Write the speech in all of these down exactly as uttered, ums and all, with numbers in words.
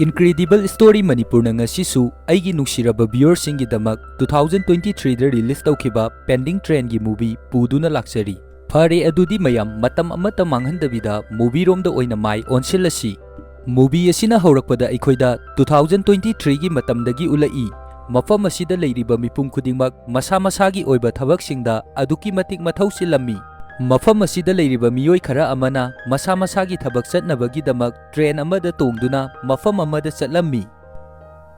Incredible Story ꯃꯅꯤꯄꯨꯔꯅ ꯉꯁꯤꯁꯨ ꯑꯩꯒꯤ ꯅꯨꯡꯁꯤꯔꯕ viewerꯁꯤꯡꯒꯤꯗꯃꯛ two thousand twenty threeꯗ release ꯇꯧꯈꯤꯕ Pending Trainꯒꯤ movie ꯄꯨꯗꯨꯅ ꯂꯥꯛꯆꯔꯤ꯫ ꯐꯔꯦ, ꯑꯗꯨꯗꯤ ꯃꯌꯥꯝ ꯃꯇꯝ ꯑꯃꯠꯇ ꯃꯥꯡꯍꯟꯗꯕꯤꯗ movieꯔꯣꯝꯗ ꯑꯣꯏꯅ ꯃꯥꯏ ꯑꯣꯟꯁꯤꯜꯂꯁꯤ꯫ Movie ꯑꯁꯤꯅ ꯍꯧꯔꯛꯄꯗ ꯑꯩꯈꯣꯏꯗ two thousand twenty threeꯒꯤ ꯃꯇꯝꯗꯒꯤ ꯎꯠꯂꯛꯏ꯫ ꯃꯐꯝ ꯑꯁꯤꯗ ꯂꯩꯔꯤꯕ ꯃꯤꯄꯨꯝ ꯈꯨꯗꯤꯡꯃꯛ ꯃꯁꯥ ꯃꯁꯥꯒꯤ ꯑꯣꯏꯕ ꯊꯕꯛꯁꯤꯡꯗ ꯑꯗꯨꯛꯀꯤ ꯃꯇꯤꯛ ꯃꯊꯧ ꯆꯤꯜꯂꯝꯃꯤ꯫ ꯃꯐꯝ ꯑꯁꯤꯗ ꯂꯩꯔꯤꯕ ꯃꯤꯑꯣꯏ ꯈꯔ ꯑꯃꯅ ꯃꯁꯥ ꯃꯁꯥꯒꯤ ꯊꯕꯛ ꯆꯠꯅꯕꯒꯤꯗꯃꯛ train ꯑꯃꯗ ꯇꯣꯡꯗꯨꯅ ꯃꯐꯝ ꯑꯃꯗ ꯆꯠꯂꯝꯃꯤ꯫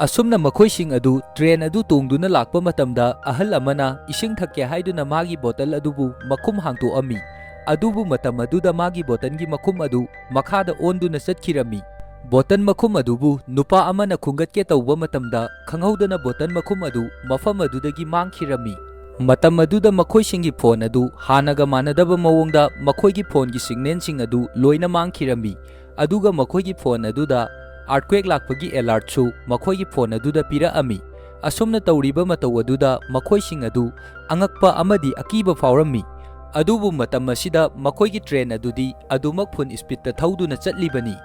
ꯑꯁꯨꯝꯅ ꯃꯈꯣꯏꯁꯤꯡ ꯑꯗꯨ train ꯑꯗꯨ ꯇꯣꯡꯗꯨꯅ ꯂꯥꯛꯄ ꯃꯇꯝꯗ, ꯑꯍꯜ ꯑꯃꯅ ꯏꯁꯤꯡ ꯊꯛꯀꯦ ꯍꯥꯏꯗꯨꯅ ꯃꯥꯒꯤ bottle ꯑꯗꯨꯕꯨ ꯃꯈꯨꯝ ꯍꯥꯡꯗꯣꯛꯑꯝꯃꯤ꯫ ꯑꯗꯨꯕꯨ ꯃꯇꯝ ꯑꯗꯨꯗ ꯃꯥꯒꯤ bottleꯒꯤ ꯃꯈꯨꯝ ꯑꯗꯨ ꯃꯈꯥꯗ ꯑꯣꯟꯗꯨꯅ ꯆꯠꯈꯤꯔꯝꯃꯤ꯫ Bottle ꯃꯈꯨꯝ ꯑꯗꯨꯕꯨ ꯅꯨꯄꯥ ꯑꯃꯅ ꯈꯨꯝꯒꯠꯀꯦ ꯇꯧꯕ ꯃꯇꯝꯗ, ꯈꯪꯍꯧꯗꯅ bottle ꯃꯈꯨꯝ ꯑꯗꯨ ꯃꯐꯝ ꯑꯗꯨꯗꯒꯤ ꯃꯥꯡꯈꯤꯔꯝꯃꯤ꯫ ꯃꯇꯝ ꯑꯗꯨꯗ ꯃꯈꯣꯏꯁꯤꯡꯒꯤ phone ꯑꯗꯨ ꯍꯥꯟꯅꯒ ꯃꯥꯟꯅꯗꯕ ꯃꯑꯣꯡꯗ ꯃꯈꯣꯏꯒꯤ phoneꯒꯤ signalꯁꯤꯡ ꯑꯗꯨ ꯂꯣꯏꯅ ꯃꯥꯡꯈꯤꯔꯝꯃꯤ꯫ ꯑꯗꯨꯒ ꯃꯈꯣꯏꯒꯤ phone ꯑꯗꯨꯗ earthquake ꯂꯥꯛꯄꯒꯤ alertꯁꯨ ꯃꯈꯣꯏꯒꯤ phone ꯑꯗꯨꯗ ꯄꯤꯔꯛꯑꯝꯃꯤ꯫ ꯑꯁꯨꯝꯅ ꯇꯧꯔꯤꯕ ꯃꯇꯧ ꯑꯗꯨꯗ ꯃꯈꯣꯏꯁꯤꯡ ꯑꯗꯨ ꯑꯉꯛꯄ ꯑꯃꯗꯤ ꯑꯀꯤꯕ ꯐꯥꯎꯔꯝꯃꯤ꯫ ꯑꯗꯨꯕꯨ ꯃꯇꯝ ꯑꯁꯤꯗ ꯃꯈꯣꯏꯒꯤ train ꯑꯗꯨꯗꯤ ꯑꯗꯨꯃꯛ full speedꯇ ꯊꯧꯗꯨꯅ ꯆꯠꯂꯤꯕꯅꯤ꯫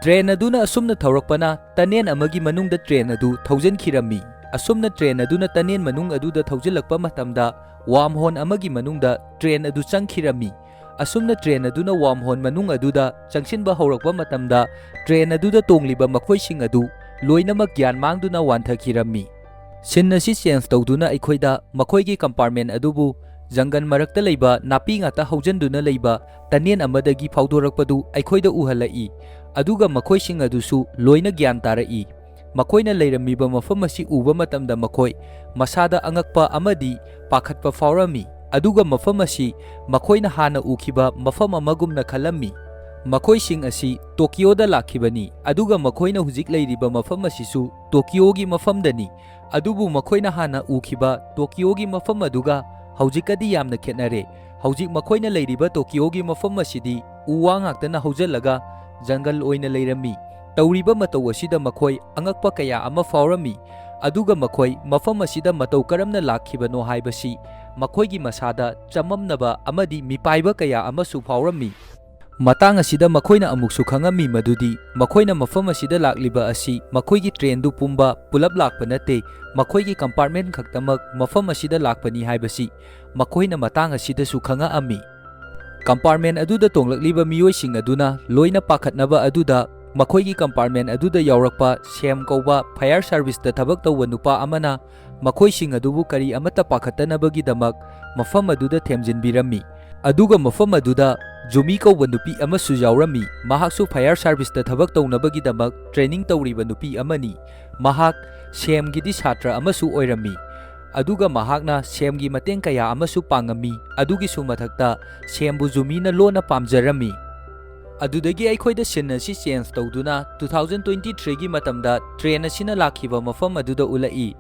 Train ꯑꯗꯨꯅ ꯑꯁꯨꯝꯅ ꯊꯧꯔꯛꯄꯅ tunnel ꯑꯃꯒꯤ ꯃꯅꯨꯡꯗ train ꯑꯗꯨ ꯊꯧꯖꯤꯟꯈꯤꯔꯝꯃꯤ꯫ ꯑꯁꯨꯝꯅ train ꯑꯗꯨꯅ tunnel ꯃꯅꯨꯡ ꯑꯗꯨꯗ ꯊꯧꯖꯤꯜꯂꯛꯄ ꯃꯇꯝꯗ, wormhole ꯑꯃꯒꯤ ꯃꯅꯨꯡꯗ train ꯑꯗꯨ ꯆꯪꯈꯤꯔꯝꯃꯤ꯫ ꯑꯁꯨꯝꯅ train ꯑꯗꯨꯅ wormhole ꯃꯅꯨꯡ ꯑꯗꯨꯗ ꯆꯪꯁꯤꯟꯕ ꯍꯧꯔꯛꯄ ꯃꯇꯝꯗ, train ꯑꯗꯨꯗ ꯇꯣꯡꯂꯤꯕ ꯃꯈꯣꯏꯁꯤꯡ ꯑꯗꯨ ꯂꯣꯏꯅꯃꯛ ꯒ꯭ꯌꯥꯟ ꯃꯥꯡꯗꯨꯅ ꯋꯥꯟꯊꯈꯤꯔꯝꯃꯤ꯫ Scene ꯑꯁꯤ change ꯇꯧꯗꯨꯅ ꯑꯩꯈꯣꯏꯗ ꯃꯈꯣꯏꯒꯤ compartment ꯑꯗꯨꯕꯨ ꯖꯪꯒꯜ ꯃꯔꯛꯇ ꯂꯩꯕ ꯅꯥꯄꯤ ꯉꯥꯛꯇ ꯍꯧꯖꯤꯟꯗꯨꯅ ꯂꯩꯕ tunnel ꯑꯃꯗꯒꯤ ꯐꯥꯎꯗꯣꯔꯛꯄꯗꯨ ꯑꯩꯈꯣꯏꯗ ꯎꯍꯜꯂꯛꯏ꯫ ꯑꯗꯨꯒ ꯃꯈꯣꯏꯁꯤꯡ ꯑꯗꯨꯁꯨ ꯂꯣꯏꯅ ꯒ꯭ꯌꯥꯟ ꯇꯥꯔꯛꯏ꯫ ꯃꯈꯣꯏꯅ ꯂꯩꯔꯝꯃꯤꯕ ꯃꯐꯝ ꯑꯁꯤ ꯎꯕ ꯃꯇꯝꯗ ꯃꯈꯣꯏ ꯃꯁꯥꯗ ꯑꯉꯛꯄ ꯑꯃꯗꯤ ꯄꯥꯈꯠꯄ ꯐꯥꯎꯔꯝꯃꯤ꯫ ꯑꯗꯨꯒ ꯃꯐꯝ ꯑꯁꯤ ꯃꯈꯣꯏꯅ ꯍꯥꯟꯅ ꯎꯈꯤꯕ ꯃꯐꯝ ꯑꯃꯒꯨꯝꯅ ꯈꯜꯂꯝꯃꯤ꯫ ꯃꯈꯣꯏꯁꯤꯡ ꯑꯁꯤ ꯇꯣꯀꯤꯌꯣꯗ ꯂꯥꯛꯈꯤꯕꯅꯤ, ꯑꯗꯨꯒ ꯃꯈꯣꯏꯅ ꯍꯧꯖꯤꯛ ꯂꯩꯔꯤꯕ ꯃꯐꯝ ꯑꯁꯤꯁꯨ ꯇꯣꯀꯤꯌꯣꯒꯤ ꯃꯐꯝꯗꯅꯤ꯫ ꯑꯗꯨꯕꯨ ꯃꯈꯣꯏꯅ ꯍꯥꯟꯅ ꯎꯈꯤꯕ ꯇꯣꯀꯤꯌꯣꯒꯤ ꯃꯐꯝ ꯑꯗꯨꯒ ꯍꯧꯖꯤꯛꯀꯗꯤ ꯌꯥꯝꯅ ꯈꯦꯠꯅꯔꯦ꯫ ꯍꯧꯖꯤꯛ ꯃꯈꯣꯏꯅ ꯂꯩꯔꯤꯕ ꯇꯣꯀꯤꯌꯣꯒꯤ ꯃꯐꯝ ꯑꯁꯤꯗꯤ ꯎ ꯋꯥ ꯉꯥꯛꯇꯅ ꯍꯧꯖꯤꯜꯂꯒ ꯖꯪꯒꯜ ꯑꯣꯏꯅ ꯂꯩꯔꯝꯃꯤ꯫ ꯇꯧꯔꯤꯕ ꯃꯇꯧ ꯑꯁꯤꯗ ꯃꯈꯣꯏ ꯑꯉꯛꯄ ꯀꯌꯥ ꯑꯃ ꯐꯥꯎꯔꯝꯃꯤ꯫ ꯑꯗꯨꯒ ꯃꯈꯣꯏ ꯃꯐꯝ ꯑꯁꯤꯗ ꯃꯇꯧ ꯀꯔꯝꯅ ꯂꯥꯛꯈꯤꯕꯅꯣ ꯍꯥꯏꯕꯁꯤ ꯃꯈꯣꯏꯒꯤ ꯃꯁꯥꯗ ꯆꯃꯝꯅꯕ ꯑꯃꯗꯤ ꯃꯤꯄꯥꯏꯕ ꯀꯌꯥ ꯑꯃꯁꯨ ꯐꯥꯎꯔꯝꯃꯤ꯫ ꯃꯇꯥꯡ ꯑꯁꯤꯗ ꯃꯈꯣꯏꯅ ꯑꯃꯨꯛꯁꯨ ꯈꯪꯉꯝꯃꯤ ꯃꯗꯨꯗꯤ ꯃꯈꯣꯏꯅ ꯃꯐꯝ ꯑꯁꯤꯗ ꯂꯥꯛꯂꯤꯕ ꯑꯁꯤ ꯃꯈꯣꯏꯒꯤ train ꯗꯨ ꯄꯨꯝꯕ ꯄꯨꯂꯞ ꯂꯥꯛꯄ ꯅꯠꯇꯦ, ꯃꯈꯣꯏꯒꯤ compartment ꯈꯛꯇꯃꯛ ꯃꯐꯝ ꯑꯁꯤꯗ ꯂꯥꯛꯄꯅꯤ ꯍꯥꯏꯕꯁꯤ ꯃꯈꯣꯏꯅ ꯃꯇꯥꯡ ꯑꯁꯤꯗꯁꯨ ꯈꯪꯉꯛꯑꯝꯃꯤ꯫ Compartment ꯑꯗꯨꯗ ꯇꯣꯡꯂꯛꯂꯤꯕ ꯃꯤꯑꯣꯏꯁꯤꯡ ꯑꯗꯨꯅ ꯂꯣꯏꯅ ꯄꯥꯈꯠꯅꯕ ꯑꯗꯨꯗ ꯃꯈꯣꯏꯒꯤ compartment ꯑꯗꯨꯗ ꯌꯥꯎꯔꯛꯄ ꯁꯦꯝ ꯀꯧꯕ fire service ꯇ ꯊꯕꯛ ꯇꯧꯕ ꯅꯨꯄꯥ ꯑꯃꯅ ꯃꯈꯣꯏꯁꯤꯡ ꯑꯗꯨꯕꯨ ꯀꯔꯤ ꯑꯃꯠꯇ ꯄꯥꯈꯠꯇꯅꯕꯒꯤꯗꯃꯛ ꯃꯐꯝ ꯑꯗꯨꯗ ꯊꯦꯝꯖꯤꯟꯕꯤꯔꯝꯃꯤ꯫ ꯑꯗꯨꯒ ꯃꯐꯝ ꯑꯗꯨꯗ ꯖꯨꯃꯤ ꯀꯧꯕ ꯅꯨꯄꯤ ꯑꯃꯁꯨ ꯌꯥꯎꯔꯝꯃꯤ꯫ ꯃꯍꯥꯛꯁꯨ fire service ꯇ ꯊꯕꯛ ꯇꯧꯅꯕꯒꯤꯗꯃꯛ training ꯇꯧꯔꯤꯕ ꯅꯨꯄꯤ ꯑꯃꯅꯤ꯫ ꯃꯍꯥꯛ ꯁꯦꯝꯒꯤꯗꯤ ꯁꯥꯇ꯭ꯔ ꯑꯃꯁꯨ ꯑꯣꯏꯔꯝꯃꯤ꯫ ꯑꯗꯨꯒ ꯃꯍꯥꯛꯅ ꯁꯦꯝꯒꯤ ꯃꯇꯦꯡ ꯀꯌꯥ ꯑꯃꯁꯨ ꯄꯥꯡꯉꯝꯃꯤ꯫ ꯑꯗꯨꯒꯤꯁꯨ ꯃꯊꯛꯇ ꯁꯦꯝꯕꯨ ꯖꯨꯃꯤꯅ ꯂꯣꯟꯅ ꯄꯥꯝꯖꯔꯝꯃꯤ꯫ ꯑꯗꯨꯗꯒꯤ ꯑꯩꯈꯣꯏꯗ scene ꯑꯁꯤ change ꯇꯧꯗꯨꯅ two thousand twenty three ꯒꯤ ꯃꯇꯝꯗ train ꯑꯁꯤꯅ ꯂꯥꯛꯈꯤꯕ ꯃꯐꯝ ꯑꯗꯨꯗ ꯎꯠꯂꯛꯏ꯫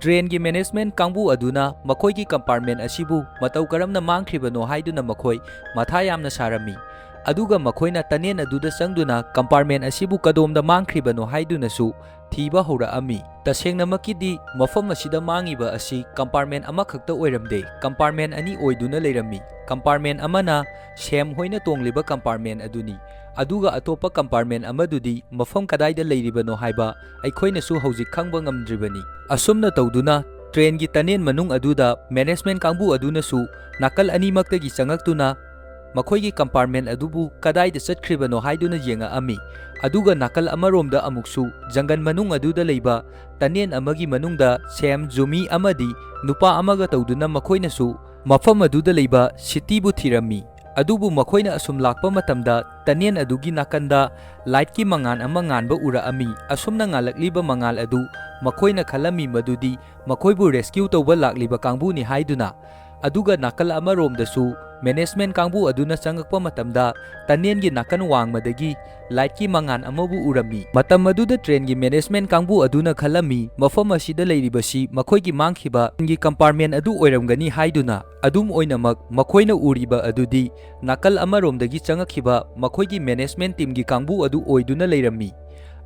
Train ꯒꯤ management ꯀꯥꯡꯕꯨ ꯑꯗꯨꯅ ꯃꯈꯣꯏꯒꯤ compartment ꯑꯁꯤꯕꯨ ꯃꯇꯧ ꯀꯔꯝꯅ ꯃꯥꯡꯈ꯭ꯔꯤꯕꯅꯣ ꯍꯥꯏꯗꯨꯅ ꯃꯈꯣꯏ ꯃꯊꯥ ꯌꯥꯝꯅ ꯁꯥꯔꯝꯃꯤ꯫ ꯑꯗꯨꯒ ꯃꯈꯣꯏꯅ tunnel ꯑꯗꯨꯗ ꯆꯪꯗꯨꯅ compartment ꯑꯁꯤꯕꯨ ꯀꯗꯣꯝꯗ ꯃꯥꯡꯈ꯭ꯔꯤꯕꯅꯣ ꯍꯥꯏꯗꯨꯅꯁꯨ ꯊꯤꯕ ꯍꯧꯔꯛꯑꯝꯃꯤ꯫ ꯇꯁꯦꯡꯅꯃꯛꯀꯤꯗꯤ ꯃꯐꯝ ꯑꯁꯤꯗ ꯃꯥꯡꯉꯤꯕ ꯑꯁꯤ compartment ꯑꯃꯈꯛꯇ ꯑꯣꯏꯔꯝꯗꯦ, compartment ꯑꯅꯤ ꯑꯣꯏꯗꯨꯅ ꯂꯩꯔꯝꯃꯤ꯫ Compartment ꯑꯃꯅ ꯁꯦꯝ ꯍꯣꯏꯅ ꯇꯣꯡꯂꯤꯕ compartment ꯑꯗꯨꯅꯤ, ꯑꯗꯨꯒ ꯑꯇꯣꯞꯄ compartment ꯑꯃꯗꯨꯗꯤ ꯃꯐꯝ ꯀꯗꯥꯏꯗ ꯂꯩꯔꯤꯕꯅꯣ ꯍꯥꯏꯕ ꯑꯩꯈꯣꯏꯅꯁꯨ ꯍꯧꯖꯤꯛ ꯈꯪꯕ ꯉꯝꯗ꯭ꯔꯤꯕꯅꯤ꯫ ꯑꯁꯨꯝꯅ ꯇꯧꯗꯨꯅ train ꯒꯤ tunnel ꯃꯅꯨꯡ ꯑꯗꯨꯗ management ꯀꯥꯡꯕꯨ ꯑꯗꯨꯅꯁꯨ ꯅꯥꯀꯜ ꯑꯅꯤꯃꯛꯇꯒꯤ ꯆꯪꯉꯛꯇꯨꯅ ꯃꯈꯣꯏꯒꯤ compartment ꯑꯗꯨꯕꯨ ꯀꯗꯥꯏꯗ ꯆꯠꯈ꯭ꯔꯤꯕꯅꯣ ꯍꯥꯏꯗꯨꯅ ꯌꯦꯡꯉꯛꯑꯝꯃꯤ꯫ ꯑꯗꯨꯒ ꯅꯥꯀꯜ ꯑꯃꯔꯣꯝꯗ ꯑꯃꯨꯛꯁꯨ ꯖꯪꯒꯜ ꯃꯅꯨꯡ ꯑꯗꯨꯗ ꯂꯩꯕ tunnel ꯑꯃꯒꯤ ꯃꯅꯨꯡꯗ ꯁꯦꯝ, ꯖꯨꯃꯤ ꯑꯃꯗꯤ ꯅꯨꯄꯥ ꯑꯃꯒ ꯇꯧꯗꯨꯅ ꯃꯈꯣꯏꯅꯁꯨ ꯃꯐꯝ ꯑꯗꯨꯗ ꯂꯩꯕ city ꯕꯨ ꯊꯤꯔꯝꯃꯤ꯫ ꯑꯗꯨꯕꯨ ꯃꯈꯣꯏꯅ ꯑꯁꯨꯝ ꯂꯥꯛꯄ ꯃꯇꯝꯗ tunnel ꯑꯗꯨꯒꯤ ꯅꯥꯀꯟꯗ light ꯀꯤ ꯃꯉꯥꯜ ꯑꯃ ꯉꯥꯟꯕ ꯎꯔꯛꯑꯝꯃꯤ꯫ ꯑꯁꯨꯝꯅ ꯉꯥꯜꯂꯛꯂꯤꯕ ꯃꯉꯥꯜ ꯑꯗꯨ ꯃꯈꯣꯏꯅ ꯈꯜꯂꯝꯃꯤ ꯃꯗꯨꯗꯤ ꯃꯈꯣꯏꯕꯨ rescue ꯇꯧꯕ ꯂꯥꯛꯂꯤꯕ ꯀꯥꯡꯕꯨꯅꯤ ꯍꯥꯏꯗꯨꯅ꯫ ꯑꯗꯨꯒ ꯅꯥꯀꯜ ꯑꯃꯔꯣꯝꯗꯁꯨ management ꯀꯥꯡꯕꯨ ꯑꯗꯨꯅ ꯆꯪꯉꯛꯄ ꯃꯇꯝꯗ tunnel ꯒꯤ ꯅꯥꯀꯟ ꯋꯥꯡꯃꯗꯒꯤ light ꯀꯤ ꯃꯉꯥꯜ ꯑꯃꯕꯨ ꯎꯔꯝꯃꯤ꯫ ꯃꯇꯝ ꯑꯗꯨꯗ train ꯒꯤ management ꯀꯥꯡꯕꯨ ꯑꯗꯨꯅ ꯈꯜꯂꯝꯃꯤ, ꯃꯐꯝ ꯑꯁꯤꯗ ꯂꯩꯔꯤꯕꯁꯤ ꯃꯈꯣꯏꯒꯤ ꯃꯥꯡꯈꯤꯕ ꯒꯤ compartment ꯑꯗꯨ ꯑꯣꯏꯔꯝꯒꯅꯤ ꯍꯥꯏꯗꯨꯅ꯫ ꯑꯗꯨꯝ ꯑꯣꯏꯅꯃꯛ, ꯃꯈꯣꯏꯅ ꯎꯔꯤꯕ ꯑꯗꯨꯗꯤ ꯅꯥꯀꯜ ꯑꯃꯔꯣꯝꯗꯒꯤ ꯆꯪꯉꯛꯈꯤꯕ ꯃꯈꯣꯏꯒꯤ management team ꯒꯤ ꯀꯥꯡꯕꯨ ꯑꯗꯨ ꯑꯣꯏꯗꯨꯅ ꯂꯩꯔꯝꯃꯤ꯫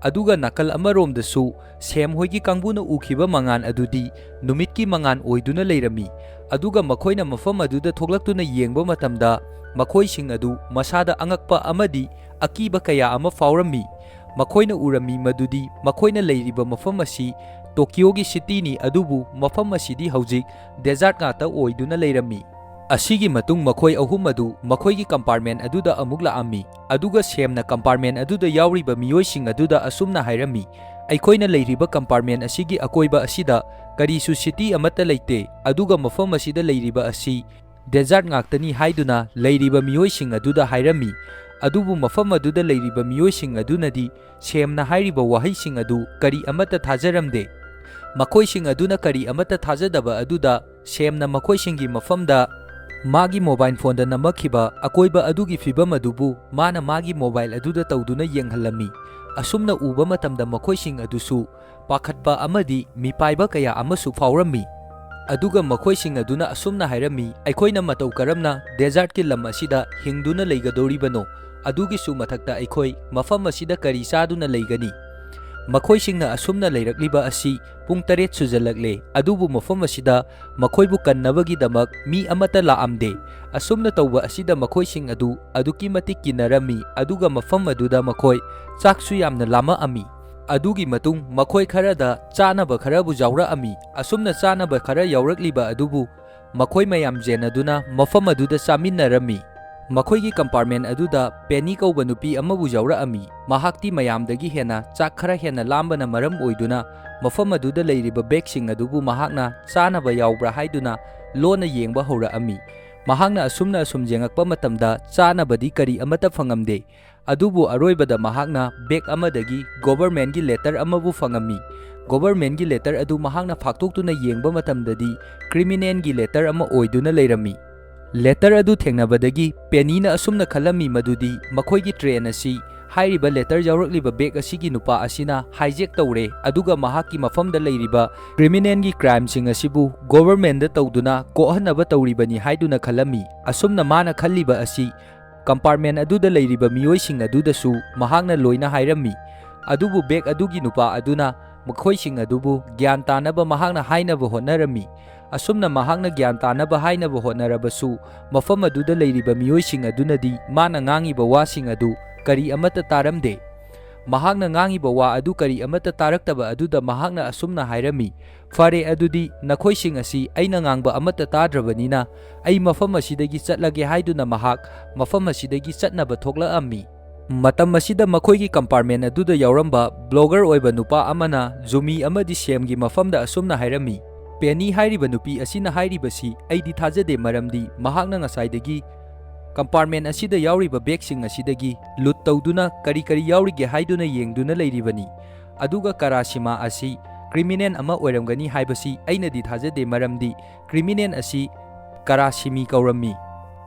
ꯑꯗꯨꯒ ꯅꯥꯀꯜ ꯑꯃꯔꯣꯝꯗꯁꯨ ꯁꯦꯝ ꯍꯣꯏꯒꯤ ꯀꯥꯡꯕꯨꯅ ꯎꯈꯤꯕ ꯃꯉꯥꯜ ꯑꯗꯨꯗꯤ ꯅꯨꯃꯤꯠꯀꯤ ꯃꯉꯥꯜ ꯑꯣꯏꯗꯨꯅ ꯂꯩꯔꯝꯃꯤ꯫ ꯑꯗꯨꯒ ꯃꯈꯣꯏꯅ ꯃꯐꯝ ꯑꯗꯨꯗ ꯊꯣꯛꯂꯛꯇꯨꯅ ꯌꯦꯡꯕ ꯃꯇꯝꯗ ꯃꯈꯣꯏꯁꯤꯡ ꯑꯗꯨ ꯃꯁꯥꯗ ꯑꯉꯛꯄ ꯑꯃꯗꯤ ꯑꯀꯤꯕ ꯀꯌꯥ ꯑꯃ ꯐꯥꯎꯔꯝꯃꯤ꯫ ꯃꯈꯣꯏꯅ ꯎꯔꯝꯃꯤ ꯃꯗꯨꯗꯤ ꯃꯈꯣꯏꯅ ꯂꯩꯔꯤꯕ ꯃꯐꯝ ꯑꯁꯤ ꯇꯣꯀꯤꯌꯣꯒꯤ ꯁꯤꯇꯤꯅꯤ, ꯑꯗꯨꯕꯨ ꯃꯐꯝ ꯑꯁꯤꯗꯤ ꯍꯧꯖꯤꯛ ꯗꯦꯖꯥꯔꯠ ꯉꯥꯛꯇ ꯑꯣꯏꯗꯨꯅ ꯂꯩꯔꯝꯃꯤ꯫ ꯑꯁꯤꯒꯤ ꯃꯇꯨꯡ ꯃꯈꯣꯏ ꯑꯍꯨꯝ ꯑꯗꯨ ꯃꯈꯣꯏꯒꯤ ꯀꯝꯄꯥꯔꯠꯃꯦꯟ ꯑꯗꯨꯗ ꯑꯃꯨꯛ ꯂꯥꯛꯑꯝꯃꯤ, ꯑꯗꯨꯒ ꯁꯦꯝꯅ ꯀꯝꯄꯥꯔꯠꯃꯦꯟ ꯑꯗꯨꯗ ꯌꯥꯎꯔꯤꯕ ꯃꯤꯑꯣꯏꯁꯤꯡ ꯑꯗꯨꯗ ꯑꯁꯨꯝꯅ ꯍꯥꯏꯔꯝꯃꯤ, "ꯑꯩꯈꯣꯏꯅ ꯂꯩꯔꯤꯕ ꯀꯝꯄꯥꯔꯠꯃꯦꯟ ꯑꯁꯤꯒꯤ ꯑꯀꯣꯏꯕ ꯑꯁꯤꯗ ꯀꯔꯤꯁꯨ ꯁꯤꯇꯤ ꯑꯃꯠꯇ ꯂꯩꯇꯦ, ꯑꯗꯨꯒ ꯃꯐꯝ ꯑꯁꯤꯗ ꯂꯩꯔꯤꯕ ꯑꯁꯤ ꯗꯦꯖꯥꯔꯠ ꯉꯥꯛꯇꯅꯤ" ꯍꯥꯏꯗꯨꯅ ꯂꯩꯔꯤꯕ ꯃꯤꯑꯣꯏꯁꯤꯡ ꯑꯗꯨꯗ ꯍꯥꯏꯔꯝꯃꯤ꯫ ꯑꯗꯨꯕꯨ ꯃꯐꯝ ꯑꯗꯨꯗ ꯂꯩꯔꯤꯕ ꯃꯤꯑꯣꯏꯁꯤꯡ ꯑꯗꯨꯅꯗꯤ ꯁꯦꯝꯅ ꯍꯥꯏꯔꯤꯕ ꯋꯥꯍꯩꯁꯤꯡ ꯑꯗꯨ ꯀꯔꯤ ꯑꯃꯠꯇ ꯊꯥꯖꯔꯝꯗꯦ꯫ ꯃꯈꯣꯏꯁꯤꯡ ꯑꯗꯨꯅ ꯀꯔꯤ ꯑꯃꯠꯇ ꯊꯥꯖꯗꯕ ꯑꯗꯨꯗ ꯁꯦꯝꯅ ꯃꯈꯣꯏꯁꯤꯡꯒꯤ ꯃꯐꯝꯗ ꯃꯥꯒꯤ ꯃꯣꯕꯥꯏꯜ ꯐꯣꯟꯗ ꯅꯝꯃꯛꯈꯤꯕ ꯑꯀꯣꯏꯕ ꯑꯗꯨꯒꯤ ꯐꯤꯕꯝ ꯑꯗꯨꯕꯨ ꯃꯥꯅ ꯃꯥꯒꯤ ꯃꯣꯕꯥꯏꯜ ꯑꯗꯨꯗ ꯇꯧꯗꯨꯅ ꯌꯦꯡꯍꯜꯂꯝꯃꯤ꯫ ꯑꯁꯨꯝꯅ ꯎꯕ ꯃꯇꯝꯗ ꯃꯈꯣꯏꯁꯤꯡ ꯑꯗꯨꯁꯨ ꯄꯥꯈꯠꯄ ꯑꯃꯗꯤ ꯃꯤꯄꯥꯏꯕ ꯀꯌꯥ ꯑꯃꯁꯨ ꯐꯥꯎꯔꯝꯃꯤ꯫ ꯑꯗꯨꯒ ꯃꯈꯣꯏꯁꯤꯡ ꯑꯗꯨꯅ ꯑꯁꯨꯝꯅ ꯍꯥꯏꯔꯝꯃꯤ, "ꯑꯩꯈꯣꯏꯅ ꯃꯇꯧ ꯀꯔꯝꯅ ꯗꯦꯖꯥꯔꯠꯀꯤ ꯂꯝ ꯑꯁꯤꯗ ꯍꯤꯡꯗꯨꯅ ꯂꯩꯒꯗꯧꯔꯤꯕꯅꯣ? ꯑꯗꯨꯒꯤꯁꯨ ꯃꯊꯛꯇ ꯑꯩꯈꯣꯏ ꯃꯐꯝ ꯑꯁꯤꯗ ꯀꯔꯤ ꯆꯥꯗꯨꯅ ꯂꯩꯒꯅꯤ?" ꯃꯈꯣꯏꯁꯤꯡꯅ ꯑꯁꯨꯝꯅ ꯂꯩꯔꯛꯂꯤꯕ ꯑꯁꯤ ꯄꯨꯡ ꯇꯔꯦꯠ ꯁꯨꯖꯜꯂꯛꯂꯦ, ꯑꯗꯨꯕꯨ ꯃꯐꯝ ꯑꯁꯤꯗ ꯃꯈꯣꯏꯕꯨ ꯀꯟꯅꯕꯒꯤꯗꯃꯛ ꯃꯤ ꯑꯃꯠꯇ ꯂꯥꯛꯑꯝꯗꯦ꯫ ꯑꯁꯨꯝꯅ ꯇꯧꯕ ꯑꯁꯤꯗ ꯃꯈꯣꯏꯁꯤꯡ ꯑꯗꯨ ꯑꯗꯨꯛꯀꯤ ꯃꯇꯤꯛ ꯀꯤꯅꯔꯝꯃꯤ, ꯑꯗꯨꯒ ꯃꯐꯝ ꯑꯗꯨꯗ ꯃꯈꯣꯏ ꯆꯥꯛꯁꯨ ꯌꯥꯝꯅ ꯂꯥꯝꯃꯛꯑꯝꯃꯤ꯫ ꯑꯗꯨꯒꯤ ꯃꯇꯨꯡ ꯃꯈꯣꯏ ꯈꯔꯗ ꯆꯥꯅꯕ ꯈꯔꯕꯨ ꯌꯥꯎꯔꯛꯑꯝꯃꯤ꯫ ꯑꯁꯨꯝꯅ ꯆꯥꯅꯕ ꯈꯔ ꯌꯥꯎꯔꯛꯂꯤꯕ ꯑꯗꯨꯕꯨ ꯃꯈꯣꯏ ꯃꯌꯥꯝ ꯌꯦꯟꯅꯗꯨꯅ ꯃꯐꯝ ꯑꯗꯨꯗ ꯆꯥꯃꯤꯟꯅꯔꯝꯃꯤ꯫ ꯃꯈꯣꯏꯒꯤ ꯀꯝꯄꯥꯔꯠꯃꯦꯟ ꯑꯗꯨꯗ ꯄꯦꯅꯤ ꯀꯧꯕ ꯅꯨꯄꯤ ꯑꯃꯕꯨ ꯌꯥꯎꯔꯛꯑꯝꯃꯤ꯫ ꯃꯍꯥꯛꯇꯤ ꯃꯌꯥꯝꯗꯒꯤ ꯍꯦꯟꯅ ꯆꯥꯛ ꯈꯔ ꯍꯦꯟꯅ ꯂꯥꯝꯕꯅ ꯃꯔꯝ ꯑꯣꯏꯗꯨꯅ ꯃꯐꯝ ꯑꯗꯨꯗ ꯂꯩꯔꯤꯕ ꯕꯦꯒꯁꯤꯡ ꯑꯗꯨꯕꯨ ꯃꯍꯥꯛꯅ ꯆꯥꯅꯕ ꯌꯥꯎꯕ꯭ꯔꯥ ꯍꯥꯏꯗꯨꯅ ꯂꯣꯟꯅ ꯌꯦꯡꯕ ꯍꯧꯔꯛꯑꯝꯃꯤ꯫ ꯃꯍꯥꯛꯅ ꯑꯁꯨꯝꯅ ꯑꯁꯨꯝ ꯌꯦꯡꯉꯛꯄ ꯃꯇꯝꯗ ꯆꯥꯅꯕꯗꯤ ꯀꯔꯤ ꯑꯃꯠꯇ ꯐꯪꯉꯝꯗꯦ꯫ ꯑꯗꯨꯕꯨ ꯑꯔꯣꯏꯕꯗ ꯃꯍꯥꯛꯅ ꯕꯦꯒ ꯑꯃꯗꯒꯤ ꯒꯣꯚꯔꯃꯦꯟꯒꯤ ꯂꯦꯇꯔ ꯑꯃꯕꯨ ꯐꯪꯉꯝꯃꯤ꯫ ꯒꯣꯚꯔꯃꯦꯟꯒꯤ ꯂꯦꯇꯔ ꯑꯗꯨ ꯃꯍꯥꯛꯅ ꯐꯥꯛꯇꯣꯛꯇꯨꯅ ꯌꯦꯡꯕ ꯃꯇꯝꯗꯗꯤ ꯀ꯭ꯔꯤꯃꯤꯅꯦꯜꯒꯤ ꯂꯦꯇꯔ ꯑꯃ ꯑꯣꯏꯗꯨꯅ ꯂꯩꯔꯝꯃꯤ꯫ ꯂꯦꯇꯔ ꯑꯗꯨ ꯊꯦꯡꯅꯕꯗꯒꯤ ꯄꯦꯅꯤꯅ ꯑꯁꯨꯝꯅ ꯈꯜꯂꯝꯃꯤ ꯃꯗꯨꯗꯤ ꯃꯈꯣꯏꯒꯤ ꯇ꯭ꯔꯦꯟ ꯑꯁꯤ ꯍꯥꯏꯔꯤꯕ ꯂꯦꯇꯔ ꯌꯥꯎꯔꯛꯂꯤꯕ ꯕꯦꯒ ꯑꯁꯤꯒꯤ ꯅꯨꯄꯥ ꯑꯁꯤꯅ ꯍꯥꯏꯖꯦꯛ ꯇꯧꯔꯦ, ꯑꯗꯨꯒ ꯃꯍꯥꯛꯀꯤ ꯃꯐꯝꯗ ꯂꯩꯔꯤꯕ ꯀ꯭ꯔꯤꯃꯤꯅꯦꯜꯒꯤ ꯀ꯭ꯔꯥꯏꯝꯁꯤꯡ ꯑꯁꯤꯕꯨ ꯒꯣꯚꯔꯃꯦꯟꯗ ꯇꯧꯗꯨꯅ ꯀꯣꯛꯍꯟꯅꯕ ꯇꯧꯔꯤꯕꯅꯤ ꯍꯥꯏꯗꯨꯅ ꯈꯜꯂꯝꯃꯤ꯫ ꯑꯁꯨꯝꯅ ꯃꯥꯅ ꯈꯜꯂꯤꯕ ꯑꯁꯤ ꯀꯝꯄꯥꯔꯠꯃꯦꯟ ꯑꯗꯨꯗ ꯂꯩꯔꯤꯕ ꯃꯤꯑꯣꯏꯁꯤꯡ ꯑꯗꯨꯗꯁꯨ ꯃꯍꯥꯛꯅ ꯂꯣꯏꯅ ꯍꯥꯏꯔꯝꯃꯤ꯫ ꯑꯗꯨꯕꯨ ꯕꯦꯒ ꯑꯗꯨꯒꯤ ꯅꯨꯄꯥ ꯑꯗꯨꯅ ꯃꯈꯣꯏꯁꯤꯡ ꯑꯗꯨꯕꯨ ꯒ꯭ꯌꯥꯟ ꯇꯥꯅꯕ ꯃꯍꯥꯛꯅ ꯍꯥꯏꯅꯕ ꯍꯣꯠꯅꯔꯝꯃꯤ꯫ ꯑꯁꯨꯝꯅ ꯃꯍꯥꯛꯅ ꯒ꯭ꯌꯥꯟ ꯇꯥꯅꯕ ꯍꯥꯏꯅꯕ ꯍꯣꯠꯅꯔꯕꯁꯨ, ꯃꯐꯝ ꯑꯗꯨꯗ ꯂꯩꯔꯤꯕ ꯃꯤꯑꯣꯏꯁꯤꯡ ꯑꯗꯨꯅꯗꯤ ꯃꯥꯅ ꯉꯥꯡꯉꯤꯕ ꯋꯥꯁꯤꯡ ꯑꯗꯨ ꯀꯔꯤ ꯑꯃꯠꯇ ꯇꯥꯔꯝꯗꯦ꯫ ꯃꯍꯥꯛꯅ ꯉꯥꯡꯉꯤꯕ ꯋꯥ ꯑꯗꯨ ꯀꯔꯤ ꯑꯃꯠꯇ ꯇꯥꯔꯛꯇꯕ ꯑꯗꯨꯗ ꯃꯍꯥꯛꯅ ꯑꯁꯨꯝꯅ ꯍꯥꯏꯔꯝꯃꯤ, "ꯐꯔꯦ, ꯑꯗꯨꯗꯤ ꯅꯈꯣꯏꯁꯤꯡ ꯑꯁꯤ ꯑꯩꯅ ꯉꯥꯡꯕ ꯑꯃꯠꯇ ꯇꯥꯗ꯭ꯔꯕꯅꯤꯅ, ꯑꯩ ꯃꯐꯝ ꯑꯁꯤꯗꯒꯤ ꯆꯠꯂꯒꯦ" ꯍꯥꯏꯗꯨꯅ ꯃꯍꯥꯛ ꯃꯐꯝ ꯑꯁꯤꯗꯒꯤ ꯆꯠꯅꯕ ꯊꯣꯛꯂꯛꯑꯝꯃꯤ꯫ ꯃꯇꯝ ꯑꯁꯤꯗ ꯃꯈꯣꯏꯒꯤ ꯀꯝꯄꯥꯔꯠꯃꯦꯟ ꯑꯗꯨꯗ ꯌꯥꯎꯔꯝꯕ ꯕ꯭ꯂꯣꯒꯔ ꯑꯣꯏꯕ ꯅꯨꯄꯥ ꯑꯃꯅ ꯖꯨꯃꯤ ꯑꯃꯗꯤ ꯁꯦꯝꯒꯤ ꯃꯐꯝꯗ ꯑꯁꯨꯝꯅ ꯍꯥꯏꯔꯝꯃꯤ, "ꯄꯦꯅꯤ ꯍꯥꯏꯔꯤꯕ ꯅꯨꯄꯤ ꯑꯁꯤꯅ ꯍꯥꯏꯔꯤꯕꯁꯤ ꯑꯩꯗꯤ ꯊꯥꯖꯗꯦ, ꯃꯔꯝꯗꯤ ꯃꯍꯥꯛꯅ ꯉꯁꯥꯏꯗꯒꯤ ꯀꯝꯄꯥꯔꯠꯃꯦꯟ ꯑꯁꯤꯗ ꯌꯥꯎꯔꯤꯕ ꯕꯦꯒꯁꯤꯡ ꯑꯁꯤꯗꯒꯤ ꯂꯨꯠ ꯇꯧꯗꯨꯅ ꯀꯔꯤ ꯀꯔꯤ ꯌꯥꯎꯔꯤꯒꯦ ꯍꯥꯏꯗꯨꯅ ꯌꯦꯡꯗꯨꯅ ꯂꯩꯔꯤꯕꯅꯤ꯫ ꯑꯗꯨꯒ ꯀꯔꯥꯁꯤꯃꯥ ꯑꯁꯤ ꯀ꯭ꯔꯤꯃꯤꯅꯦꯜ ꯑꯃ ꯑꯣꯏꯔꯝꯒꯅꯤ ꯍꯥꯏꯕꯁꯤ ꯑꯩꯅꯗꯤ ꯊꯥꯖꯗꯦ, ꯃꯔꯝꯗꯤ ꯀ꯭ꯔꯤꯃꯤꯅꯦꯜ ꯑꯁꯤ ꯀꯔꯥꯁꯤꯃꯤ ꯀꯧꯔꯝꯃꯤ"꯫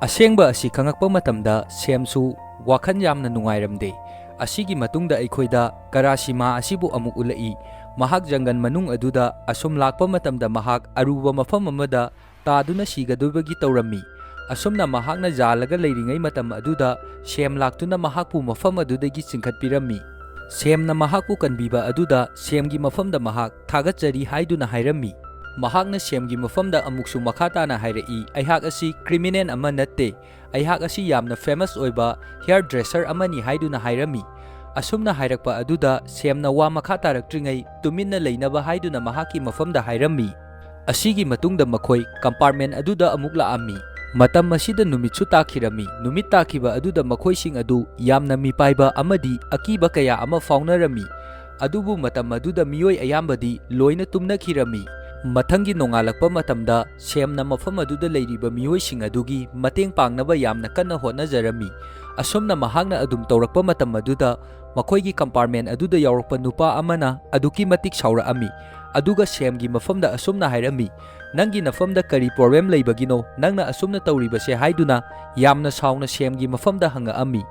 ꯑꯁꯦꯡꯕ ꯑꯁꯤ ꯈꯪꯉꯛꯄ ꯃꯇꯝꯗ ꯁꯦꯝꯁꯨ ꯋꯥꯈꯜ ꯌꯥꯝꯅ ꯅꯨꯡꯉꯥꯏꯔꯝꯗꯦ꯫ ꯑꯁꯤꯒꯤ ꯃꯇꯨꯡꯗ ꯑꯩꯈꯣꯏꯗ ꯀꯔꯥꯁꯤꯃꯥ ꯑꯁꯤꯕꯨ ꯑꯃꯨꯛ ꯎꯠꯂꯛꯏ꯫ ꯃꯍꯥꯛ ꯖꯪꯒꯜ ꯃꯅꯨꯡ ꯑꯗꯨꯗ ꯑꯁꯨꯝ ꯂꯥꯛꯄ ꯃꯇꯝꯗ ꯃꯍꯥꯛ ꯑꯔꯨꯕ ꯃꯐꯝ ꯑꯃꯗ ꯇꯥꯗꯨꯅ ꯁꯤꯒꯗꯧꯕꯒꯤ ꯇꯧꯔꯝꯃꯤ꯫ ꯑꯁꯨꯝꯅ ꯃꯍꯥꯛꯅ ꯌꯥꯜꯂꯒ ꯂꯩꯔꯤꯉꯩ ꯃꯇꯝ ꯑꯗꯨꯗ ꯁꯦꯝ ꯂꯥꯛꯇꯨꯅ ꯃꯍꯥꯛꯄꯨ ꯃꯐꯝ ꯑꯗꯨꯗꯒꯤ ꯆꯤꯡꯈꯠꯄꯤꯔꯝꯃꯤ꯫ ꯁꯦꯝꯅ ꯃꯍꯥꯛꯄꯨ ꯀꯟꯕꯤꯕ ꯑꯗꯨꯗ ꯁꯦꯝꯒꯤ ꯃꯐꯝꯗ ꯃꯍꯥꯛ ꯊꯥꯒꯠꯆꯔꯤ ꯍꯥꯏꯗꯨꯅ ꯍꯥꯏꯔꯝꯃꯤ꯫ ꯃꯍꯥꯛꯅ ꯁꯦꯝꯒꯤ ꯃꯐꯝꯗ ꯑꯃꯨꯛꯁꯨ ꯃꯈꯥ ꯇꯥꯅ ꯍꯥꯏꯔꯛꯏ, "ꯑꯩꯍꯥꯛ ꯑꯁꯤ ꯀ꯭ꯔꯤꯃꯤꯅꯦꯜ ꯑꯃ ꯅꯠꯇꯦ, ꯑꯩꯍꯥꯛ ꯑꯁꯤ ꯌꯥꯝꯅ ꯐꯦꯃꯁ ꯑꯣꯏꯕ ꯍꯤꯌꯥꯔ ꯗ꯭ꯔꯦꯁꯔ ꯑꯃꯅꯤ" ꯍꯥꯏꯗꯨꯅ ꯍꯥꯏꯔꯝꯃꯤ꯫ ꯑꯁꯨꯝꯅ ꯍꯥꯏꯔꯛꯄ ꯑꯗꯨꯗ ꯁꯦꯝꯅ ꯋꯥ ꯃꯈꯥ ꯇꯥꯔꯛꯇ꯭ꯔꯤꯉꯩ ꯇꯨꯃꯤꯟꯅ ꯂꯩꯅꯕ ꯍꯥꯏꯗꯨꯅ ꯃꯍꯥꯛꯀꯤ ꯃꯐꯝꯗ ꯍꯥꯏꯔꯝꯃꯤ꯫ ꯑꯁꯤꯒꯤ ꯃꯇꯨꯡꯗ ꯃꯈꯣꯏ ꯀꯝꯄꯥꯔꯠꯃꯦꯟ ꯑꯗꯨꯗ ꯑꯃꯨꯛ ꯂꯥꯛꯑꯝꯃꯤ꯫ ꯃꯇꯝ ꯑꯁꯤꯗ ꯅꯨꯃꯤꯠꯁꯨ ꯇꯥꯈꯤꯔꯝꯃꯤ꯫ ꯅꯨꯃꯤꯠ ꯇꯥꯈꯤꯕ ꯑꯗꯨꯗ ꯃꯈꯣꯏꯁꯤꯡ ꯑꯗꯨ ꯌꯥꯝꯅ ꯃꯤꯄꯥꯏꯕ ꯑꯃꯗꯤ ꯑꯀꯤꯕ ꯀꯌꯥ ꯑꯃ ꯐꯥꯎꯅꯔꯝꯃꯤ꯫ ꯑꯗꯨꯕꯨ ꯃꯇꯝ ꯑꯗꯨꯗ ꯃꯤꯑꯣꯏ ꯑꯌꯥꯝꯕꯗꯤ ꯂꯣꯏꯅ ꯇꯨꯝꯅꯈꯤꯔꯝꯃꯤ꯫ ꯃꯊꯪꯒꯤ ꯅꯣꯡꯉꯥꯜꯂꯛꯄ ꯃꯇꯝꯗ ꯁꯦꯝꯅ ꯃꯐꯝ ꯑꯗꯨꯗ ꯂꯩꯔꯤꯕ ꯃꯤꯑꯣꯏꯁꯤꯡ ꯑꯗꯨꯒꯤ ꯃꯇꯦꯡ ꯄꯥꯡꯅꯕ ꯌꯥꯝꯅ ꯀꯟꯅ ꯍꯣꯠꯅꯖꯔꯝꯃꯤ꯫ ꯑꯁꯨꯝꯅ ꯃꯍꯥꯛꯅ ꯑꯗꯨꯝ ꯇꯧꯔꯛꯄ ꯃꯇꯝ ꯑꯗꯨꯗ ꯃꯈꯣꯏꯒꯤ ꯀꯝꯄꯥꯔꯠꯃꯦꯟ ꯑꯗꯨꯗ ꯌꯥꯎꯔꯛꯄ ꯅꯨꯄꯥ ꯑꯃꯅ ꯑꯗꯨꯛꯀꯤ ꯃꯇꯤꯛ ꯁꯥꯎꯔꯛꯑꯝꯃꯤ꯫ ꯑꯗꯨꯒ ꯁꯦꯝꯒꯤ ꯃꯐꯝꯗ ꯑꯁꯨꯝꯅ ꯍꯥꯏꯔꯝꯃꯤ, "ꯅꯪꯒꯤ ꯅꯐꯝꯗ ꯀꯔꯤ ꯄ꯭ꯔꯣꯕ꯭ꯂꯦꯝ ꯂꯩꯕꯒꯤꯅꯣ ꯅꯪꯅ ꯑꯁꯨꯝꯅ ꯇꯧꯔꯤꯕꯁꯦ?" ꯍꯥꯏꯗꯨꯅ ꯌꯥꯝꯅ ꯁꯥꯎꯅ ꯁꯦꯝꯒꯤ ꯃꯐꯝꯗ ꯍꯪꯉꯛꯑꯝꯃꯤ꯫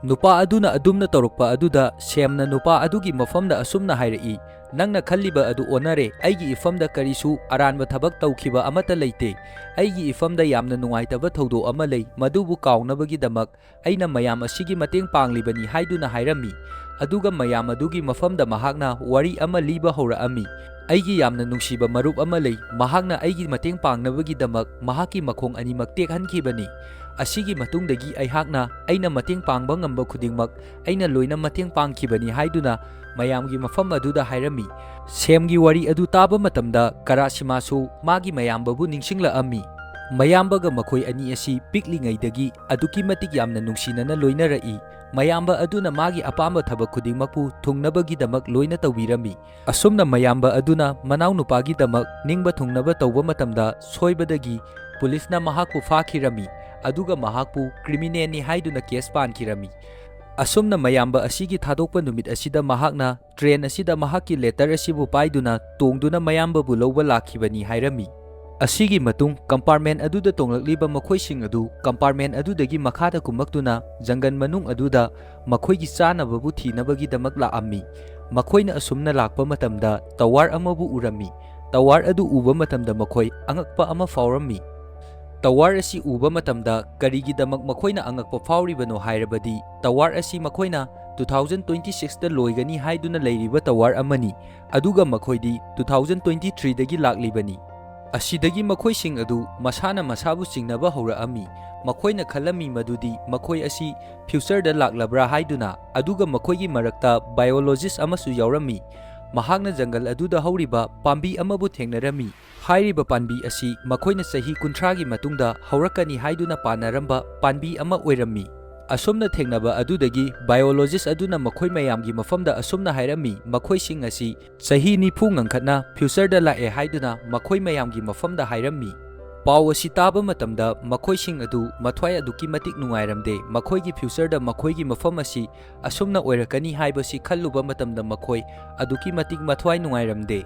ꯅꯨꯄꯥ ꯑꯗꯨꯅ ꯑꯗꯨꯝꯅ ꯇꯧꯔꯛꯄ ꯑꯗꯨꯗ ꯁꯦꯝꯅ ꯅꯨꯄꯥ ꯑꯗꯨꯒꯤ ꯃꯐꯝꯗ ꯑꯁꯨꯝꯅ ꯍꯥꯏꯔꯛꯏ, "ꯅꯪꯅ ꯈꯜꯂꯤꯕ ꯑꯗꯨ ꯑꯣꯟꯅꯔꯦ꯫ ꯑꯩꯒꯤ ꯏꯐꯝꯗ ꯀꯔꯤꯁꯨ ꯑꯔꯥꯟꯕ ꯊꯕꯛ ꯇꯧꯈꯤꯕ ꯑꯃꯠꯇ ꯂꯩꯇꯦ꯫ ꯑꯩꯒꯤ ꯏꯐꯝꯗ ꯌꯥꯝꯅ ꯅꯨꯡꯉꯥꯏꯇꯕ ꯊꯧꯗꯣꯛ ꯑꯃ ꯂꯩ, ꯃꯗꯨꯕꯨ ꯀꯥꯎꯅꯕꯒꯤꯗꯃꯛ ꯑꯩꯅ ꯃꯌꯥꯝ ꯑꯁꯤꯒꯤ ꯃꯇꯦꯡ ꯄꯥꯡꯂꯤꯕꯅꯤ" ꯍꯥꯏꯗꯨꯅ ꯍꯥꯏꯔꯝꯃꯤ꯫ ꯑꯗꯨꯒ ꯃꯌꯥꯝ ꯑꯗꯨꯒꯤ ꯃꯐꯝꯗ ꯃꯍꯥꯛꯅ ꯋꯥꯔꯤ ꯑꯃ ꯂꯤꯕ ꯍꯧꯔꯛꯑꯝꯃꯤ꯫ "ꯑꯩꯒꯤ ꯌꯥꯝꯅ ꯅꯨꯡꯁꯤꯕ ꯃꯔꯨꯞ ꯑꯃ ꯂꯩ, ꯃꯍꯥꯛꯅ ꯑꯩꯒꯤ ꯃꯇꯦꯡ ꯄꯥꯡꯅꯕꯒꯤꯗꯃꯛ ꯃꯍꯥꯛꯀꯤ ꯃꯈꯣꯡ ꯑꯅꯤꯃꯛ ꯇꯦꯛꯍꯟꯈꯤꯕꯅꯤ꯫ ꯑꯁꯤꯒꯤ ꯃꯇꯨꯡꯗꯒꯤ ꯑꯩꯍꯥꯛꯅ ꯑꯩꯅ ꯃꯇꯦꯡ ꯄꯥꯡꯕ ꯉꯝꯕ ꯈꯨꯗꯤꯡꯃꯛ ꯑꯩꯅ ꯂꯣꯏꯅ ꯃꯇꯦꯡ ꯄꯥꯡꯈꯤꯕꯅꯤ" ꯍꯥꯏꯗꯨꯅ ꯃꯌꯥꯝꯒꯤ ꯃꯐꯝ ꯑꯗꯨꯗ ꯍꯥꯏꯔꯝꯃꯤ꯫ ꯁꯦꯝꯒꯤ ꯋꯥꯔꯤ ꯑꯗꯨ ꯇꯥꯕ ꯃꯇꯝꯗ ꯀꯔꯥꯁꯤꯃꯥꯁꯨ ꯃꯥꯒꯤ ꯃꯌꯥꯝꯕꯕꯨ ꯅꯤꯡꯁꯤꯡꯂꯛꯑꯝꯃꯤ꯫ ꯃꯌꯥꯝꯕꯒ ꯃꯈꯣꯏ ꯑꯅꯤ ꯑꯁꯤ ꯄꯤꯛꯂꯤꯉꯩꯗꯒꯤ ꯑꯗꯨꯛꯀꯤ ꯃꯇꯤꯛ ꯌꯥꯝꯅ ꯅꯨꯡꯁꯤꯅꯅ ꯂꯣꯏꯅꯔꯛꯏ꯫ ꯃꯌꯥꯝꯕ ꯑꯗꯨꯅ ꯃꯥꯒꯤ ꯑꯄꯥꯝꯕ ꯊꯕꯛ ꯈꯨꯗꯤꯡꯃꯛꯄꯨ ꯊꯨꯡꯅꯕꯒꯤꯗꯃꯛ ꯂꯣꯏꯅ ꯇꯧꯕꯤꯔꯝꯃꯤ꯫ ꯑꯁꯨꯝꯅ ꯃꯌꯥꯝꯕ ꯑꯗꯨꯅ ꯃꯅꯥꯎꯅꯨꯄꯥꯒꯤꯗꯃꯛ ꯅꯤꯡꯕ ꯊꯨꯡꯅꯕ ꯇꯧꯕ ꯃꯇꯝꯗ ꯁꯣꯏꯕꯗꯒꯤ ꯄꯨꯂꯤꯁꯅ ꯃꯍꯥꯛꯄꯨ ꯐꯥꯈꯤꯔꯝꯃꯤ, ꯑꯗꯨꯒ ꯃꯍꯥꯛꯄꯨ ꯀ꯭ꯔꯤꯃꯤꯅꯦꯜꯅꯤ ꯍꯥꯏꯗꯨꯅ ꯀꯦꯁ ꯄꯥꯟꯈꯤꯔꯝꯃꯤ꯫ ꯑꯁꯨꯝꯅ ꯃꯌꯥꯝꯕ ꯑꯁꯤꯒꯤ ꯊꯥꯗꯣꯛꯄ ꯅꯨꯃꯤꯠ ꯑꯁꯤꯗ ꯃꯍꯥꯛꯅ ꯇ꯭ꯔꯦꯟ ꯑꯁꯤꯗ ꯃꯍꯥꯛꯀꯤ ꯂꯦꯇꯔ ꯑꯁꯤꯕꯨ ꯄꯥꯏꯗꯨꯅ ꯇꯣꯡꯗꯨꯅ ꯃꯌꯥꯝꯕꯕꯨ ꯂꯧꯕ ꯂꯥꯛꯈꯤꯕꯅꯤ ꯍꯥꯏꯔꯝꯃꯤ꯫ ꯑꯁꯤꯒꯤ ꯃꯇꯨꯡ ꯀꯝꯄꯥꯔꯠꯃꯦꯟ ꯑꯗꯨꯗ ꯇꯣꯡꯂꯛꯂꯤꯕ ꯃꯈꯣꯏꯁꯤꯡ ꯑꯗꯨ ꯀꯝꯄꯥꯔꯠꯃꯦꯟ ꯑꯗꯨꯗꯒꯤ ꯃꯈꯥꯗ ꯀꯨꯝꯃꯛꯇꯨꯅ ꯖꯪꯒꯜ ꯃꯅꯨꯡ ꯑꯗꯨꯗ ꯃꯈꯣꯏꯒꯤ ꯆꯥꯅꯕꯕꯨ ꯊꯤꯅꯕꯒꯤꯗꯃꯛ ꯂꯥꯛꯑꯝꯃꯤ꯫ ꯃꯈꯣꯏꯅ ꯑꯁꯨꯝꯅ ꯂꯥꯛꯄ ꯃꯇꯝꯗ ꯇꯋꯥꯔ ꯑꯃꯕꯨ ꯎꯔꯝꯃꯤ꯫ ꯇꯋꯥꯔ ꯑꯗꯨ ꯎꯕ ꯃꯇꯝꯗ ꯃꯈꯣꯏ ꯑꯉꯛꯄ ꯑꯃ ꯐꯥꯎꯔꯝꯃꯤ꯫ ꯇꯋꯥꯔ ꯑꯁꯤ ꯎꯕ ꯃꯇꯝꯗ ꯀꯔꯤꯒꯤꯗꯃꯛ ꯃꯈꯣꯏꯅ ꯑꯉꯛꯄ ꯐꯥꯎꯔꯤꯕꯅꯣ ꯍꯥꯏꯔꯕꯗꯤ, ꯇꯋꯥꯔ ꯑꯁꯤ ꯃꯈꯣꯏꯅ two thousand twenty six ꯇ ꯂꯣꯏꯒꯅꯤ ꯍꯥꯏꯗꯨꯅ ꯂꯩꯔꯤꯕ ꯇꯋꯥꯔ ꯑꯃꯅꯤ, ꯑꯗꯨꯒ ꯃꯈꯣꯏꯗꯤ two thousand twenty three ꯗꯒꯤ ꯂꯥꯛꯂꯤꯕꯅꯤ꯫ ꯑꯁꯤꯗꯒꯤ ꯃꯈꯣꯏꯁꯤꯡ ꯑꯗꯨ ꯃꯁꯥꯅ ꯃꯁꯥꯕꯨ ꯆꯤꯡꯅꯕ ꯍꯧꯔꯛꯑꯝꯃꯤ꯫ ꯃꯈꯣꯏꯅ ꯈꯜꯂꯝꯃꯤ ꯃꯗꯨꯗꯤ ꯃꯈꯣꯏ ꯑꯁꯤ ꯐ꯭ꯌꯨꯆꯔꯗ ꯂꯥꯛꯂꯕ꯭ꯔꯥ ꯍꯥꯏꯗꯨꯅ, ꯑꯗꯨꯒ ꯃꯈꯣꯏꯒꯤ ꯃꯔꯛꯇ ꯕꯥꯏꯑꯣꯂꯣꯖꯤꯁ ꯑꯃꯁꯨ ꯌꯥꯎꯔꯝꯃꯤ꯫ ꯃꯍꯥꯛꯅ ꯖꯪꯒꯜ ꯑꯗꯨꯗ ꯍꯧꯔꯤꯕ ꯄꯥꯝꯕꯤ ꯑꯃꯕꯨ ꯊꯦꯡꯅꯔꯝꯃꯤ꯫ ꯍꯥꯏꯔꯤꯕ ꯄꯥꯝꯕꯤ ꯑꯁꯤ ꯃꯈꯣꯏꯅ ꯆꯍꯤ ꯀꯨꯟꯊ꯭ꯔꯥꯒꯤ ꯃꯇꯨꯡꯗ ꯍꯧꯔꯛꯀꯅꯤ ꯍꯥꯏꯗꯨꯅ ꯄꯥꯅꯔꯝꯕ ꯄꯥꯝꯕꯤ ꯑꯃ ꯑꯣꯏꯔꯝꯃꯤ꯫ ꯑꯁꯨꯝꯅ ꯊꯦꯡꯅꯕ ꯑꯗꯨꯗꯒꯤ ꯕꯥꯏꯑꯣꯂꯣꯖꯤꯁ ꯑꯗꯨꯅ ꯃꯈꯣꯏ ꯃꯌꯥꯝꯒꯤ ꯃꯐꯝꯗ ꯑꯁꯨꯝꯅ ꯍꯥꯏꯔꯝꯃꯤ, ꯃꯈꯣꯏꯁꯤꯡ ꯑꯁꯤ ꯆꯍꯤ ꯅꯤꯐꯨ ꯉꯟꯈꯠꯅ ꯐ꯭ꯌꯨꯆꯔꯗ ꯂꯥꯛꯑꯦ ꯍꯥꯏꯗꯨꯅ ꯃꯈꯣꯏ ꯃꯌꯥꯝꯒꯤ ꯃꯐꯝꯗ ꯍꯥꯏꯔꯝꯃꯤ꯫ ꯄꯥꯎ ꯑꯁꯤ ꯇꯥꯕ ꯃꯇꯝꯗ ꯃꯈꯣꯏꯁꯤꯡ ꯑꯗꯨ ꯃꯊ꯭ꯋꯥꯏ ꯑꯗꯨꯛꯀꯤ ꯃꯇꯤꯛ ꯅꯨꯡꯉꯥꯏꯔꯝꯗꯦ꯫ ꯃꯈꯣꯏꯒꯤ ꯐ꯭ꯌꯨꯆꯔꯗ ꯃꯈꯣꯏꯒꯤ ꯃꯐꯝ ꯑꯁꯤ ꯑꯁꯨꯝꯅ ꯑꯣꯏꯔꯛꯀꯅꯤ ꯍꯥꯏꯕꯁꯤ ꯈꯜꯂꯨꯕ ꯃꯇꯝꯗ ꯃꯈꯣꯏ ꯑꯗꯨꯛꯀꯤ ꯃꯇꯤꯛ ꯃꯊ꯭ꯋꯥꯏ ꯅꯨꯡꯉꯥꯏꯔꯝꯗꯦ꯫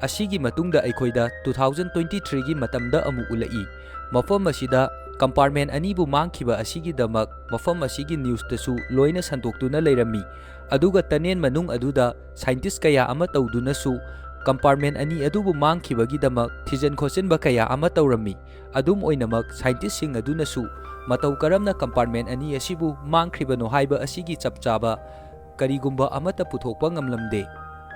ꯑꯁꯤꯒꯤ ꯃꯇꯨꯡꯗ ꯑꯩꯈꯣꯏꯗ two thousand twenty threeꯒꯤ ꯃꯇꯝꯗ ꯑꯃꯨꯛ ꯎꯠꯂꯛꯏ꯫ ꯃꯐꯝ ꯑꯁꯤꯗ compartment ꯑꯅꯤꯕꯨ ꯃꯥꯡꯈꯤꯕ ꯑꯁꯤꯒꯤꯗꯃꯛ ꯃꯐꯝ ꯑꯁꯤꯒꯤ newsꯇꯁꯨ ꯂꯣꯏꯅ ꯁꯟꯗꯣꯛꯇꯨꯅ ꯂꯩꯔꯝꯃꯤ꯫ ꯑꯗꯨꯒ tunnel ꯃꯅꯨꯡ ꯑꯗꯨꯗ scientist ꯀꯌꯥ ꯑꯃ ꯇꯧꯗꯨꯅꯁꯨ compartment ꯑꯅꯤ ꯑꯗꯨꯕꯨ ꯃꯥꯡꯈꯤꯕꯒꯤꯗꯃꯛ ꯊꯤꯖꯤꯟ ꯈꯣꯠꯆꯤꯟꯕ ꯀꯌꯥ ꯑꯃ ꯇꯧꯔꯝꯃꯤ꯫ ꯑꯗꯨꯝ ꯑꯣꯏꯅꯃꯛ, scientistꯁꯤꯡ ꯑꯗꯨꯅꯁꯨ ꯃꯇꯧ ꯀꯔꯝꯅ compartment ꯑꯅꯤ ꯑꯁꯤꯕꯨ ꯃꯥꯡꯈ꯭ꯔꯤꯕꯅꯣ ꯍꯥꯏꯕ ꯑꯁꯤꯒꯤ ꯆꯞ ꯆꯥꯕ ꯀꯔꯤꯒꯨꯝꯕ ꯑꯃꯠꯇ ꯄꯨꯊꯣꯛꯄ ꯉꯝꯂꯝꯗꯦ꯫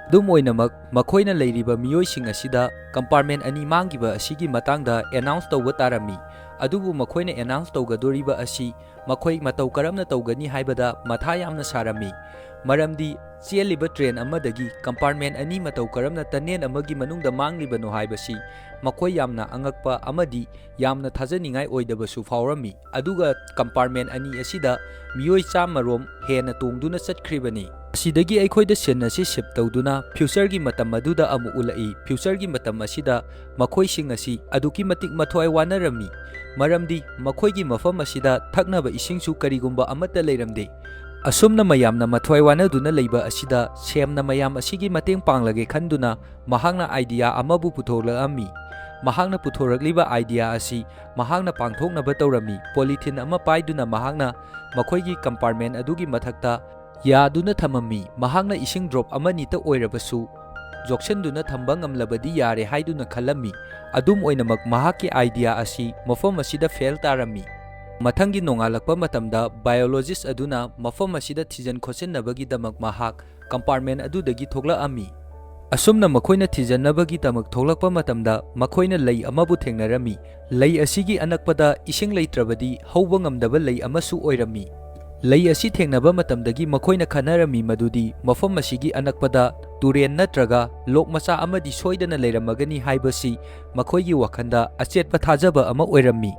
ꯑꯗꯨꯝ ꯑꯣꯏꯅꯃꯛ, ꯃꯈꯣꯏꯅ ꯂꯩꯔꯤꯕ ꯃꯤꯑꯣꯏꯁꯤꯡ ꯑꯁꯤꯗ compartment ꯑꯅꯤ ꯃꯥꯡꯈꯤꯕ ꯑꯁꯤꯒꯤ ꯃꯇꯥꯡꯗ announce ꯇꯧꯕ ꯇꯥꯔꯝꯃꯤ꯫ ꯑꯗꯨꯕꯨ ꯃꯈꯣꯏꯅ announce ꯇꯧꯒꯗꯧꯔꯤꯕ ꯑꯁꯤ ꯃꯈꯣꯏ ꯃꯇꯧ ꯀꯔꯝꯅ ꯇꯧꯒꯅꯤ ꯍꯥꯏꯕꯗ ꯃꯊꯥ ꯌꯥꯝꯅ ꯁꯥꯔꯝꯃꯤ꯫ ꯃꯔꯝꯗꯤ ꯆꯦꯜꯂꯤꯕ train ꯑꯃꯗꯒꯤ compartment ꯑꯅꯤ ꯃꯇꯧ ꯀꯔꯝꯅ tunnel ꯑꯃꯒꯤ ꯃꯅꯨꯡꯗ ꯃꯥꯡꯂꯤꯕꯅꯣ ꯍꯥꯏꯕꯁꯤ ꯃꯈꯣꯏ ꯌꯥꯝꯅ ꯑꯉꯛꯄ ꯑꯃꯗꯤ ꯌꯥꯝꯅ ꯊꯥꯖꯅꯤꯡꯉꯥꯏ ꯑꯣꯏꯗꯕꯁꯨ ꯐꯥꯎꯔꯝꯃꯤ꯫ ꯑꯗꯨꯒ compartment ꯑꯅꯤ ꯑꯁꯤꯗ ꯃꯤꯑꯣꯏ ꯆꯥꯝꯃ ꯔꯣꯝ ꯍꯦꯟꯅ ꯇꯣꯡꯗꯨꯅ ꯆꯠꯈ꯭ꯔꯤꯕꯅꯤ꯫ ꯑꯁꯤꯗꯒꯤ ꯑꯩꯈꯣꯏꯗ scene ꯑꯁꯤ shift ꯇꯧꯗꯨꯅ futureꯒꯤ ꯃꯇꯝ ꯑꯗꯨꯗ ꯑꯃꯨꯛ ꯎꯠꯂꯛꯏ꯫ Futureꯒꯤ ꯃꯇꯝ ꯑꯁꯤꯗ ꯃꯈꯣꯏꯁꯤꯡ ꯑꯁꯤ ꯑꯗꯨꯛꯀꯤ ꯃꯇꯤꯛ ꯃꯊ꯭ꯋꯥꯏ ꯋꯥꯅꯔꯝꯃꯤ, ꯃꯔꯝꯗꯤ ꯃꯈꯣꯏꯒꯤ ꯃꯐꯝ ꯑꯁꯤꯗ ꯊꯛꯅꯕ ꯏꯁꯤꯡꯁꯨ ꯀꯔꯤꯒꯨꯝꯕ ꯑꯃꯠꯇ ꯂꯩꯔꯝꯗꯦ꯫ ꯑꯁꯨꯝꯅ ꯃꯌꯥꯝꯅ ꯃꯊ꯭ꯋꯥꯏ ꯋꯥꯅꯗꯨꯅ ꯂꯩꯕ ꯑꯁꯤꯗ Samꯅ ꯃꯌꯥꯝ ꯑꯁꯤꯒꯤ ꯃꯇꯦꯡ ꯄꯥꯡꯂꯒꯦ ꯈꯟꯗꯨꯅ ꯃꯍꯥꯛꯅ idea ꯑꯃꯕꯨ ꯄꯨꯊꯣꯔꯛꯂꯝꯃꯤ꯫ ꯃꯍꯥꯛꯅ ꯄꯨꯊꯣꯔꯛꯂꯤꯕ idea ꯑꯁꯤ ꯃꯍꯥꯛꯅ ꯄꯥꯡꯊꯣꯛꯅꯕ ꯇꯧꯔꯝꯃꯤ꯫ Polythene ꯑꯃ ꯄꯥꯏꯗꯨꯅ ꯃꯍꯥꯛꯅ ꯃꯈꯣꯏꯒꯤ compartment ꯑꯗꯨꯒꯤ ꯃꯊꯛꯇ ꯌꯥꯗꯨꯅ ꯊꯝꯃꯝꯃꯤ꯫ ꯃꯍꯥꯛꯅ ꯏꯁꯤꯡ drop ꯑꯃꯅꯤꯇ ꯑꯣꯏꯔꯕꯁꯨ ꯌꯣꯛꯁꯤꯟꯗꯨꯅ ꯊꯝꯕ ꯉꯝꯂꯕꯗꯤ ꯌꯥꯔꯦ ꯍꯥꯏꯗꯨꯅ ꯈꯜꯂꯝꯃꯤ꯫ ꯑꯗꯨꯝ ꯑꯣꯏꯅꯃꯛ, ꯃꯍꯥꯛꯀꯤ idea ꯑꯁꯤ ꯃꯐꯝ ꯑꯁꯤꯗ fail ꯇꯥꯔꯝꯃꯤ꯫ ꯃꯊꯪꯒꯤ ꯅꯣꯡꯉꯥꯜꯂꯛꯄ ꯃꯇꯝꯗ biologist ꯑꯗꯨꯅ ꯃꯐꯝ ꯑꯁꯤꯗ ꯊꯤꯖꯤꯟ ꯈꯣꯠꯆꯤꯟꯅꯕꯒꯤꯗꯃꯛ ꯃꯍꯥꯛ compartment ꯑꯗꯨꯗꯒꯤ ꯊꯣꯛꯂꯛꯑꯝꯃꯤ꯫ ꯑꯁꯨꯝꯅ ꯃꯈꯣꯏꯅ ꯊꯤꯖꯤꯟꯅꯕꯒꯤꯗꯃꯛ ꯊꯣꯛꯂꯛꯄ ꯃꯇꯝꯗ ꯃꯈꯣꯏꯅ ꯂꯩ ꯑꯃꯕꯨ ꯊꯦꯡꯅꯔꯝꯃꯤ꯫ ꯂꯩ ꯑꯁꯤꯒꯤ ꯑꯅꯛꯄꯗ ꯏꯁꯤꯡ ꯂꯩꯇ꯭ꯔꯕꯗꯤ ꯍꯧꯕ ꯉꯝꯗꯕ ꯂꯩ ꯑꯃꯁꯨ ꯑꯣꯏꯔꯝꯃꯤ꯫ ꯂꯩ ꯑꯁꯤ ꯊꯦꯡꯅꯕ ꯃꯇꯝꯗꯒꯤ ꯃꯈꯣꯏꯅ ꯈꯟꯅꯔꯝꯃꯤ ꯃꯗꯨꯗꯤ ꯃꯐꯝ ꯑꯁꯤꯒꯤ ꯑꯅꯛꯄꯗ ꯇꯨꯔꯦꯟ ꯅꯠꯇ꯭ꯔꯒ lake ꯃꯆꯥ ꯑꯃꯗꯤ ꯁꯣꯏꯗꯅ ꯂꯩꯔꯝꯃꯒꯅꯤ ꯍꯥꯏꯕꯁꯤ ꯃꯈꯣꯏꯒꯤ ꯋꯥꯈꯜꯗ ꯑꯆꯦꯠꯄ ꯊꯥꯖꯕ ꯑꯃ ꯑꯣꯏꯔꯝꯃꯤ꯫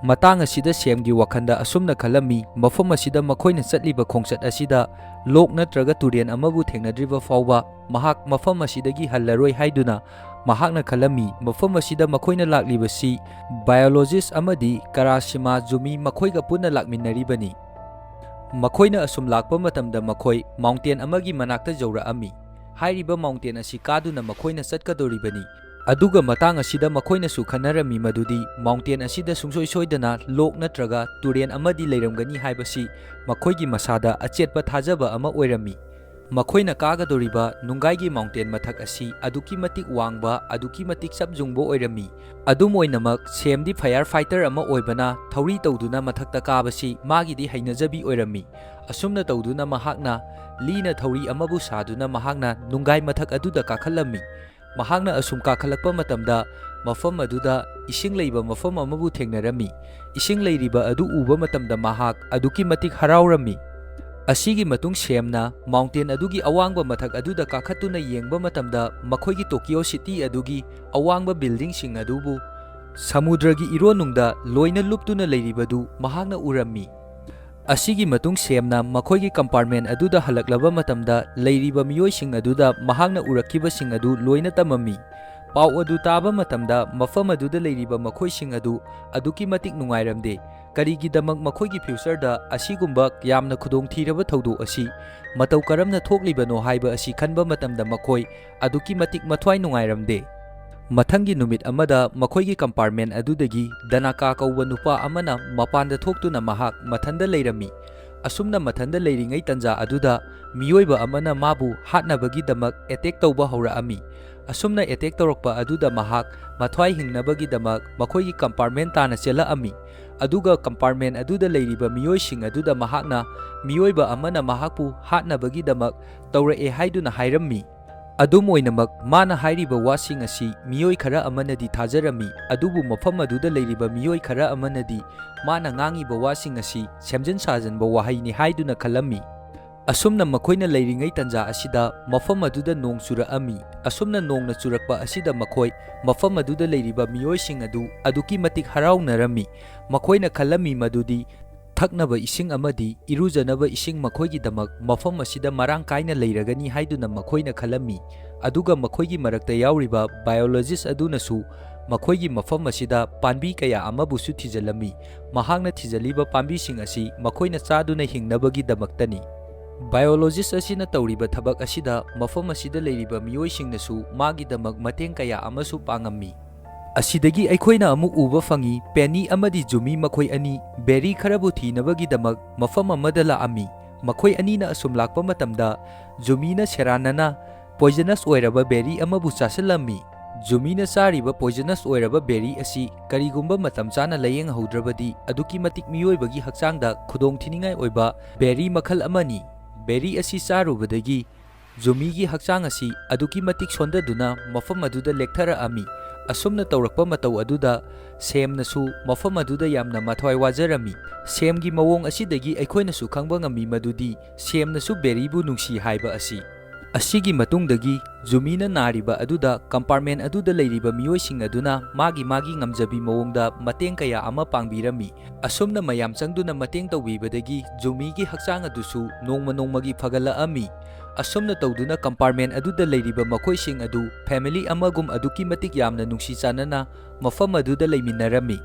ꯃꯇꯥꯡ ꯑꯁꯤꯗ Samꯒꯤ ꯋꯥꯈꯜꯗ ꯑꯁꯨꯝꯅ ꯈꯜꯂꯝꯃꯤ, ꯃꯐꯝ ꯑꯁꯤꯗ ꯃꯈꯣꯏꯅ ꯆꯠꯂꯤꯕ ꯈꯣꯡꯆꯠ ꯑꯁꯤꯗ lake ꯅꯠꯇ꯭ꯔꯒ ꯇꯨꯔꯦꯟ ꯑꯃꯕꯨ ꯊꯦꯡꯅꯗ꯭ꯔꯤꯕ ꯐꯥꯎꯕ ꯃꯍꯥꯛ ꯃꯐꯝ ꯑꯁꯤꯗꯒꯤ ꯍꯜꯂꯔꯣꯏ ꯍꯥꯏꯗꯨꯅ ꯃꯍꯥꯛꯅ ꯈꯜꯂꯝꯃꯤ꯫ ꯃꯐꯝ ꯑꯁꯤꯗ ꯃꯈꯣꯏꯅ ꯂꯥꯛꯂꯤꯕꯁꯤ biologist ꯑꯃꯗꯤ Karashima Yumi ꯃꯈꯣꯏꯒ ꯄꯨꯟꯅ ꯂꯥꯛꯃꯤꯟꯅꯔꯤꯕꯅꯤ꯫ ꯃꯈꯣꯏꯅ ꯑꯁꯨꯝ ꯂꯥꯛꯄ ꯃꯇꯝꯗ ꯃꯈꯣꯏ mountain ꯑꯃꯒꯤ ꯃꯅꯥꯛꯇ ꯌꯧꯔꯛꯑꯝꯃꯤ꯫ ꯍꯥꯏꯔꯤꯕ mountain ꯑꯁꯤ ꯀꯥꯗꯨꯅ ꯃꯈꯣꯏꯅ ꯆꯠꯀꯗꯧꯔꯤꯕꯅꯤ꯫ ꯑꯗꯨꯒ ꯃꯇꯥꯡ ꯑꯁꯤꯗ ꯃꯈꯣꯏꯅꯁꯨ ꯈꯟꯅꯔꯝꯃꯤ ꯃꯗꯨꯗꯤ mountain ꯑꯁꯤꯗ ꯁꯨꯡꯁꯣꯏ ꯁꯣꯏꯗꯅ lake ꯅꯠꯇ꯭ꯔꯒ ꯇꯨꯔꯦꯟ ꯑꯃꯗꯤ ꯂꯩꯔꯝꯒꯅꯤ ꯍꯥꯏꯕꯁꯤ ꯃꯈꯣꯏꯒꯤ ꯃꯁꯥꯗ ꯑꯆꯦꯠꯄ ꯊꯥꯖꯕ ꯑꯃ ꯑꯣꯏꯔꯝꯃꯤ꯫ ꯃꯈꯣꯏꯅ ꯀꯥꯒꯗꯧꯔꯤꯕ ꯅꯨꯡꯒꯥꯏꯒꯤ mountain ꯃꯊꯛ ꯑꯁꯤ ꯑꯗꯨꯛꯀꯤ ꯃꯇꯤꯛ ꯋꯥꯡꯕ, ꯑꯗꯨꯛꯀꯤ ꯃꯇꯤꯛ ꯆꯞ ꯌꯨꯡꯕ ꯑꯣꯏꯔꯝꯃꯤ꯫ ꯑꯗꯨꯝ ꯑꯣꯏꯅꯃꯛ, ꯁꯦꯝꯗꯤ fire fighter ꯑꯃ ꯑꯣꯏꯕꯅ ꯊꯧꯔꯤ ꯇꯧꯗꯨꯅ ꯃꯊꯛꯇ ꯀꯥꯕꯁꯤ ꯃꯥꯒꯤꯗꯤ ꯍꯩꯅꯖꯕꯤ ꯑꯣꯏꯔꯝꯃꯤ꯫ ꯑꯁꯨꯝꯅ ꯇꯧꯗꯨꯅ ꯃꯍꯥꯛꯅ ꯂꯤꯅ ꯊꯧꯔꯤ ꯑꯃꯕꯨ ꯁꯥꯗꯨꯅ ꯃꯍꯥꯛꯅ ꯅꯨꯡꯒꯥꯏ ꯃꯊꯛ ꯑꯗꯨꯗ ꯀꯥꯈꯠꯂꯝꯃꯤ꯫ ꯃꯍꯥꯛꯅ ꯑꯁꯨꯝ ꯀꯥꯈꯠꯂꯛꯄ ꯃꯇꯝꯗ ꯃꯐꯝ ꯑꯗꯨꯗ ꯏꯁꯤꯡ ꯂꯩꯕ ꯃꯐꯝ ꯑꯃꯕꯨ ꯊꯦꯡꯅꯔꯝꯃꯤ꯫ ꯏꯁꯤꯡ ꯂꯩꯔꯤꯕ ꯑꯗꯨ ꯎꯕ ꯃꯇꯝꯗ ꯃꯍꯥꯛ ꯑꯗꯨꯛꯀꯤ ꯃꯇꯤꯛ ꯍꯔꯥꯎꯔꯝꯃꯤ꯫ ꯑꯁꯤꯒꯤ ꯃꯇꯨꯡ ꯁꯦꯝꯅ mountain ꯑꯗꯨꯒꯤ ꯑꯋꯥꯡꯕ ꯃꯊꯛ ꯑꯗꯨꯗ ꯀꯥꯈꯠꯇꯨꯅ ꯌꯦꯡꯕ ꯃꯇꯝꯗ ꯃꯈꯣꯏꯒꯤ Tokyo city ꯑꯗꯨꯒꯤ ꯑꯋꯥꯡꯕ buildingꯁꯤꯡ ꯑꯗꯨꯕꯨ ꯁꯃꯨꯗ꯭ꯔꯒꯤ ꯏꯔꯣꯟꯅꯨꯡꯗ ꯂꯣꯏꯅ ꯂꯨꯞꯇꯨꯅ ꯂꯩꯔꯤꯕꯗꯨ ꯃꯍꯥꯛꯅ ꯎꯔꯝꯃꯤ꯫ ꯑꯁꯤꯒꯤ ꯃꯇꯨꯡ ꯁꯦꯝꯅ ꯃꯈꯣꯏꯒꯤ compartment ꯑꯗꯨꯗ ꯍꯜꯂꯛꯂꯕ ꯃꯇꯝꯗ ꯂꯩꯔꯤꯕ ꯃꯤꯑꯣꯏꯁꯤꯡ ꯑꯗꯨꯗ ꯃꯍꯥꯛꯅ ꯎꯔꯛꯈꯤꯕꯁꯤꯡ ꯑꯗꯨ ꯂꯣꯏꯅ ꯇꯝꯃꯝꯃꯤ꯫ ꯄꯥꯎ ꯑꯗꯨ ꯇꯥꯕ ꯃꯇꯝꯗ ꯃꯐꯝ ꯑꯗꯨꯗ ꯂꯩꯔꯤꯕ ꯃꯈꯣꯏꯁꯤꯡ ꯑꯗꯨ ꯑꯗꯨꯛꯀꯤ ꯃꯇꯤꯛ ꯅꯨꯡꯉꯥꯏꯔꯝꯗꯦ꯫ ꯀꯔꯤꯒꯤꯗꯃꯛ ꯃꯈꯣꯏꯒꯤ futureꯗ ꯑꯁꯤꯒꯨꯝꯕ ꯌꯥꯝꯅ ꯈꯨꯗꯣꯡꯊꯤꯔꯕ ꯊꯧꯗꯣꯛ ꯑꯁꯤ ꯃꯇꯧ ꯀꯔꯝꯅ ꯊꯣꯛꯂꯤꯕꯅꯣ ꯍꯥꯏꯕ ꯑꯁꯤ ꯈꯟꯕ ꯃꯇꯝꯗ ꯃꯈꯣꯏ ꯑꯗꯨꯛꯀꯤ ꯃꯇꯤꯛ ꯃꯊ꯭ꯋꯥꯏ ꯅꯨꯡꯉꯥꯏꯔꯝꯗꯦ꯫ ꯃꯊꯪꯒꯤ ꯅꯨꯃꯤꯠ ꯑꯃꯗ ꯃꯈꯣꯏꯒꯤ compartment ꯑꯗꯨꯗꯒꯤ ꯗꯅꯥꯀꯥ ꯀꯧꯕ ꯅꯨꯄꯥ ꯑꯃꯅ ꯃꯄꯥꯟꯗ ꯊꯣꯛꯇꯨꯅ ꯃꯍꯥꯛ ꯃꯊꯟꯗ ꯂꯩꯔꯝꯃꯤ꯫ ꯑꯁꯨꯝꯅ ꯃꯊꯟꯗ ꯂꯩꯔꯤꯉꯩ ꯇꯟꯖꯥ ꯑꯗꯨꯗ ꯃꯤꯑꯣꯏꯕ ꯑꯃꯅ ꯃꯥꯕꯨ ꯍꯥꯠꯅꯕꯒꯤꯗꯃꯛ attack ꯇꯧꯕ ꯍꯧꯔꯛꯑꯝꯃꯤ꯫ ꯑꯁꯨꯝꯅ attack ꯇꯧꯔꯛꯄ ꯑꯗꯨꯗ ꯃꯍꯥꯛ ꯃꯊ꯭ꯋꯥꯏ ꯍꯤꯡꯅꯕꯒꯤꯗꯃꯛ ꯃꯈꯣꯏꯒꯤ compartment ꯇꯥꯅ ꯆꯦꯜꯂꯛꯑꯝꯃꯤ꯫ ꯑꯗꯨꯒ compartment ꯑꯗꯨꯗ ꯂꯩꯔꯤꯕ ꯃꯤꯑꯣꯏꯁꯤꯡ ꯑꯗꯨꯗ ꯃꯍꯥꯛꯅ ꯃꯤꯑꯣꯏꯕ ꯑꯃꯅ ꯃꯍꯥꯛꯄꯨ ꯍꯥꯠꯅꯕꯒꯤꯗꯃꯛ ꯇꯧꯔꯛꯑꯦ ꯍꯥꯏꯗꯨꯅ ꯍꯥꯏꯔꯝꯃꯤ꯫ ꯑꯗꯨꯝ ꯑꯣꯏꯅꯃꯛ, ꯃꯥꯅ ꯍꯥꯏꯔꯤꯕ ꯋꯥꯁꯤꯡ ꯑꯁꯤ ꯃꯤꯑꯣꯏ ꯈꯔ ꯑꯃꯅꯗꯤ ꯊꯥꯖꯔꯝꯃꯤ, ꯑꯗꯨꯕꯨ ꯃꯐꯝ ꯑꯗꯨꯗ ꯂꯩꯔꯤꯕ ꯃꯤꯑꯣꯏ ꯈꯔ ꯑꯃꯅꯗꯤ ꯃꯥꯅ ꯉꯥꯡꯉꯤꯕ ꯋꯥꯁꯤꯡ ꯑꯁꯤ ꯁꯦꯝꯖꯤꯟ ꯁꯥꯖꯤꯟꯕ ꯋꯥꯍꯩꯅꯤ ꯍꯥꯏꯗꯨꯅ ꯈꯜꯂꯝꯃꯤ꯫ ꯑꯁꯨꯝꯅ ꯃꯈꯣꯏꯅ ꯂꯩꯔꯤꯉꯩ ꯇꯟꯖꯥ ꯑꯁꯤꯗ ꯃꯐꯝ ꯑꯗꯨꯗ ꯅꯣꯡ ꯆꯨꯔꯛꯑꯝꯃꯤ꯫ ꯑꯁꯨꯝꯅ ꯅꯣꯡꯅ ꯆꯨꯔꯛꯄ ꯑꯁꯤꯗ ꯃꯈꯣꯏ ꯃꯐꯝ ꯑꯗꯨꯗ ꯂꯩꯔꯤꯕ ꯃꯤꯑꯣꯏꯁꯤꯡ ꯑꯗꯨ ꯑꯗꯨꯛꯀꯤ ꯃꯇꯤꯛ ꯍꯔꯥꯎꯅꯔꯝꯃꯤ꯫ ꯃꯈꯣꯏꯅ ꯈꯜꯂꯝꯃꯤ ꯃꯗꯨꯗꯤ ꯊꯛꯅꯕ ꯏꯁꯤꯡ ꯑꯃꯗꯤ ꯏꯔꯨꯖꯅꯕ ꯏꯁꯤꯡ ꯃꯈꯣꯏꯒꯤꯗꯃꯛ ꯃꯐꯝ ꯑꯁꯤꯗ ꯃꯔꯥꯡ ꯀꯥꯏꯅ ꯂꯩꯔꯒꯅꯤ ꯍꯥꯏꯗꯨꯅ ꯃꯈꯣꯏꯅ ꯈꯜꯂꯝꯃꯤ꯫ ꯑꯗꯨꯒ ꯃꯈꯣꯏꯒꯤ ꯃꯔꯛꯇ ꯌꯥꯎꯔꯤꯕ biologist ꯑꯗꯨꯅꯁꯨ ꯃꯈꯣꯏꯒꯤ ꯃꯐꯝ ꯑꯁꯤꯗ ꯄꯥꯝꯕꯤ ꯀꯌꯥ ꯑꯃꯕꯨꯁꯨ ꯊꯤꯖꯤꯜꯂꯝꯃꯤ꯫ ꯃꯍꯥꯛꯅ ꯊꯤꯖꯤꯜꯂꯤꯕ ꯄꯥꯝꯕꯤꯁꯤꯡ ꯑꯁꯤ ꯃꯈꯣꯏꯅ ꯆꯥꯗꯨꯅ ꯍꯤꯡꯅꯕꯒꯤꯗꯃꯛꯇꯅꯤ꯫ Biologist ꯑꯁꯤꯅ ꯇꯧꯔꯤꯕ ꯊꯕꯛ ꯑꯁꯤꯗ ꯃꯐꯝ ꯑꯁꯤꯗ ꯂꯩꯔꯤꯕ ꯃꯤꯑꯣꯏꯁꯤꯡꯅꯁꯨ ꯃꯥꯒꯤꯗꯃꯛ ꯃꯇꯦꯡ ꯀꯌꯥ ꯑꯃꯁꯨ ꯄꯥꯡꯉꯝꯃꯤ꯫ ꯑꯁꯤꯗꯒꯤ ꯑꯩꯈꯣꯏꯅ ꯑꯃꯨꯛ ꯎꯕ ꯐꯪꯏ, ꯄꯦꯅꯤ ꯑꯃꯗꯤ ꯖꯨꯃꯤ ꯃꯈꯣꯏ ꯑꯅꯤ ꯕꯦꯔꯤ ꯈꯔꯕꯨ ꯊꯤꯅꯕꯒꯤꯗꯃꯛ ꯃꯐꯝ ꯑꯃꯗ ꯂꯥꯛꯑꯝꯃꯤ꯫ ꯃꯈꯣꯏ ꯑꯅꯤꯅ ꯑꯁꯨꯝ ꯂꯥꯛꯄ ꯃꯇꯝꯗ ꯖꯨꯃꯤꯅ ꯁꯦꯔꯥꯟꯅꯅ poisonous ꯑꯣꯏꯔꯕ ꯕꯦꯔꯤ ꯑꯃꯕꯨ ꯆꯥꯁꯤꯜꯂꯝꯃꯤ꯫ ꯖꯨꯃꯤꯅ ꯆꯥꯔꯤꯕ poisonous ꯑꯣꯏꯔꯕ ꯕꯦꯔꯤ ꯑꯁꯤ ꯀꯔꯤꯒꯨꯝꯕ ꯃꯇꯝ ꯆꯥꯅ ꯂꯥꯌꯦꯡꯍꯧꯗ꯭ꯔꯕꯗꯤ ꯑꯗꯨꯛꯀꯤ ꯃꯇꯤꯛ ꯃꯤꯑꯣꯏꯕꯒꯤ ꯍꯛꯆꯥꯡꯗ ꯈꯨꯗꯣꯡꯊꯤꯅꯤꯡꯉꯥꯏ ꯑꯣꯏꯕ ꯕꯦꯔꯤ ꯃꯈꯜ ꯑꯃꯅꯤ꯫ ꯕꯦꯔꯤ ꯑꯁꯤ ꯆꯥꯔꯨꯕꯗꯒꯤ ꯖꯨꯃꯤꯒꯤ ꯍꯛꯆꯥꯡ ꯑꯁꯤ ꯑꯗꯨꯛꯀꯤ ꯃꯇꯤꯛ ꯁꯣꯟꯊꯗꯨꯅ ꯃꯐꯝ ꯑꯗꯨꯗ ꯂꯦꯛꯊꯔꯛꯑꯝꯃꯤ꯫ ꯑꯁꯨꯝꯅ ꯇꯧꯔꯛꯄ ꯃꯇꯧ ꯑꯗꯨꯗ ꯁꯦꯝꯅꯁꯨ ꯃꯐꯝ ꯑꯗꯨꯗ ꯌꯥꯝꯅ ꯃꯊ꯭ꯋꯥꯏ ꯋꯥꯖꯔꯝꯃꯤ꯫ ꯁꯦꯝꯒꯤ ꯃꯑꯣꯡ ꯑꯁꯤꯗꯒꯤ ꯑꯩꯈꯣꯏꯅꯁꯨ ꯈꯪꯕ ꯉꯝꯃꯤ ꯃꯗꯨꯗꯤ ꯁꯦꯝꯅꯁꯨ ꯕꯦꯔꯤꯕꯨ ꯅꯨꯡꯁꯤ ꯍꯥꯏꯕ ꯑꯁꯤ꯫ ꯑꯁꯤꯒꯤ ꯃꯇꯨꯡꯗꯒꯤ ꯖꯨꯃꯤꯅ ꯅꯥꯔꯤꯕ ꯑꯗꯨꯗ compartment ꯑꯗꯨꯗ ꯂꯩꯔꯤꯕ ꯃꯤꯑꯣꯏꯁꯤꯡ ꯑꯗꯨꯅ ꯃꯥꯒꯤ ꯃꯥꯒꯤ ꯉꯝꯖꯕꯤ ꯃꯑꯣꯡꯗ ꯃꯇꯦꯡ ꯀꯌꯥ ꯑꯃ ꯄꯥꯡꯕꯤꯔꯝꯃꯤ꯫ ꯑꯁꯨꯝꯅ ꯃꯌꯥꯝ ꯆꯪꯗꯨꯅ ꯃꯇꯦꯡ ꯇꯧꯕꯤꯕꯗꯒꯤ ꯖꯨꯃꯤꯒꯤ ꯍꯛꯆꯥꯡ ꯑꯗꯨꯁꯨ ꯅꯣꯡꯃ ꯅꯣꯡꯃꯒꯤ ꯐꯒꯠꯂꯛꯑꯝꯃꯤ꯫ ꯑꯁꯨꯝꯅ ꯇꯧꯗꯨꯅ compartment ꯑꯗꯨꯗ ꯂꯩꯔꯤꯕ ꯃꯈꯣꯏꯁꯤꯡ ꯑꯗꯨ family ꯑꯃꯒꯨꯝ ꯑꯗꯨꯛꯀꯤ ꯃꯇꯤꯛ ꯌꯥꯝꯅ ꯅꯨꯡꯁꯤ ꯆꯥꯟꯅꯅ ꯃꯐꯝ ꯑꯗꯨꯗ ꯂꯩꯃꯤꯟꯅꯔꯝꯃꯤ꯫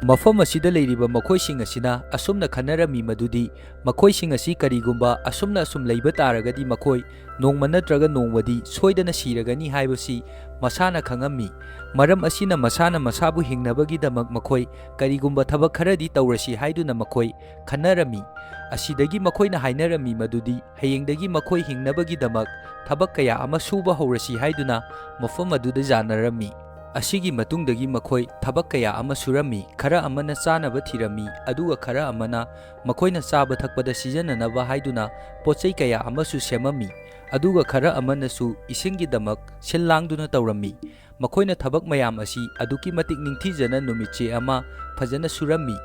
ꯃꯐꯝ ꯑꯁꯤꯗ ꯂꯩꯔꯤꯕ ꯃꯈꯣꯏꯁꯤꯡ ꯑꯁꯤꯅ ꯑꯁꯨꯝꯅ ꯈꯟꯅꯔꯝꯃꯤ ꯃꯗꯨꯗꯤ ꯃꯈꯣꯏꯁꯤꯡ ꯑꯁꯤ ꯀꯔꯤꯒꯨꯝꯕ ꯑꯁꯨꯝꯅ ꯑꯁꯨꯝ ꯂꯩꯕ ꯇꯥꯔꯒꯗꯤ ꯃꯈꯣꯏ ꯅꯣꯡꯃ ꯅꯠꯇ꯭ꯔꯒ ꯅꯣꯡꯃꯗꯤ ꯁꯣꯏꯗꯅ ꯁꯤꯔꯒꯅꯤ ꯍꯥꯏꯕꯁꯤ ꯃꯁꯥꯅ ꯈꯪꯉꯝꯃꯤ꯫ ꯃꯔꯝ ꯑꯁꯤꯅ ꯃꯁꯥꯅ ꯃꯁꯥꯕꯨ ꯍꯤꯡꯅꯕꯒꯤꯗꯃꯛ ꯃꯈꯣꯏ ꯀꯔꯤꯒꯨꯝꯕ ꯊꯕꯛ ꯈꯔꯗꯤ ꯇꯧꯔꯁꯤ ꯍꯥꯏꯗꯨꯅ ꯃꯈꯣꯏ ꯈꯟꯅꯔꯝꯃꯤ꯫ ꯑꯁꯤꯗꯒꯤ ꯃꯈꯣꯏꯅ ꯍꯥꯏꯅꯔꯝꯃꯤ ꯃꯗꯨꯗꯤ ꯍꯌꯦꯡꯗꯒꯤ ꯃꯈꯣꯏ ꯍꯤꯡꯅꯕꯒꯤꯗꯃꯛ ꯊꯕꯛ ꯀꯌꯥ ꯑꯃ ꯁꯨꯕ ꯍꯧꯔꯁꯤ ꯍꯥꯏꯗꯨꯅ ꯃꯐꯝ ꯑꯗꯨꯗ ꯌꯥꯅꯔꯝꯃꯤ꯫ ꯑꯁꯤꯒꯤ ꯃꯇꯨꯡꯗꯒꯤ ꯃꯈꯣꯏ ꯊꯕꯛ ꯀꯌꯥ ꯑꯃ ꯁꯨꯔꯝꯃꯤ, ꯈꯔ ꯑꯃꯅ ꯆꯥꯅꯕ ꯊꯤꯔꯝꯃꯤ, ꯑꯗꯨꯒ ꯈꯔ ꯑꯃꯅ ꯃꯈꯣꯏꯅ ꯆꯥꯕ ꯊꯛꯄꯗ ꯁꯤꯖꯤꯟꯅꯅꯕ ꯍꯥꯏꯗꯨꯅ ꯄꯣꯠ ꯆꯩ ꯀꯌꯥ ꯑꯃꯁꯨ ꯁꯦꯝꯃꯝꯃꯤ, ꯑꯗꯨꯒ ꯈꯔ ꯑꯃꯅꯁꯨ ꯏꯁꯤꯡꯒꯤꯗꯃꯛ ꯁꯤꯜ ꯂꯥꯡꯗꯨꯅ ꯇꯧꯔꯝꯃꯤ꯫ ꯃꯈꯣꯏꯅ ꯊꯕꯛ ꯃꯌꯥꯝ ꯑꯁꯤ ꯑꯗꯨꯛꯀꯤ ꯃꯇꯤꯛ ꯅꯤꯡꯊꯤꯖꯅ ꯅꯨꯃꯤꯠ ꯆꯦ ꯑꯃ ꯐꯖꯅ ꯁꯨꯔꯝꯃꯤ꯫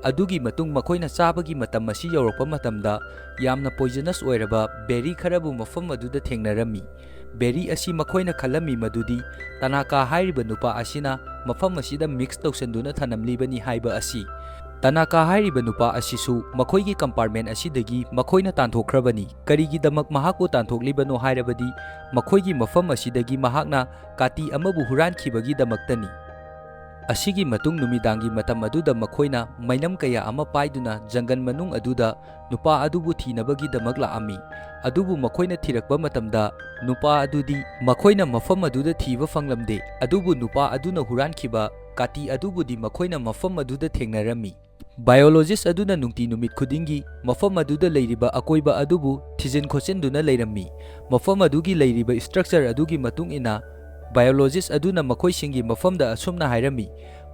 ꯑꯗꯨꯒꯤ ꯃꯇꯨꯡ ꯃꯈꯣꯏꯅ ꯆꯥꯕꯒꯤ ꯃꯇꯝ ꯑꯁꯤ ꯌꯧꯔꯛꯄ ꯃꯇꯝꯗ ꯌꯥꯝꯅ poisonous ꯑꯣꯏꯔꯕ ꯕꯦꯔꯤ ꯈꯔꯕꯨ ꯃꯐꯝ ꯑꯗꯨꯗ ꯊꯦꯡꯅꯔꯝꯃꯤ꯫ ꯕꯦꯔꯤ ꯑꯁꯤ ꯃꯈꯣꯏꯅ ꯈꯜꯂꯝꯃꯤ ꯃꯗꯨꯗꯤ ꯇꯅꯥꯀꯥ ꯍꯥꯏꯔꯤꯕ ꯅꯨꯄꯥ ꯑꯁꯤꯅ ꯃꯐꯝ ꯑꯁꯤꯗ mix ꯇꯧꯁꯤꯟꯗꯨꯅ ꯊꯅꯝꯂꯤꯕꯅꯤ ꯍꯥꯏꯕ ꯑꯁꯤ꯫ ꯇꯅꯥꯀꯥ ꯍꯥꯏꯔꯤꯕ ꯅꯨꯄꯥ ꯑꯁꯤꯁꯨ ꯃꯈꯣꯏꯒꯤ compartment ꯑꯁꯤꯗꯒꯤ ꯃꯈꯣꯏꯅ ꯇꯥꯟꯊꯣꯛꯈ꯭ꯔꯕꯅꯤ꯫ ꯀꯔꯤꯒꯤꯗꯃꯛ ꯃꯍꯥꯛꯄꯨ ꯇꯥꯟꯊꯣꯛꯂꯤꯕꯅꯣ ꯍꯥꯏꯔꯕꯗꯤ ꯃꯈꯣꯏꯒꯤ ꯃꯐꯝ ꯑꯁꯤꯗꯒꯤ ꯃꯍꯥꯛꯅ ꯀꯥꯇꯤ ꯑꯃꯕꯨ ꯍꯨꯔꯥꯟꯈꯤꯕꯒꯤꯗꯃꯛꯇꯅꯤ꯫ ꯑꯁꯤꯒꯤ ꯃꯇꯨꯡ ꯅꯨꯃꯤꯗꯥꯡꯒꯤ ꯃꯇꯝ ꯑꯗꯨꯗ ꯃꯈꯣꯏꯅ ꯃꯩꯅꯝ ꯀꯌꯥ ꯑꯃ ꯄꯥꯏꯗꯨꯅ ꯖꯪꯒꯜ ꯃꯅꯨꯡ ꯑꯗꯨꯗ ꯅꯨꯄꯥ ꯑꯗꯨꯕꯨ ꯊꯤꯅꯕꯒꯤꯗꯃꯛ ꯂꯥꯛꯑꯝꯃꯤ꯫ ꯑꯗꯨꯕꯨ ꯃꯈꯣꯏꯅ ꯊꯤꯔꯛꯄ ꯃꯇꯝꯗ ꯅꯨꯄꯥ ꯑꯗꯨꯗꯤ ꯃꯈꯣꯏꯅ ꯃꯐꯝ ꯑꯗꯨꯗ ꯊꯤꯕ ꯐꯪꯂꯝꯗꯦ꯫ ꯑꯗꯨꯕꯨ ꯅꯨꯄꯥ ꯑꯗꯨꯅ ꯍꯨꯔꯥꯟꯈꯤꯕ ꯀꯥꯇꯤ ꯑꯗꯨꯕꯨꯗꯤ ꯃꯈꯣꯏꯅ ꯃꯐꯝ ꯑꯗꯨꯗ ꯊꯦꯡꯅꯔꯝꯃꯤ꯫ Biologist ꯑꯗꯨꯅ ꯅꯨꯡꯇꯤ ꯅꯨꯃꯤꯠ ꯈꯨꯗꯤꯡꯒꯤ ꯃꯐꯝ ꯑꯗꯨꯗ ꯂꯩꯔꯤꯕ ꯑꯀꯣꯏꯕ ꯑꯗꯨꯕꯨ ꯊꯤꯖꯤꯟ ꯈꯣꯠꯆꯤꯟꯗꯨꯅ ꯂꯩꯔꯝꯃꯤ꯫ ꯃꯐꯝ ꯑꯗꯨꯒꯤ ꯂꯩꯔꯤꯕ structure ꯑꯗꯨꯒꯤ ꯃꯇꯨꯡ ꯏꯟꯅ Biologist ꯑꯗꯨꯅ ꯃꯈꯣꯏꯁꯤꯡꯒꯤ ꯃꯐꯝꯗ ꯑꯁꯨꯝꯅ ꯍꯥꯏꯔꯝꯃꯤ,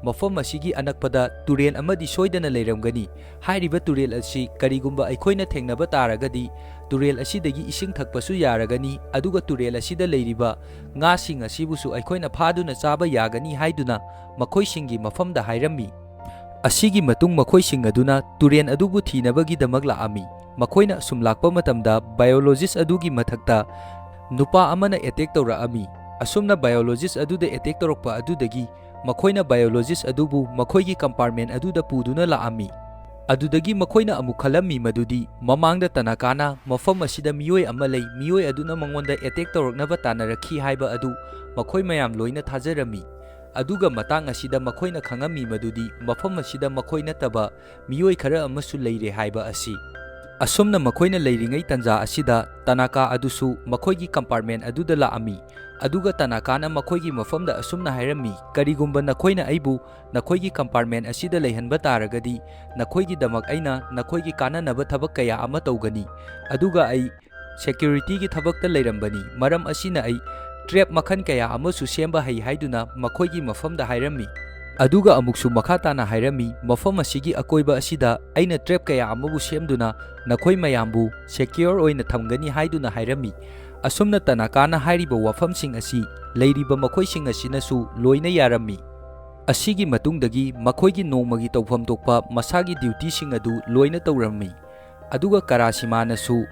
"ꯃꯐꯝ ꯑꯁꯤꯒꯤ ꯑꯅꯛꯄꯗ ꯇꯨꯔꯦꯜ ꯑꯃꯗꯤ ꯁꯣꯏꯗꯅ ꯂꯩꯔꯝꯒꯅꯤ꯫ ꯍꯥꯏꯔꯤꯕ ꯇꯨꯔꯦꯜ ꯑꯁꯤ ꯀꯔꯤꯒꯨꯝꯕ ꯑꯩꯈꯣꯏꯅ ꯊꯦꯡꯅꯕ ꯇꯥꯔꯒꯗꯤ ꯇꯨꯔꯦꯜ ꯑꯁꯤꯗꯒꯤ ꯏꯁꯤꯡ ꯊꯛꯄꯁꯨ ꯌꯥꯔꯒꯅꯤ, ꯑꯗꯨꯒ ꯇꯨꯔꯦꯜ ꯑꯁꯤꯗ ꯂꯩꯔꯤꯕ ꯉꯥꯁꯤꯡ ꯑꯁꯤꯕꯨꯁꯨ ꯑꯩꯈꯣꯏꯅ ꯐꯥꯗꯨꯅ ꯆꯥꯕ ꯌꯥꯒꯅꯤ" ꯍꯥꯏꯗꯨꯅ ꯃꯈꯣꯏꯁꯤꯡꯒꯤ ꯃꯐꯝꯗ ꯍꯥꯏꯔꯝꯃꯤ꯫ ꯑꯁꯤꯒꯤ ꯃꯇꯨꯡ ꯃꯈꯣꯏꯁꯤꯡ ꯑꯗꯨꯅ ꯇꯨꯔꯦꯜ ꯑꯗꯨꯕꯨ ꯊꯤꯅꯕꯒꯤꯗꯃꯛ ꯂꯥꯛꯑꯝꯃꯤ꯫ ꯃꯈꯣꯏꯅ ꯑꯁꯨꯝ ꯂꯥꯛꯄ ꯃꯇꯝꯗ Biologist ꯑꯗꯨꯒꯤ ꯃꯊꯛꯇ ꯅꯨꯄꯥ ꯑꯃꯅ attack ꯇꯧꯔꯛꯑꯝꯃꯤ꯫ ꯑꯁꯨꯝꯅ Biologist ꯑꯗꯨꯗ attack ꯇꯧꯔꯛꯄ ꯑꯗꯨꯗꯒꯤ ꯃꯈꯣꯏꯅ Biologist ꯑꯗꯨꯕꯨ ꯃꯈꯣꯏꯒꯤ compartment ꯑꯗꯨꯗ ꯄꯨꯗꯨꯅ ꯂꯥꯛꯑꯝꯃꯤ꯫ ꯑꯗꯨꯗꯒꯤ ꯃꯈꯣꯏꯅ ꯑꯃꯨꯛ ꯈꯜꯂꯝꯃꯤ ꯃꯗꯨꯗꯤ ꯃꯃꯥꯡꯗ ꯇꯅꯥꯀꯥꯅ ꯃꯐꯝ ꯑꯁꯤꯗ ꯃꯤꯑꯣꯏ ꯑꯃ ꯂꯩ, ꯃꯤꯑꯣꯏ ꯑꯗꯨꯅ ꯃꯉꯣꯟꯗ attack ꯇꯧꯔꯛꯅꯕ ꯇꯥꯟꯅꯔꯛꯈꯤ ꯍꯥꯏꯕ ꯑꯗꯨ ꯃꯈꯣꯏ ꯃꯌꯥꯝ ꯂꯣꯏꯅ ꯊꯥꯖꯔꯝꯃꯤ꯫ ꯑꯗꯨꯒ ꯃꯇꯥꯡ ꯑꯁꯤꯗ ꯃꯈꯣꯏꯅ ꯈꯪꯉꯝꯃꯤ ꯃꯗꯨꯗꯤ ꯃꯐꯝ ꯑꯁꯤꯗ ꯃꯈꯣꯏ ꯅꯠꯇꯕ ꯃꯤꯑꯣꯏ ꯈꯔ ꯑꯃꯁꯨ ꯂꯩꯔꯦ ꯍꯥꯏꯕ ꯑꯁꯤ꯫ ꯑꯁꯨꯝꯅ ꯃꯈꯣꯏꯅ ꯂꯩꯔꯤꯉꯩ ꯇꯟꯖꯥ ꯑꯁꯤꯗ ꯇꯅꯥꯀꯥ ꯑꯗꯨꯁꯨ ꯃꯈꯣꯏꯒꯤ compartment ꯑꯗꯨꯗ ꯂꯥꯛꯑꯝꯃꯤ꯫ ꯑꯗꯨꯒ ꯇꯅꯥꯀꯥꯅ ꯃꯈꯣꯏꯒꯤ ꯃꯐꯝꯗ ꯑꯁꯨꯝꯅ ꯍꯥꯏꯔꯝꯃꯤ, "ꯀꯔꯤꯒꯨꯝꯕ ꯅꯈꯣꯏꯅ ꯑꯩꯕꯨ ꯅꯈꯣꯏꯒꯤ compartment ꯑꯁꯤꯗ ꯂꯩꯍꯟꯕ ꯇꯥꯔꯒꯗꯤ ꯅꯈꯣꯏꯒꯤꯗꯃꯛ ꯑꯩꯅ ꯅꯈꯣꯏꯒꯤ ꯀꯥꯟꯅꯅꯕ ꯊꯕꯛ ꯀꯌꯥ ꯑꯃ ꯇꯧꯒꯅꯤ꯫ ꯑꯗꯨꯒ ꯑꯩ security ꯒꯤ ꯊꯕꯛꯇ ꯂꯩꯔꯝꯕꯅꯤ, ꯃꯔꯝ ꯑꯁꯤꯅ ꯑꯩ trap ꯃꯈꯜ ꯀꯌꯥ ꯑꯃꯁꯨ ꯁꯦꯝꯕ ꯍꯩ" ꯍꯥꯏꯗꯨꯅ ꯃꯈꯣꯏꯒꯤ ꯃꯐꯝꯗ ꯍꯥꯏꯔꯝꯃꯤ꯫ ꯑꯗꯨꯒ ꯑꯃꯨꯛꯁꯨ ꯃꯈꯥ ꯇꯥꯅ ꯍꯥꯏꯔꯝꯃꯤ, "ꯃꯐꯝ ꯑꯁꯤꯒꯤ ꯑꯀꯣꯏꯕ ꯑꯁꯤꯗ ꯑꯩꯅ trap ꯀꯌꯥ ꯑꯃꯕꯨ ꯁꯦꯝꯗꯨꯅ ꯅꯈꯣꯏ ꯃꯌꯥꯝꯕꯨ secure ꯑꯣꯏꯅ ꯊꯝꯒꯅꯤ" ꯍꯥꯏꯗꯨꯅ ꯍꯥꯏꯔꯝꯃꯤ꯫ ꯑꯁꯨꯝꯅ ꯇꯅꯥꯀꯥꯅ ꯍꯥꯏꯔꯤꯕ ꯋꯥꯐꯝꯁꯤꯡ ꯑꯁꯤ ꯂꯩꯔꯤꯕ ꯃꯈꯣꯏꯁꯤꯡ ꯑꯁꯤꯅꯁꯨ ꯂꯣꯏꯅ ꯌꯥꯔꯝꯃꯤ꯫ ꯑꯁꯤꯒꯤ ꯃꯇꯨꯡꯗꯒꯤ ꯃꯈꯣꯏꯒꯤ ꯅꯣꯡꯃꯒꯤ ꯇꯧꯐꯝ ꯊꯣꯛꯄ ꯃꯁꯥꯒꯤ duty ꯁꯤꯡ ꯑꯗꯨ ꯂꯣꯏꯅ ꯇꯧꯔꯝꯃꯤ꯫ ꯑꯗꯨꯒ ꯀꯥꯔꯥꯁꯤꯃꯥꯅꯁꯨ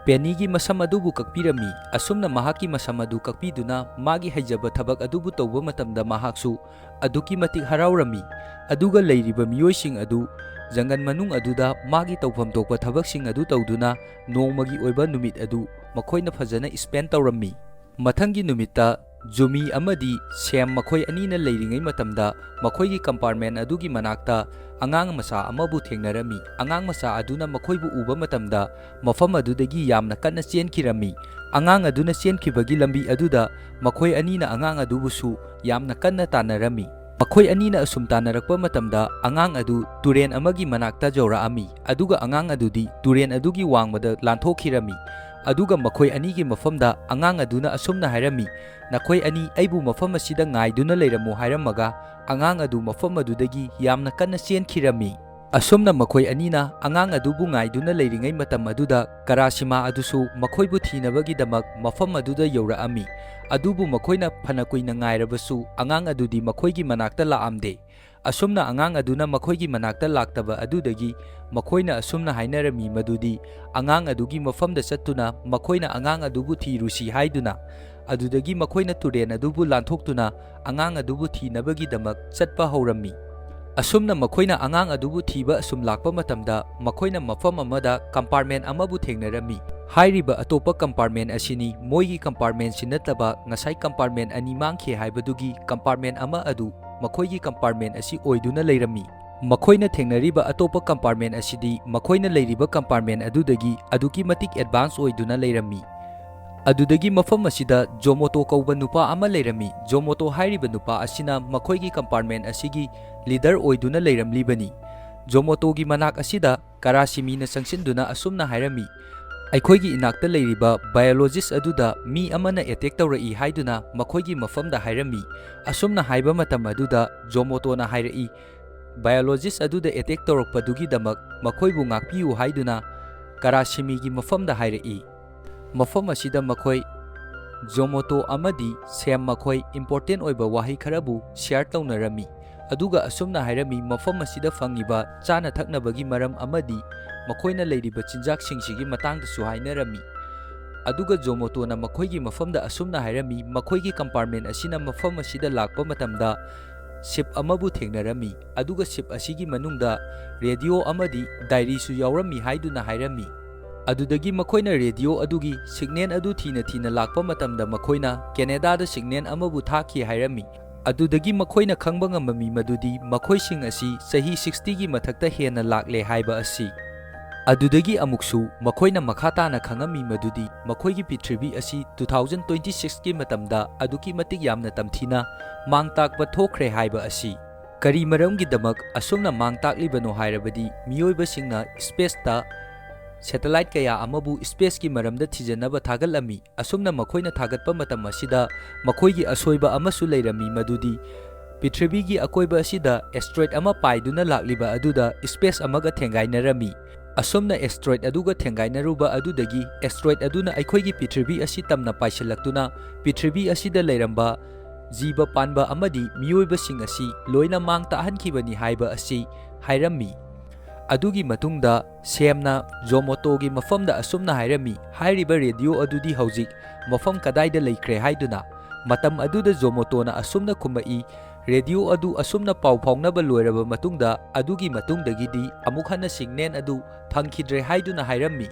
ꯄꯦꯅꯤꯒꯤ ꯃꯁꯝ ꯑꯗꯨꯕꯨ ꯀꯛꯄꯤꯔꯝꯃꯤ꯫ ꯑꯁꯨꯝꯅ ꯃꯍꯥꯛꯀꯤ ꯃꯁꯝ ꯑꯗꯨ ꯀꯛꯄꯤꯗꯨꯅ ꯃꯥꯒꯤ ꯍꯩꯖꯕ ꯊꯕꯛ ꯑꯗꯨꯕꯨ ꯇꯧꯕ ꯃꯇꯝꯗ ꯃꯍꯥꯛꯁꯨ ꯑꯗꯨꯛꯀꯤ ꯃꯇꯤꯛ ꯍꯔꯥꯎꯔꯝꯃꯤ꯫ ꯑꯗꯨꯒ ꯂꯩꯔꯤꯕ ꯃꯤꯑꯣꯏꯁꯤꯡ ꯑꯗꯨ ꯖꯪꯒꯜ ꯃꯅꯨꯡ ꯑꯗꯨꯗ ꯃꯥꯒꯤ ꯇꯧꯐꯝ ꯊꯣꯛꯄ ꯊꯕꯛꯁꯤꯡ ꯑꯗꯨ ꯇꯧꯗꯨꯅ ꯅꯣꯡꯃꯒꯤ ꯑꯣꯏꯕ ꯅꯨꯃꯤꯠ ꯑꯗꯨ ꯃꯈꯣꯏꯅ ꯐꯖꯅ spend ꯇꯧꯔꯝꯃꯤ꯫ ꯃꯊꯪꯒꯤ ꯅꯨꯃꯤꯠꯇ ꯖꯨꯃꯤ ꯑꯃꯗꯤ ꯁꯦꯝ ꯃꯈꯣꯏ ꯑꯅꯤꯅ ꯂꯩꯔꯤꯉꯩ ꯃꯇꯝꯗ ꯃꯈꯣꯏꯒꯤ compartment ꯑꯗꯨꯒꯤ ꯃꯅꯥꯛꯇ ꯑꯉꯥꯡ ꯃꯆꯥ ꯑꯃꯕꯨ ꯊꯦꯡꯅꯔꯝꯃꯤ꯫ ꯑꯉꯥꯡ ꯃꯆꯥ ꯑꯗꯨꯅ ꯃꯈꯣꯏꯕꯨ ꯎꯕ ꯃꯇꯝꯗ ꯃꯐꯝ ꯑꯗꯨꯗꯒꯤ ꯌꯥꯝꯅ ꯀꯟꯅ ꯆꯦꯟꯈꯤꯔꯝꯃꯤ꯫ ꯑꯉꯥꯡ ꯑꯗꯨꯅ ꯆꯦꯟꯈꯤꯕꯒꯤ ꯂꯝꯕꯤ ꯑꯗꯨꯗ ꯃꯈꯣꯏ ꯑꯅꯤꯅ ꯑꯉꯥꯡ ꯑꯗꯨꯕꯨꯁꯨ ꯌꯥꯝꯅ ꯀꯟꯅ ꯇꯥꯟꯅꯔꯝꯃꯤ꯫ ꯃꯈꯣꯏ ꯑꯅꯤꯅ ꯑꯁꯨꯝ ꯇꯥꯟꯅꯔꯛꯄ ꯃꯇꯝꯗ ꯑꯉꯥꯡ ꯑꯗꯨ ꯇꯨꯔꯦꯟ ꯑꯃꯒꯤ ꯃꯅꯥꯛꯇ ꯌꯧꯔꯛꯑꯝꯃꯤ, ꯑꯗꯨꯒ ꯑꯉꯥꯡ ꯑꯗꯨꯗꯤ ꯇꯨꯔꯦꯟ ꯑꯗꯨꯒꯤ ꯋꯥꯡꯃꯗ ꯂꯥꯟꯊꯣꯛꯈꯤꯔꯝꯃꯤ꯫ ꯑꯗꯨꯒ ꯃꯈꯣꯏ ꯑꯅꯤꯒꯤ ꯃꯐꯝꯗ ꯑꯉꯥꯡ ꯑꯗꯨꯅ ꯑꯁꯨꯝꯅ ꯍꯥꯏꯔꯝꯃꯤ, "ꯅꯈꯣꯏ ꯑꯅꯤ ꯑꯩꯕꯨ ꯃꯐꯝ ꯑꯁꯤꯗ ꯉꯥꯏꯗꯨꯅ ꯂꯩꯔꯝꯃꯨ" ꯍꯥꯏꯔꯝꯃꯒ ꯑꯉꯥꯡ ꯑꯗꯨ ꯃꯐꯝ ꯑꯗꯨꯗꯒꯤ ꯌꯥꯝꯅ ꯀꯟꯅ ꯆꯦꯟꯈꯤꯔꯝꯃꯤ꯫ ꯑꯁꯨꯝꯅ ꯃꯈꯣꯏ ꯑꯅꯤꯅ ꯑꯉꯥꯡ ꯑꯗꯨꯕꯨ ꯉꯥꯏꯗꯨꯅ ꯂꯩꯔꯤꯉꯩ ꯃꯇꯝ ꯑꯗꯨꯗ ꯀꯔꯥꯁꯤꯃꯥ ꯑꯗꯨꯁꯨ ꯃꯈꯣꯏꯕꯨ ꯊꯤꯅꯕꯒꯤꯗꯃꯛ ꯃꯐꯝ ꯑꯗꯨꯗ ꯌꯧꯔꯛꯑꯝꯃꯤ꯫ ꯑꯗꯨꯕꯨ ꯃꯈꯣꯏꯅ ꯐꯅ ꯀꯨꯏꯅ ꯉꯥꯏꯔꯕꯁꯨ ꯑꯉꯥꯡ ꯑꯗꯨꯗꯤ ꯃꯈꯣꯏꯒꯤ ꯃꯅꯥꯛꯇ ꯂꯥꯛꯑꯝꯗꯦ꯫ ꯑꯁꯨꯝꯅ ꯑꯉꯥꯡ ꯑꯗꯨꯅ ꯃꯈꯣꯏꯒꯤ ꯃꯅꯥꯛꯇ ꯂꯥꯛꯇꯕ ꯑꯗꯨꯗꯒꯤ ꯃꯈꯣꯏꯅ ꯑꯁꯨꯝꯅ ꯍꯥꯏꯅꯔꯝꯃꯤ ꯃꯗꯨꯗꯤ, ꯑꯉꯥꯡ ꯑꯗꯨꯒꯤ ꯃꯐꯝꯗ ꯆꯠꯇꯨꯅ ꯃꯈꯣꯏꯅ ꯑꯉꯥꯡ ꯑꯗꯨꯕꯨ ꯊꯤꯔꯨꯁꯤ ꯍꯥꯏꯗꯨꯅ꯫ ꯑꯗꯨꯗꯒꯤ ꯃꯈꯣꯏꯅ ꯇꯨꯔꯦꯟ ꯑꯗꯨꯕꯨ ꯂꯥꯟꯊꯣꯛꯇꯨꯅ ꯑꯉꯥꯡ ꯑꯗꯨꯕꯨ ꯊꯤꯅꯕꯒꯤꯗꯃꯛ ꯆꯠꯄ ꯍꯧꯔꯝꯃꯤ꯫ ꯑꯁꯨꯝꯅ ꯃꯈꯣꯏꯅ ꯑꯉꯥꯡ ꯑꯗꯨꯕꯨ ꯊꯤꯕ ꯑꯁꯨꯝ ꯂꯥꯛꯄ ꯃꯇꯝꯗ ꯃꯈꯣꯏꯅ ꯃꯐꯝ ꯑꯃꯗ compartment ꯑꯃꯕꯨ ꯊꯦꯡꯅꯔꯝꯃꯤ꯫ ꯍꯥꯏꯔꯤꯕ ꯑꯇꯣꯞꯄ compartment ꯑꯁꯤꯅꯤ, ꯃꯣꯏꯒꯤ compartmentꯁꯤ ꯅꯠꯇꯕ ꯉꯁꯥꯏ compartment ꯑꯅꯤ ꯃꯥꯡꯈꯤ ꯍꯥꯏꯕꯗꯨꯒꯤ compartment ꯑꯃ ꯑꯗꯨ ꯃꯈꯣꯏꯒꯤ compartment ꯑꯁꯤ ꯑꯣꯏꯗꯨꯅ ꯂꯩꯔꯝꯃꯤ꯫ ꯃꯈꯣꯏꯅ ꯊꯦꯡꯅꯔꯤꯕ ꯑꯇꯣꯞꯄ compartment ꯑꯁꯤꯗꯤ ꯃꯈꯣꯏꯅ ꯂꯩꯔꯤꯕ compartment ꯑꯗꯨꯗꯒꯤ ꯑꯗꯨꯛꯀꯤ ꯃꯇꯤꯛ advance ꯑꯣꯏꯗꯨꯅ ꯂꯩꯔꯝꯃꯤ꯫ ꯑꯗꯨꯗꯒꯤ ꯃꯐꯝ ꯑꯁꯤꯗ ꯖꯣꯃꯣꯇꯣ ꯀꯧꯕ ꯅꯨꯄꯥ ꯑꯃ ꯂꯩꯔꯝꯃꯤ꯫ ꯖꯣꯃꯣꯇꯣ ꯍꯥꯏꯔꯤꯕ ꯅꯨꯄꯥ ꯑꯁꯤꯅ ꯃꯈꯣꯏꯒꯤ compartment ꯑꯁꯤꯒꯤ leader ꯑꯣꯏꯗꯨꯅ ꯂꯩꯔꯝꯂꯤꯕꯅꯤ꯫ ꯖꯣꯃꯣꯇꯣꯒꯤ ꯃꯅꯥꯛ ꯑꯁꯤꯗ ꯀꯔꯥꯁꯤꯃꯤꯅ ꯆꯪꯁꯤꯟꯗꯨꯅ ꯑꯁꯨꯝꯅ ꯍꯥꯏꯔꯝꯃꯤ, "ꯑꯩꯈꯣꯏꯒꯤ ꯏꯅꯥꯛꯇ ꯂꯩꯔꯤꯕ biologist ꯑꯗꯨꯗ ꯃꯤ ꯑꯃꯅ attack ꯇꯧꯔꯛꯏ" ꯍꯥꯏꯗꯨꯅ ꯃꯈꯣꯏꯒꯤ ꯃꯐꯝꯗ ꯍꯥꯏꯔꯝꯃꯤ꯫ ꯑꯁꯨꯝꯅ ꯍꯥꯏꯕ ꯃꯇꯝ ꯑꯗꯨꯗ ꯖꯣꯃꯣꯇꯣꯅ ꯍꯥꯏꯔꯛꯏ, "Biologist ꯑꯗꯨꯗ attack ꯇꯧꯔꯛꯄꯗꯨꯒꯤꯗꯃꯛ ꯃꯈꯣꯏꯕꯨ ꯉꯥꯛꯄꯤꯌꯨ" ꯍꯥꯏꯗꯨꯅ ꯀꯔꯥꯁꯤꯃꯤꯒꯤ ꯃꯐꯝꯗ ꯍꯥꯏꯔꯛꯏ꯫ ꯃꯐꯝ ꯑꯁꯤꯗ ꯃꯈꯣꯏ ꯖꯣꯃꯣꯇꯣ ꯑꯃꯗꯤ ꯁꯦꯝ ꯃꯈꯣꯏ important ꯑꯣꯏꯕ ꯋꯥꯍꯩ ꯈꯔꯕꯨ share ꯇꯧꯅꯔꯝꯃꯤ꯫ ꯑꯗꯨꯒ ꯑꯁꯨꯝꯅ ꯍꯥꯏꯔꯝꯃꯤ, "ꯃꯐꯝ ꯑꯁꯤꯗ ꯐꯪꯉꯤꯕ ꯆꯥꯅ ꯊꯛꯅꯕꯒꯤ ꯃꯔꯝ ꯑꯃꯗꯤ ꯃꯈꯣꯏꯅ ꯂꯩꯔꯤꯕ ꯆꯤꯟꯖꯥꯛꯁꯤꯡꯁꯤꯒꯤ ꯃꯇꯥꯡꯗꯁꯨ ꯍꯥꯏꯅꯔꯝꯃꯤ"꯫ ꯑꯗꯨꯒ ꯖꯣꯃꯣꯇꯣꯅ ꯃꯈꯣꯏꯒꯤ ꯃꯐꯝꯗ ꯑꯁꯨꯝꯅ ꯍꯥꯏꯔꯝꯃꯤ, "ꯃꯈꯣꯏꯒꯤ compartment ꯑꯁꯤꯅ ꯃꯐꯝ ꯑꯁꯤꯗ ꯂꯥꯛꯄ ꯃꯇꯝꯗ ship ꯑꯃꯕꯨ ꯊꯦꯡꯅꯔꯝꯃꯤ, ꯑꯗꯨꯒ ship ꯑꯁꯤꯒꯤ ꯃꯅꯨꯡꯗ radio ꯑꯃꯗꯤ diaryꯁꯨ ꯌꯥꯎꯔꯝꯃꯤ" ꯍꯥꯏꯗꯨꯅ ꯍꯥꯏꯔꯝꯃꯤ꯫ ꯑꯗꯨꯗꯒꯤ ꯃꯈꯣꯏꯅ ꯔꯦꯗꯤꯑꯣ ꯑꯗꯨꯒꯤ ꯁꯤꯒꯅꯦꯜ ꯑꯗꯨ ꯊꯤꯅ ꯊꯤꯅ ꯂꯥꯛꯄ ꯃꯇꯝꯗ ꯃꯈꯣꯏꯅ ꯀꯦꯅꯦꯗꯥꯗ ꯁꯤꯒꯅꯦꯜ ꯑꯃꯕꯨ ꯊꯥꯈꯤ ꯍꯥꯏꯔꯝꯃꯤ꯫ ꯑꯗꯨꯗꯒꯤ ꯃꯈꯣꯏꯅ ꯈꯪꯕ ꯉꯝꯃꯝꯃꯤ ꯃꯗꯨꯗꯤ ꯃꯈꯣꯏꯁꯤꯡ ꯑꯁꯤ ꯆꯍꯤ sixty ꯒꯤ ꯃꯊꯛꯇ ꯍꯦꯟꯅ ꯂꯥꯛꯂꯦ ꯍꯥꯏꯕ ꯑꯁꯤ꯫ ꯑꯗꯨꯗꯒꯤ ꯑꯃꯨꯛꯁꯨ ꯃꯈꯣꯏꯅ ꯃꯈꯥ ꯇꯥꯅ ꯈꯪꯉꯝꯃꯤ ꯃꯗꯨꯗꯤ ꯃꯈꯣꯏꯒꯤ ꯄ꯭ꯔꯤꯊꯤꯕꯤ ꯑꯁꯤ two thousand twenty six ꯀꯤ ꯃꯇꯝꯗ ꯑꯗꯨꯛꯀꯤ ꯃꯇꯤꯛ ꯌꯥꯝꯅ ꯇꯝꯊꯤꯅ ꯃꯥꯡ ꯇꯥꯛꯄ ꯊꯣꯛꯈ꯭ꯔꯦ ꯍꯥꯏꯕ ꯑꯁꯤ꯫ ꯀꯔꯤ ꯃꯔꯝꯒꯤꯗꯃꯛ ꯑꯁꯨꯝꯅ ꯃꯥꯡ ꯇꯥꯛꯂꯤꯕꯅꯣ ꯍꯥꯏꯔꯕꯗꯤ ꯃꯤꯑꯣꯏꯕꯁꯤꯡꯅ ꯁ꯭ꯄꯦꯁꯇ ꯁꯦꯇꯦꯂꯥꯏꯠ ꯀꯌꯥ ꯑꯃꯕꯨ ꯁ꯭ꯄꯦꯁꯀꯤ ꯃꯔꯝꯗ ꯊꯤꯖꯤꯟꯅꯕ ꯊꯥꯒꯠꯂꯝꯃꯤ꯫ ꯑꯁꯨꯝꯅ ꯃꯈꯣꯏꯅ ꯊꯥꯒꯠꯄ ꯃꯇꯝ ꯑꯁꯤꯗ ꯃꯈꯣꯏꯒꯤ ꯑꯁꯣꯏꯕ ꯑꯃꯁꯨ ꯂꯩꯔꯝꯃꯤ, ꯃꯗꯨꯗꯤ ꯄ꯭ꯔꯤꯊꯤꯕꯤꯒꯤ ꯑꯀꯣꯏꯕ ꯑꯁꯤꯗ ꯑꯦꯁꯇ꯭ꯔꯣꯏꯗ ꯑꯃ ꯄꯥꯏꯗꯨꯅ ꯂꯥꯛꯂꯤꯕ ꯑꯗꯨꯗ ꯁ꯭ꯄꯦꯁ ꯑꯃꯒ ꯊꯦꯡꯒꯥꯏꯅꯔꯝꯃꯤ꯫ ꯑꯁꯨꯝꯅ ꯑꯦꯁꯇ꯭ꯔꯣꯏꯗ ꯑꯗꯨꯒ ꯊꯦꯡꯒꯥꯏꯅꯔꯨꯕ ꯑꯗꯨꯗꯒꯤ ꯑꯦꯁꯇ꯭ꯔꯣꯏꯗ ꯑꯗꯨꯅ ꯑꯩꯈꯣꯏꯒꯤ ꯄ꯭ꯔꯤꯊꯤꯕꯤ ꯑꯁꯤ ꯇꯝꯅ ꯄꯥꯏꯁꯤꯜꯂꯛꯇꯨꯅ ꯄ꯭ꯔꯤꯊꯤꯕꯤ ꯑꯁꯤꯗ ꯂꯩꯔꯝꯕ ꯖꯤꯕ ꯄꯥꯟꯕ ꯑꯃꯗꯤ ꯃꯤꯑꯣꯏꯕꯁꯤꯡ ꯑꯁꯤ ꯂꯣꯏꯅ ꯃꯥꯡ ꯇꯥꯛꯍꯟꯈꯤꯕꯅꯤ ꯍꯥꯏꯕ ꯑꯁꯤ ꯍꯥꯏꯔꯝꯃꯤ꯫ ꯑꯗꯨꯒꯤ ꯃꯇꯨꯡꯗ ꯁꯦꯝꯅ ꯖꯣꯃꯣꯇꯣꯒꯤ ꯃꯐꯝꯗ ꯑꯁꯨꯝꯅ ꯍꯥꯏꯔꯝꯃꯤ, "ꯍꯥꯏꯔꯤꯕ ꯔꯦꯗꯤꯑꯣ ꯑꯗꯨꯗꯤ ꯍꯧꯖꯤꯛ ꯃꯐꯝ ꯀꯗꯥꯏꯗ ꯂꯩꯈ꯭ꯔꯦ?" ꯍꯥꯏꯗꯨꯅ꯫ ꯃꯇꯝ ꯑꯗꯨꯗ ꯖꯣꯃꯣꯇꯣꯅ ꯑꯁꯨꯝꯅ ꯈꯨꯝꯃꯛꯏ, "ꯔꯦꯗꯤꯑꯣ ꯑꯗꯨ ꯑꯁꯨꯝꯅ ꯄꯥꯎ ꯐꯥꯎꯅꯕ ꯂꯣꯏꯔꯕ ꯃꯇꯨꯡꯗ ꯑꯗꯨꯒꯤ ꯃꯇꯨꯡꯗꯒꯤꯗꯤ ꯑꯃꯨꯛ ꯍꯟꯅ ꯁꯤꯒꯅꯦꯜ ꯑꯗꯨ ꯐꯪꯈꯤꯗ꯭ꯔꯦ" ꯍꯥꯏꯗꯨꯅ ꯍꯥꯏꯔꯝꯃꯤ꯫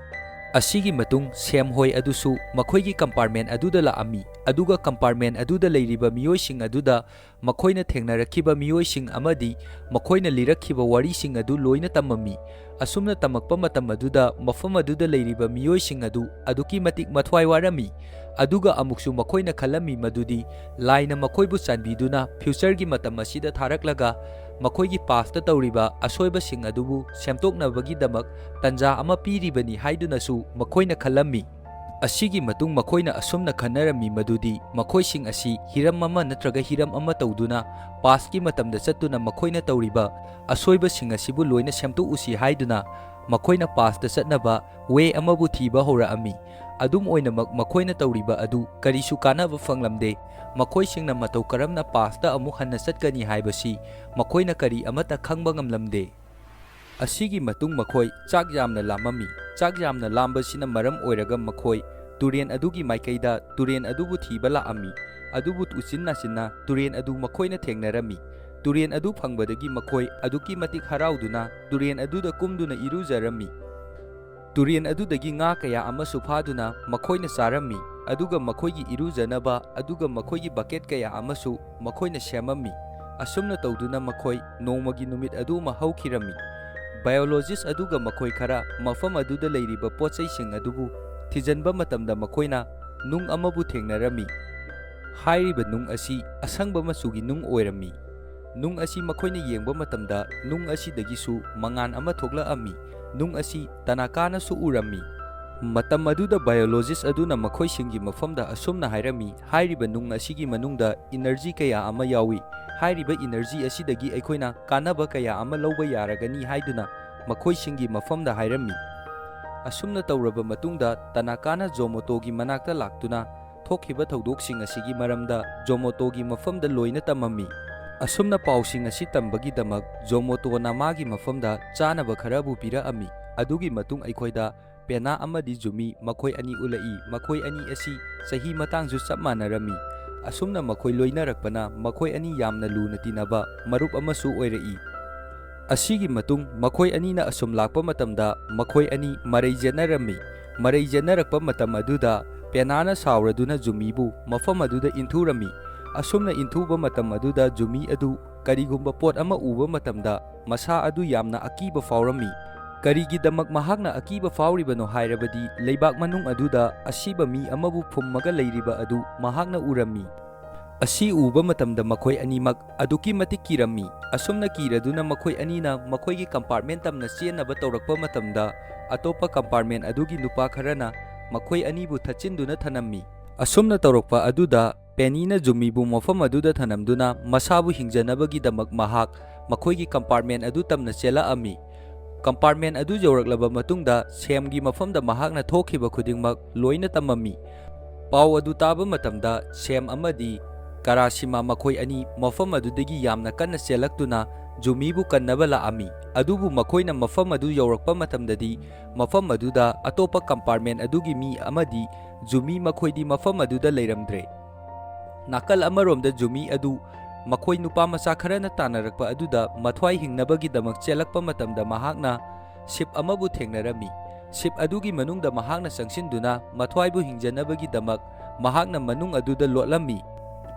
ꯑꯁꯤꯒꯤ ꯃꯇꯨꯡ ꯁꯦꯝ ꯍꯣꯏ ꯑꯗꯨꯁꯨ ꯃꯈꯣꯏꯒꯤ ꯀꯝꯄꯥꯔꯠꯃꯦꯟ ꯑꯗꯨꯗ ꯂꯥꯛꯑꯝꯃꯤ, ꯑꯗꯨꯒ ꯀꯝꯄꯥꯔꯠꯃꯦꯟ ꯑꯗꯨꯗ ꯂꯩꯔꯤꯕ ꯃꯤꯑꯣꯏꯁꯤꯡ ꯑꯗꯨꯗ ꯃꯈꯣꯏꯅ ꯊꯦꯡꯅꯔꯛꯈꯤꯕ ꯃꯤꯑꯣꯏꯁꯤꯡ ꯑꯃꯗꯤ ꯃꯈꯣꯏꯅ ꯂꯤꯔꯛꯈꯤꯕ ꯋꯥꯔꯤꯁꯤꯡ ꯑꯗꯨ ꯂꯣꯏꯅ ꯇꯝꯃꯝꯃꯤ꯫ ꯑꯁꯨꯝꯅ ꯇꯝꯃꯛꯄ ꯃꯇꯝ ꯑꯗꯨꯗ ꯃꯐꯝ ꯑꯗꯨꯗ ꯂꯩꯔꯤꯕ ꯃꯤꯑꯣꯏꯁꯤꯡ ꯑꯗꯨ ꯑꯗꯨꯛꯀꯤ ꯃꯇꯤꯛ ꯃꯊ꯭ꯋꯥꯏ ꯋꯥꯔꯝꯃꯤ, ꯑꯗꯨꯒ ꯑꯃꯨꯛꯁꯨ ꯃꯈꯣꯏꯅ ꯈꯜꯂꯝꯃꯤ ꯃꯗꯨꯗꯤ ꯂꯥꯏꯅ ꯃꯈꯣꯏꯕꯨ ꯆꯥꯟꯕꯤꯗꯨꯅ ꯐ꯭ꯌꯨꯆꯔꯒꯤ ꯃꯇꯝ ꯑꯁꯤꯗ ꯊꯥꯔꯛꯂꯒ ꯃꯈꯣꯏꯒꯤ ꯄꯥꯁꯇ ꯇꯧꯔꯤꯕ ꯑꯁꯣꯏꯕꯁꯤꯡ ꯑꯗꯨꯕꯨ ꯁꯦꯝꯗꯣꯛꯅꯕꯒꯤꯗꯃꯛ ꯇꯟꯖꯥ ꯑꯃ ꯄꯤꯔꯤꯕꯅꯤ ꯍꯥꯏꯗꯨꯅꯁꯨ ꯃꯈꯣꯏꯅ ꯈꯜꯂꯝꯃꯤ꯫ ꯑꯁꯤꯒꯤ ꯃꯇꯨꯡ ꯃꯈꯣꯏꯅ ꯑꯁꯨꯝꯅ ꯈꯟꯅꯔꯝꯃꯤ ꯃꯗꯨꯗꯤ ꯃꯈꯣꯏꯁꯤꯡ ꯑꯁꯤ ꯍꯤꯔꯝ ꯑꯃ ꯅꯠꯇ꯭ꯔꯒ ꯍꯤꯔꯝ ꯑꯃ ꯇꯧꯗꯨꯅ ꯄꯥꯁꯀꯤ ꯃꯇꯝꯗ ꯆꯠꯇꯨꯅ ꯃꯈꯣꯏꯅ ꯇꯧꯔꯤꯕ ꯑꯁꯣꯏꯕꯁꯤꯡ ꯑꯁꯤꯕꯨ ꯂꯣꯏꯅ ꯁꯦꯝꯗꯣꯛꯎꯁꯤ ꯍꯥꯏꯗꯨꯅ ꯃꯈꯣꯏꯅ ꯄꯥꯁꯇ ꯆꯠꯅꯕ ꯋꯦ ꯑꯃꯕꯨ ꯊꯤꯕ ꯍꯧꯔꯛꯑꯝꯃꯤ꯫ ꯑꯗꯨꯝ ꯑꯣꯏꯅꯃꯛ ꯃꯈꯣꯏꯅ ꯇꯧꯔꯤꯕ ꯑꯗꯨ ꯀꯔꯤꯁꯨ ꯀꯥꯟꯅꯕ ꯐꯪꯂꯝꯗꯦ꯫ ꯃꯈꯣꯏꯁꯤꯡꯅ ꯃꯇꯧ ꯀꯔꯝꯅ ꯄꯥꯁꯇ ꯑꯃꯨꯛ ꯍꯟꯅ ꯆꯠꯀꯅꯤ ꯍꯥꯏꯕꯁꯤ ꯃꯈꯣꯏꯅ ꯀꯔꯤ ꯑꯃꯠꯇ ꯈꯪꯕ ꯉꯝꯂꯝꯗꯦ꯫ ꯑꯁꯤꯒꯤ ꯃꯇꯨꯡ ꯃꯈꯣꯏ ꯆꯥꯛ ꯌꯥꯝꯅ ꯂꯥꯝꯃꯝꯃꯤ꯫ ꯆꯥꯛ ꯌꯥꯝꯅ ꯂꯥꯝꯕꯁꯤꯅ ꯃꯔꯝ ꯑꯣꯏꯔꯒ ꯃꯈꯣꯏ ꯇꯨꯔꯦꯜ ꯑꯗꯨꯒꯤ ꯃꯥꯏꯀꯩꯗ ꯇꯨꯔꯦꯜ ꯑꯗꯨꯕꯨ ꯊꯤꯕ ꯂꯥꯛꯑꯝꯃꯤ꯫ ꯑꯗꯨꯕꯨ ꯎꯆꯤꯟ ꯅꯥꯆꯤꯟꯅ ꯇꯨꯔꯦꯜ ꯑꯗꯨ ꯃꯈꯣꯏꯅ ꯊꯦꯡꯅꯔꯝꯃꯤ꯫ ꯇꯨꯔꯦꯜ ꯑꯗꯨ ꯐꯪꯕꯗꯒꯤ ꯃꯈꯣꯏ ꯑꯗꯨꯛꯀꯤ ꯃꯇꯤꯛ ꯍꯔꯥꯎꯗꯨꯅ ꯇꯨꯔꯦꯜ ꯑꯗꯨꯗ ꯀꯨꯝꯗꯨꯅ ꯏꯔꯨꯖꯔꯝꯃꯤ꯫ ꯇꯨꯔꯦꯟ ꯑꯗꯨꯗꯒꯤ ꯉꯥ ꯀꯌꯥ ꯑꯃꯁꯨ ꯐꯥꯗꯨꯅ ꯃꯈꯣꯏꯅ ꯆꯥꯔꯝꯃꯤ, ꯑꯗꯨꯒ ꯃꯈꯣꯏꯒꯤ ꯏꯔꯨꯖꯅꯕ ꯑꯗꯨꯒ ꯃꯈꯣꯏꯒꯤ ꯕꯀꯦꯠ ꯀꯌꯥ ꯑꯃꯁꯨ ꯃꯈꯣꯏꯅ ꯁꯦꯝꯃꯝꯃꯤ꯫ ꯑꯁꯨꯝꯅ ꯇꯧꯗꯨꯅ ꯃꯈꯣꯏ ꯅꯣꯡꯃꯒꯤ ꯅꯨꯃꯤꯠ ꯑꯗꯨꯃ ꯍꯧꯈꯤꯔꯝꯃꯤ꯫ ꯕꯥꯏꯑꯣꯂꯣꯖꯤꯁ ꯑꯗꯨꯒ ꯃꯈꯣꯏ ꯈꯔ ꯃꯐꯝ ꯑꯗꯨꯗ ꯂꯩꯔꯤꯕ ꯄꯣꯠ ꯆꯩꯁꯤꯡ ꯑꯗꯨꯕꯨ ꯊꯤꯖꯤꯟꯕ ꯃꯇꯝꯗ ꯃꯈꯣꯏꯅ ꯅꯨꯡ ꯑꯃꯕꯨ ꯊꯦꯡꯅꯔꯝꯃꯤ꯫ ꯍꯥꯏꯔꯤꯕ ꯅꯨꯡ ꯑꯁꯤ ꯑꯁꯪꯕ ꯃꯆꯨꯒꯤ ꯅꯨꯡ ꯑꯣꯏꯔꯝꯃꯤ꯫ ꯅꯨꯡ ꯑꯁꯤ ꯃꯈꯣꯏꯅ ꯌꯦꯡꯕ ꯃꯇꯝꯗ ꯅꯨꯡ ꯑꯁꯤꯗꯒꯤꯁꯨ ꯃꯉꯥꯜ ꯑꯃ ꯊꯣꯛꯂꯛꯑꯝꯃꯤ꯫ ꯅꯨꯡ ꯑꯁꯤ ꯇꯅꯥꯀꯥꯅꯁꯨ ꯎꯔꯝꯃꯤ꯫ ꯃꯇꯝ ꯑꯗꯨꯗ ꯕꯥꯏꯑꯣꯂꯣꯖꯤꯁ ꯑꯗꯨꯅ ꯃꯈꯣꯏꯁꯤꯡꯒꯤ ꯃꯐꯝꯗ ꯑꯁꯨꯝꯅ ꯍꯥꯏꯔꯝꯃꯤ, "ꯍꯥꯏꯔꯤꯕ ꯅꯨꯡ ꯑꯁꯤꯒꯤ ꯃꯅꯨꯡꯗ ꯏꯅꯔꯖꯤ ꯀꯌꯥ ꯑꯃ ꯌꯥꯎꯏ꯫ ꯍꯥꯏꯔꯤꯕ ꯏꯅꯔꯖꯤ ꯑꯁꯤꯗꯒꯤ ꯑꯩꯈꯣꯏꯅ ꯀꯥꯟꯅꯕ ꯀꯌꯥ ꯑꯃ ꯂꯧꯕ ꯌꯥꯔꯒꯅꯤ" ꯍꯥꯏꯗꯨꯅ ꯃꯈꯣꯏꯁꯤꯡꯒꯤ ꯃꯐꯝꯗ ꯍꯥꯏꯔꯝꯃꯤ꯫ ꯑꯁꯨꯝꯅ ꯇꯧꯔꯕ ꯃꯇꯨꯡꯗ ꯇꯅꯥꯀꯥꯅ ꯖꯣꯃꯣꯇꯣꯒꯤ ꯃꯅꯥꯛꯇ ꯂꯥꯛꯇꯨꯅ ꯊꯣꯛꯈꯤꯕ ꯊꯧꯗꯣꯛꯁꯤꯡ ꯑꯁꯤꯒꯤ ꯃꯔꯝꯗ ꯖꯣꯃꯣꯇꯣꯒꯤ ꯃꯐꯝꯗ ꯂꯣꯏꯅ ꯇꯝꯃꯝꯃꯤ꯫ ꯑꯁꯨꯝꯅ ꯄꯥꯎꯁꯤꯡ ꯑꯁꯤ ꯇꯝꯕꯒꯤꯗꯃꯛ ꯖꯣꯃꯣꯇꯣꯅ ꯃꯥꯒꯤ ꯃꯐꯝꯗ ꯆꯥꯅꯕ ꯈꯔꯕꯨ ꯄꯤꯔꯛꯑꯝꯃꯤ꯫ ꯑꯗꯨꯒꯤ ꯃꯇꯨꯡ ꯑꯩꯈꯣꯏꯗ ꯄꯦꯅꯥ ꯑꯃꯗꯤ ꯖꯨꯃꯤ ꯃꯈꯣꯏ ꯑꯅꯤ ꯎꯠꯂꯛꯏ꯫ ꯃꯈꯣꯏ ꯑꯅꯤ ꯑꯁꯤ ꯆꯍꯤ ꯃꯇꯥꯡꯁꯨ ꯆꯞ ꯃꯥꯟꯅꯔꯝꯃꯤ꯫ ꯑꯁꯨꯝꯅ ꯃꯈꯣꯏ ꯂꯣꯏꯅꯔꯛꯄꯅ ꯃꯈꯣꯏ ꯑꯅꯤ ꯌꯥꯝꯅ ꯂꯨꯅ ꯇꯤꯟꯅꯕ ꯃꯔꯨꯞ ꯑꯃꯁꯨ ꯑꯣꯏꯔꯛꯏ꯫ ꯑꯁꯤꯒꯤ ꯃꯇꯨꯡ ꯃꯈꯣꯏ ꯑꯅꯤꯅ ꯑꯁꯨꯝ ꯂꯥꯛꯄ ꯃꯇꯝꯗ ꯃꯈꯣꯏ ꯑꯅꯤ ꯃꯔꯩ ꯌꯦꯠꯅꯔꯝꯃꯤ꯫ ꯃꯔꯩ ꯌꯦꯠꯅꯔꯛꯄ ꯃꯇꯝ ꯑꯗꯨꯗ ꯄꯦꯅꯥꯅ ꯁꯥꯎꯔꯗꯨꯅ ꯖꯨꯃꯤꯕꯨ ꯃꯐꯝ ꯑꯗꯨꯗ ꯏꯟꯊꯨꯔꯝꯃꯤ꯫ ꯑꯁꯨꯝꯅ ꯏꯟꯊꯨꯕ ꯃꯇꯝ ꯑꯗꯨꯗ ꯖꯨꯃꯤ ꯑꯗꯨ ꯀꯔꯤꯒꯨꯝꯕ ꯄꯣꯠ ꯑꯃ ꯎꯕ ꯃꯇꯝꯗ ꯃꯁꯥ ꯑꯗꯨ ꯌꯥꯝꯅ ꯑꯀꯤꯕ ꯐꯥꯎꯔꯝꯃꯤ꯫ ꯀꯔꯤꯒꯤꯗꯃꯛ ꯃꯍꯥꯛꯅ ꯑꯀꯤꯕ ꯐꯥꯎꯔꯤꯕꯅꯣ ꯍꯥꯏꯔꯕꯗꯤ ꯂꯩꯕꯥꯛ ꯃꯅꯨꯡ ꯑꯗꯨꯗ ꯑꯁꯤꯕ ꯃꯤ ꯑꯃꯕꯨ ꯐꯨꯝꯃꯒ ꯂꯩꯔꯤꯕ ꯑꯗꯨ ꯃꯍꯥꯛꯅ ꯎꯔꯝꯃꯤ꯫ ꯑꯁꯤ ꯎꯕ ꯃꯇꯝꯗ ꯃꯈꯣꯏ ꯑꯅꯤꯃꯛ ꯑꯗꯨꯛꯀꯤ ꯃꯇꯤꯛ ꯀꯤꯔꯝꯃꯤ꯫ ꯑꯁꯨꯝꯅ ꯀꯤꯔꯗꯨꯅ ꯃꯈꯣꯏ ꯑꯅꯤꯅ ꯃꯈꯣꯏꯒꯤ ꯀꯝꯄꯥꯔꯠꯃꯦꯟ ꯇꯝꯅ ꯆꯦꯟꯅꯕ ꯇꯧꯔꯛꯄ ꯃꯇꯝꯗ ꯑꯇꯣꯞꯄ ꯀꯝꯄꯥꯔꯠꯃꯦꯟ ꯑꯗꯨꯒꯤ ꯅꯨꯄꯥ ꯈꯔꯅ ꯃꯈꯣꯏ ꯑꯅꯤꯕꯨ ꯊꯠꯆꯤꯟꯗꯨꯅ ꯊꯅꯝꯃꯤ꯫ ꯑꯁꯨꯝꯅ ꯇꯧꯔꯛꯄ ꯑꯗꯨꯗ ꯄꯦꯅꯤꯅ ꯖꯨꯃꯤꯕꯨ ꯃꯐꯝ ꯑꯗꯨꯗ ꯊꯅꯝꯗꯨꯅ ꯃꯁꯥꯕꯨ ꯍꯤꯡꯖꯅꯕꯒꯤꯗꯃꯛ ꯃꯍꯥꯛ ꯃꯈꯣꯏꯒꯤ ꯀꯝꯄꯥꯔꯠꯃꯦꯟ ꯑꯗꯨ ꯇꯝꯅ ꯆꯦꯜꯂꯛꯑꯝꯃꯤ꯫ ꯀꯝꯄꯥꯔꯠꯃꯦꯟ ꯑꯗꯨ ꯌꯧꯔꯛꯂꯕ ꯃꯇꯨꯡꯗ ꯁꯦꯝꯒꯤ ꯃꯐꯝꯗ ꯃꯍꯥꯛꯅ ꯊꯣꯛꯈꯤꯕ ꯈꯨꯗꯤꯡꯃꯛ ꯂꯣꯏꯅ ꯇꯝꯃꯝꯃꯤ꯫ ꯄꯥꯎ ꯑꯗꯨ ꯇꯥꯕ ꯃꯇꯝꯗ ꯁꯦꯝ ꯑꯃꯗꯤ ꯀꯥꯔꯥꯁꯤꯃꯥ ꯃꯈꯣꯏ ꯑꯅꯤ ꯃꯐꯝ ꯑꯗꯨꯗꯒꯤ ꯌꯥꯝꯅ ꯀꯟꯅ ꯆꯦꯜꯂꯛꯇꯨꯅ ꯖꯨꯃꯤꯕꯨ ꯀꯟꯅꯕ ꯂꯥꯛꯑꯝꯃꯤ꯫ ꯑꯗꯨꯕꯨ ꯃꯈꯣꯏꯅ ꯃꯐꯝ ꯑꯗꯨ ꯌꯧꯔꯛꯄ ꯃꯇꯝꯗꯗꯤ ꯃꯐꯝ ꯑꯗꯨꯗ ꯑꯇꯣꯞꯄ ꯀꯝꯄꯥꯔꯠꯃꯦꯟ ꯑꯗꯨꯒꯤ ꯃꯤ ꯑꯃꯗꯤ ꯖꯨꯃꯤ ꯃꯈꯣꯏꯗꯤ ꯃꯐꯝ ꯑꯗꯨꯗ ꯂꯩꯔꯝꯗ꯭ꯔꯦ꯫ ꯅꯥꯀꯜ ꯑꯃꯔꯣꯝꯗ ꯖꯨꯃꯤ ꯑꯗꯨ ꯃꯈꯣꯏ ꯅꯨꯄꯥ ꯃꯆꯥ ꯈꯔꯅ ꯇꯥꯟꯅꯔꯛꯄ ꯑꯗꯨꯗ ꯃꯊ꯭ꯋꯥꯏ ꯍꯤꯡꯅꯕꯒꯤꯗꯃꯛ ꯆꯦꯜꯂꯛꯄ ꯃꯇꯝꯗ ꯃꯍꯥꯛꯅ ꯁꯤꯞ ꯑꯃꯕꯨ ꯊꯦꯡꯅꯔꯝꯃꯤ꯫ Ship ꯑꯗꯨꯒꯤ ꯃꯅꯨꯡꯗ ꯃꯍꯥꯛꯅ ꯆꯪꯁꯤꯟꯗꯨꯅ ꯃꯊ꯭ꯋꯥꯏꯕꯨ ꯍꯤꯡꯖꯅꯕꯒꯤꯗꯃꯛ ꯃꯍꯥꯛꯅ ꯃꯅꯨꯡ ꯑꯗꯨꯗ ꯂꯣꯠꯂꯝꯃꯤ꯫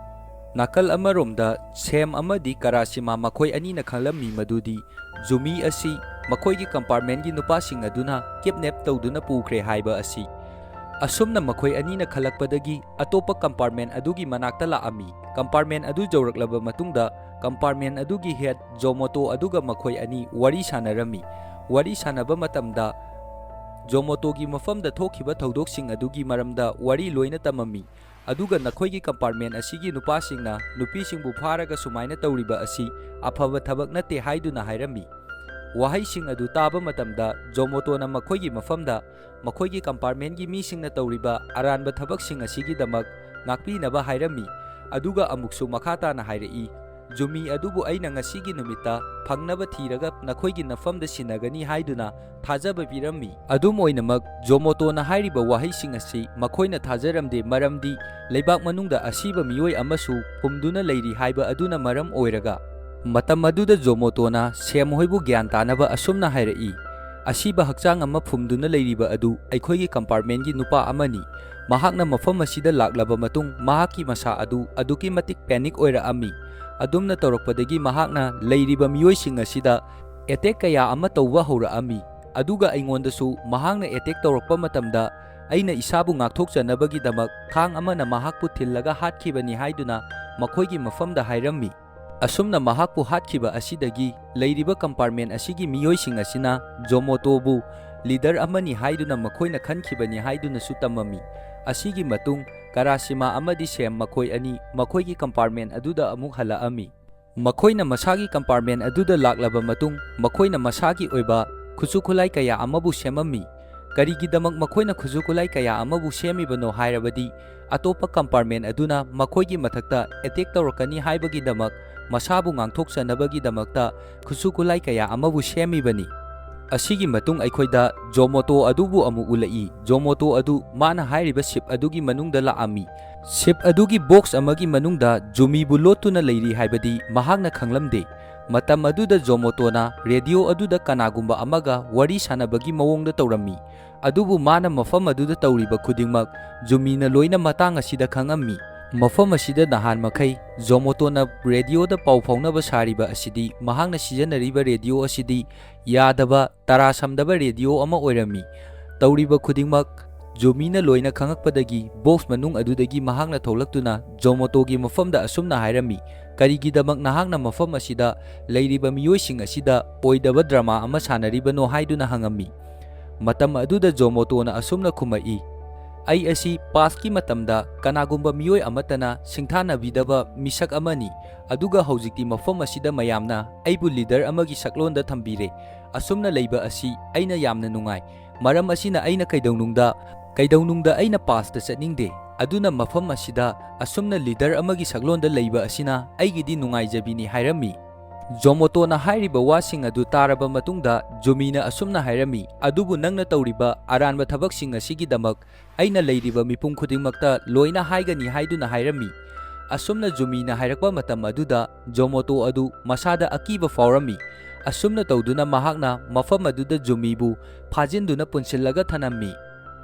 ꯅꯥꯀꯜ ꯑꯃꯔꯣꯝꯗ ꯁꯦꯝ ꯑꯃꯗꯤ ꯀꯔꯥꯁꯤꯃꯥ ꯃꯈꯣꯏ ꯑꯅꯤꯅ ꯈꯜꯂꯝꯃꯤ ꯃꯗꯨꯗꯤ ꯖꯨꯃꯤ ꯑꯁꯤ ꯃꯈꯣꯏꯒꯤ compartmentꯀꯤ ꯅꯨꯄꯥꯁꯤꯡ ꯑꯗꯨꯅ kidnap ꯇꯧꯗꯨꯅ ꯄꯨꯈ꯭ꯔꯦ ꯍꯥꯏꯕ ꯑꯁꯤ꯫ ꯑꯁꯨꯝꯅ ꯃꯈꯣꯏ ꯑꯅꯤꯅ ꯈꯜꯂꯛꯄꯗꯒꯤ ꯑꯇꯣꯞꯄ compartment ꯑꯗꯨꯒꯤ ꯃꯅꯥꯛꯇ ꯂꯥꯛꯑꯝꯃꯤ꯫ Compartment ꯑꯗꯨ ꯌꯧꯔꯛꯂꯕ ꯃꯇꯨꯡꯗ compartment ꯑꯗꯨꯒꯤ head ꯖꯣꯃꯣꯇꯣ ꯑꯗꯨꯒ ꯃꯈꯣꯏ ꯑꯅꯤ ꯋꯥꯔꯤ ꯁꯥꯟꯅꯔꯝꯃꯤ꯫ ꯋꯥꯔꯤ ꯁꯥꯟꯅꯕ ꯃꯇꯝꯗ ꯖꯣꯃꯣꯇꯣꯒꯤ ꯃꯐꯝꯗ ꯊꯣꯛꯈꯤꯕ ꯊꯧꯗꯣꯛꯁꯤꯡ ꯑꯗꯨꯒꯤ ꯃꯔꯝꯗ ꯋꯥꯔꯤ ꯂꯣꯏꯅ ꯇꯝꯃꯝꯃꯤ꯫ ꯑꯗꯨꯒ ꯅꯈꯣꯏꯒꯤ compartment ꯑꯁꯤꯒꯤ ꯅꯨꯄꯥꯁꯤꯡꯅ ꯅꯨꯄꯤꯁꯤꯡꯕꯨ ꯐꯥꯔꯒ ꯁꯨꯃꯥꯏꯅ ꯇꯧꯔꯤꯕ ꯑꯁꯤ ꯑꯐꯕ ꯊꯕꯛ ꯅꯠꯇꯦ ꯍꯥꯏꯗꯨꯅ ꯍꯥꯏꯔꯝꯃꯤ꯫ ꯋꯥꯍꯩꯁꯤꯡ ꯑꯗꯨ ꯇꯥꯕ ꯃꯇꯝꯗ ꯖꯣꯃꯣꯇꯣꯅ ꯃꯈꯣꯏꯒꯤ ꯃꯐꯝꯗ ꯃꯈꯣꯏꯒꯤ compartmentꯀꯤ ꯃꯤꯁꯤꯡꯅ ꯇꯧꯔꯤꯕ ꯑꯔꯥꯟꯕ ꯊꯕꯛꯁꯤꯡ ꯑꯁꯤꯒꯤꯗꯃꯛ ꯉꯥꯛꯄꯤꯅꯕ ꯍꯥꯏꯔꯝꯃꯤ꯫ ꯑꯗꯨꯒ ꯑꯃꯨꯛꯁꯨ ꯃꯈꯥ ꯇꯥꯅ ꯍꯥꯏꯔꯛꯏ, "ꯖꯨꯃꯤ ꯑꯗꯨꯕꯨ ꯑꯩꯅ ꯉꯁꯤꯒꯤ ꯅꯨꯃꯤꯠꯇ ꯐꯪꯅꯕ ꯊꯤꯔꯒ ꯅꯈꯣꯏꯒꯤ ꯅꯐꯝꯗ ꯁꯤꯟꯅꯒꯅꯤ ꯍꯥꯏꯗꯨꯅ ꯊꯥꯖꯕ ꯄꯤꯔꯝꯃꯤ"꯫ ꯑꯗꯨꯝ ꯑꯣꯏꯅꯃꯛ, ꯖꯣꯃꯣꯇꯣꯅ ꯍꯥꯏꯔꯤꯕ ꯋꯥꯍꯩꯁꯤꯡ ꯑꯁꯤ ꯃꯈꯣꯏꯅ ꯊꯥꯖꯔꯝꯗꯦ, ꯃꯔꯝꯗꯤ ꯂꯩꯕꯥꯛ ꯃꯅꯨꯡꯗ ꯑꯁꯤꯕ ꯃꯤꯑꯣꯏ ꯑꯃꯁꯨ ꯐꯨꯝꯗꯨꯅ ꯂꯩꯔꯤ ꯍꯥꯏꯕ ꯑꯗꯨꯅ ꯃꯔꯝ ꯑꯣꯏꯔꯒ꯫ ꯃꯇꯝ ꯑꯗꯨꯗ ꯖꯣꯃꯣꯇꯣꯅ ꯁꯦꯝ ꯍꯣꯏꯕꯨ ꯒ꯭ꯌꯥꯟ ꯇꯥꯅꯕ ꯑꯁꯨꯝꯅ ꯍꯥꯏꯔꯛꯏ, "ꯑꯁꯤꯕ ꯍꯛꯆꯥꯡ ꯑꯃ ꯐꯨꯝꯗꯨꯅ ꯂꯩꯔꯤꯕ ꯑꯗꯨ ꯑꯩꯈꯣꯏꯒꯤ compartmentꯀꯤ ꯅꯨꯄꯥ ꯑꯃꯅꯤ꯫ ꯃꯍꯥꯛꯅ ꯃꯐꯝ ꯑꯁꯤꯗ ꯂꯥꯛꯂꯕ ꯃꯇꯨꯡ ꯃꯍꯥꯛꯀꯤ ꯃꯁꯥ ꯑꯗꯨ ꯑꯗꯨꯛꯀꯤ ꯃꯇꯤꯛ panic ꯑꯣꯏꯔꯛꯑꯝꯃꯤ꯫ ꯑꯗꯨꯝꯅ ꯇꯧꯔꯛꯄꯗꯒꯤ ꯃꯍꯥꯛꯅ ꯂꯩꯔꯤꯕ ꯃꯤꯑꯣꯏꯁꯤꯡ ꯑꯁꯤꯗ attack ꯀꯌꯥ ꯑꯃ ꯇꯧꯕ ꯍꯧꯔꯛꯑꯝꯃꯤ꯫ ꯑꯗꯨꯒ ꯑꯩꯉꯣꯟꯗꯁꯨ ꯃꯍꯥꯛꯅ attack ꯇꯧꯔꯛꯄ ꯃꯇꯝꯗ ꯑꯩꯅ ꯏꯁꯥꯕꯨ ꯉꯥꯛꯊꯣꯛꯆꯅꯕꯒꯤꯗꯃꯛ ꯊꯥꯡ ꯑꯃꯅ ꯃꯍꯥꯛꯄꯨ ꯊꯤꯜꯂꯒ ꯍꯥꯠꯈꯤꯕꯅꯤ" ꯍꯥꯏꯗꯨꯅ ꯃꯈꯣꯏꯒꯤ ꯃꯐꯝꯗ ꯍꯥꯏꯔꯝꯃꯤ꯫ ꯑꯁꯨꯝꯅ ꯃꯍꯥꯛꯄꯨ ꯍꯥꯠꯈꯤꯕ ꯑꯁꯤꯗꯒꯤ ꯂꯩꯔꯤꯕ compartment ꯑꯁꯤꯒꯤ ꯃꯤꯑꯣꯏꯁꯤꯡ ꯑꯁꯤꯅ ꯖꯣꯃꯣꯇꯣꯕꯨ leader ꯑꯃꯅꯤ ꯍꯥꯏꯗꯨꯅ ꯃꯈꯣꯏꯅ ꯈꯟꯈꯤꯕꯅꯤ ꯍꯥꯏꯗꯨꯅꯁꯨ ꯇꯝꯃꯝꯃꯤ꯫ ꯑꯁꯤꯒꯤ ꯃꯇꯨꯡ ꯀꯔꯥꯁꯤꯃꯥ ꯑꯃꯗꯤ ꯁꯦꯝ ꯃꯈꯣꯏ ꯑꯅꯤ ꯃꯈꯣꯏꯒꯤ compartment ꯑꯗꯨꯗ ꯑꯃꯨꯛ ꯍꯜꯂꯛꯑꯝꯃꯤ꯫ ꯃꯈꯣꯏꯅ ꯃꯁꯥꯒꯤ compartment ꯑꯗꯨꯗ ꯂꯥꯛꯂꯕ ꯃꯇꯨꯡ ꯃꯈꯣꯏꯅ ꯃꯁꯥꯒꯤ ꯑꯣꯏꯕ ꯈꯨꯠꯁꯨ ꯈꯨꯠꯂꯥꯏ ꯀꯌꯥ ꯑꯃꯕꯨ ꯁꯦꯝꯃꯝꯃꯤ꯫ ꯀꯔꯤꯒꯤꯗꯃꯛ ꯃꯈꯣꯏꯅ ꯈꯨꯠꯁꯨ ꯈꯨꯠꯂꯥꯏ ꯀꯌꯥ ꯑꯃꯕꯨ ꯁꯦꯝꯃꯤꯕꯅꯣ ꯍꯥꯏꯔꯕꯗꯤ, ꯑꯇꯣꯞꯄ compartment ꯑꯗꯨꯅ ꯃꯈꯣꯏꯒꯤ ꯃꯊꯛꯇ attack ꯇꯧꯔꯛꯀꯅꯤ ꯍꯥꯏꯕꯒꯤꯗꯃꯛ ꯃꯁꯥꯕꯨ ꯉꯥꯛꯊꯣꯛꯆꯅꯕꯒꯤꯗꯃꯛꯇ ꯈꯨꯠꯁꯨ ꯈꯨꯠꯂꯥꯏ ꯀꯌꯥ ꯑꯃꯕꯨ ꯁꯦꯝꯃꯤꯕꯅꯤ꯫ ꯑꯁꯤꯒꯤ ꯃꯇꯨꯡ ꯑꯩꯈꯣꯏꯗ ꯖꯣꯃꯣꯇꯣ ꯑꯗꯨꯕꯨ ꯑꯃꯨꯛ ꯎꯠꯂꯛꯏ꯫ ꯖꯣꯃꯣꯇꯣ ꯑꯗꯨ ꯃꯥꯅ ꯍꯥꯏꯔꯤꯕ ship ꯑꯗꯨꯒꯤ ꯃꯅꯨꯡꯗ ꯂꯥꯛꯑꯝꯃꯤ꯫ Ship ꯑꯗꯨꯒꯤ box ꯑꯃꯒꯤ ꯃꯅꯨꯡꯗ ꯖꯨꯃꯤꯕꯨ ꯂꯣꯠꯇꯨꯅ ꯂꯩꯔꯤ ꯍꯥꯏꯕꯗꯤ ꯃꯍꯥꯛꯅ ꯈꯪꯂꯝꯗꯦ꯫ ꯃꯇꯝ ꯑꯗꯨꯗ ꯖꯣꯃꯣꯇꯣꯅ ꯔꯦꯗꯤꯑꯣ ꯑꯗꯨꯗ ꯀꯅꯥꯒꯨꯝꯕ ꯑꯃꯒ ꯋꯥꯔꯤ ꯁꯥꯟꯅꯕꯒꯤ ꯃꯑꯣꯡꯗ ꯇꯧꯔꯝꯃꯤ, ꯑꯗꯨꯕꯨ ꯃꯥꯅ ꯃꯐꯝ ꯑꯗꯨꯗ ꯇꯧꯔꯤꯕ ꯈꯨꯗꯤꯡꯃꯛ ꯖꯨꯃꯤꯅ ꯂꯣꯏꯅ ꯃꯇꯥꯡ ꯑꯁꯤꯗ ꯈꯪꯉꯝꯃꯤ꯫ ꯃꯐꯝ ꯑꯁꯤꯗ ꯅꯍꯥꯟ ꯃꯈꯩ ꯖꯣꯃꯣꯇꯣꯅ ꯔꯦꯗꯤꯑꯣꯗ ꯄꯥꯎ ꯐꯥꯎꯅꯕ ꯁꯥꯔꯤꯕ ꯑꯁꯤꯗꯤ ꯃꯍꯥꯛꯅ ꯁꯤꯖꯤꯟꯅꯔꯤꯕ ꯔꯦꯗꯤꯑꯣ ꯑꯁꯤꯗꯤ ꯌꯥꯗꯕ, ꯇꯔꯥ ꯁꯝꯗꯕ ꯔꯦꯗꯤꯑꯣ ꯑꯃ ꯑꯣꯏꯔꯝꯃꯤ꯫ ꯇꯧꯔꯤꯕ ꯈꯨꯗꯤꯡꯃꯛ ꯖꯨꯃꯤꯅ ꯂꯣꯏꯅ ꯈꯪꯉꯛꯄꯗꯒꯤ ꯕꯣꯛꯁ ꯃꯅꯨꯡ ꯑꯗꯨꯗꯒꯤ ꯃꯍꯥꯛꯅ ꯊꯣꯛꯂꯛꯇꯨꯅ ꯖꯣꯃꯣꯇꯣꯒꯤ ꯃꯐꯝꯗ ꯑꯁꯨꯝꯅ ꯍꯥꯏꯔꯝꯃꯤ, "ꯀꯔꯤꯒꯤꯗꯃꯛ ꯅꯍꯥꯛꯅ ꯃꯐꯝ ꯑꯁꯤꯗ ꯂꯩꯔꯤꯕ ꯃꯤꯑꯣꯏꯁꯤꯡ ꯑꯁꯤꯗ ꯑꯣꯏꯗꯕ ꯗ꯭ꯔꯃꯥ ꯑꯃ ꯁꯥꯟꯅꯔꯤꯕꯅꯣ?" ꯍꯥꯏꯗꯨꯅ ꯍꯪꯉꯝꯃꯤ꯫ ꯃꯇꯝ ꯑꯗꯨꯗ ꯖꯣꯃꯣꯇꯣꯅ ꯑꯁꯨꯝꯅ ꯈꯨꯝꯃꯛꯏ, "ꯑꯩ ꯑꯁꯤ ꯄꯥꯁꯀꯤ ꯃꯇꯝꯗ ꯀꯅꯥꯒꯨꯝꯕ ꯃꯤꯑꯣꯏ ꯑꯃꯠꯇꯅ ꯁꯤꯡꯊꯥꯅꯕꯤꯗꯕ ꯃꯤꯁꯛ ꯑꯃꯅꯤ, ꯑꯗꯨꯒ ꯍꯧꯖꯤꯛꯇꯤ ꯃꯐꯝ ꯑꯁꯤꯗ ꯃꯌꯥꯝꯅ ꯑꯩꯕꯨ ꯂꯤꯗꯔ ꯑꯃꯒꯤ ꯁꯛꯂꯣꯟꯗ ꯊꯝꯕꯤꯔꯦ꯫ ꯑꯁꯨꯝꯅ ꯂꯩꯕ ꯑꯁꯤ ꯑꯩꯅ ꯌꯥꯝꯅ ꯅꯨꯡꯉꯥꯏ꯫ ꯃꯔꯝ ꯑꯁꯤꯅ ꯑꯩꯅ ꯀꯩꯗꯧꯅꯨꯡꯗ, ꯀꯩꯗꯧꯅꯨꯡꯗ ꯑꯩꯅ ꯄꯥꯁꯇ ꯆꯠꯅꯤꯡꯗꯦ꯫ ꯑꯗꯨꯅ ꯃꯐꯝ ꯑꯁꯤꯗ ꯑꯁꯨꯝꯅ ꯂꯤꯗꯔ ꯑꯃꯒꯤ ꯁꯛꯂꯣꯟꯗ ꯂꯩꯕ ꯑꯁꯤꯅ ꯑꯩꯒꯤꯗꯤ ꯅꯨꯡꯉꯥꯏꯖꯕꯤꯅꯤ" ꯍꯥꯏꯔꯝꯃꯤ꯫ ꯖꯣꯃꯣꯇꯣꯅ ꯍꯥꯏꯔꯤꯕ ꯋꯥꯁꯤꯡ ꯑꯗꯨ ꯇꯥꯔꯕ ꯃꯇꯨꯡꯗ ꯖꯨꯃꯤꯅ ꯑꯁꯨꯝꯅ ꯍꯥꯏꯔꯝꯃꯤ, "ꯑꯗꯨꯕꯨ ꯅꯪꯅ ꯇꯧꯔꯤꯕ ꯑꯔꯥꯟꯕ ꯊꯕꯛꯁꯤꯡ ꯑꯁꯤꯒꯤꯗꯃꯛ ꯑꯩꯅ ꯂꯩꯔꯤꯕ ꯃꯤꯄꯨꯝ ꯈꯨꯗꯤꯡꯃꯛꯇ ꯂꯣꯏꯅ ꯍꯥꯏꯒꯅꯤ" ꯍꯥꯏꯗꯨꯅ ꯍꯥꯏꯔꯝꯃꯤ꯫ ꯑꯁꯨꯝꯅ ꯖꯨꯃꯤꯅ ꯍꯥꯏꯔꯛꯄ ꯃꯇꯝ ꯑꯗꯨꯗ ꯖꯣꯃꯣꯇꯣ ꯑꯗꯨ ꯃꯁꯥꯗ ꯑꯀꯤꯕ ꯐꯥꯎꯔꯝꯃꯤ꯫ ꯑꯁꯨꯝꯅ ꯇꯧꯗꯨꯅ ꯃꯍꯥꯛꯅ ꯃꯐꯝ ꯑꯗꯨꯗ ꯖꯨꯃꯤꯕꯨ ꯐꯥꯖꯤꯟꯗꯨꯅ ꯄꯨꯟꯁꯤꯜꯂꯒ ꯊꯅꯝꯃꯤ꯫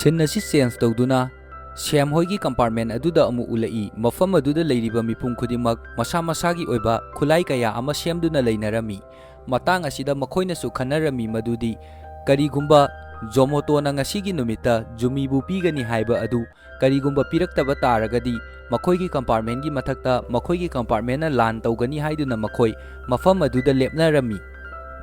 ꯁꯤꯟ ꯑꯁꯤ ꯆꯦꯟꯖ ꯇꯧꯗꯨꯅ ꯁꯦꯝ ꯍꯣꯏꯒꯤ ꯀꯝꯄꯥꯔꯠꯃꯦꯟ ꯑꯗꯨꯗ ꯑꯃꯨꯛ ꯎꯠꯂꯛꯏ꯫ ꯃꯐꯝ ꯑꯗꯨꯗ ꯂꯩꯔꯤꯕ ꯃꯤꯄꯨꯝ ꯈꯨꯗꯤꯡꯃꯛ ꯃꯁꯥ ꯃꯁꯥꯒꯤ ꯑꯣꯏꯕ ꯈꯨꯠꯂꯥꯏ ꯀꯌꯥ ꯑꯃ ꯁꯦꯝꯗꯨꯅ ꯂꯩꯅꯔꯝꯃꯤ꯫ ꯃꯇꯥꯡ ꯑꯁꯤꯗ ꯃꯈꯣꯏꯅꯁꯨ ꯈꯟꯅꯔꯝꯃꯤ ꯃꯗꯨꯗꯤ ꯀꯔꯤꯒꯨꯝꯕ ꯖꯣꯃꯣꯇꯣꯅ ꯉꯁꯤꯒꯤ ꯅꯨꯃꯤꯠꯇ ꯖꯨꯃꯤꯕꯨ ꯄꯤꯒꯅꯤ ꯍꯥꯏꯕ ꯑꯗꯨ ꯀꯔꯤꯒꯨꯝꯕ ꯄꯤꯔꯛꯇꯕ ꯇꯥꯔꯒꯗꯤ ꯃꯈꯣꯏꯒꯤ ꯀꯝꯄꯥꯔꯠꯃꯦꯟꯒꯤ ꯃꯊꯛꯇ ꯃꯈꯣꯏꯒꯤ ꯀꯝꯄꯥꯔꯠꯃꯦꯟꯅ ꯂꯥꯟ ꯇꯧꯒꯅꯤ ꯍꯥꯏꯗꯨꯅ ꯃꯈꯣꯏ ꯃꯐꯝ ꯑꯗꯨꯗ ꯂꯦꯞꯅꯔꯝꯃꯤ꯫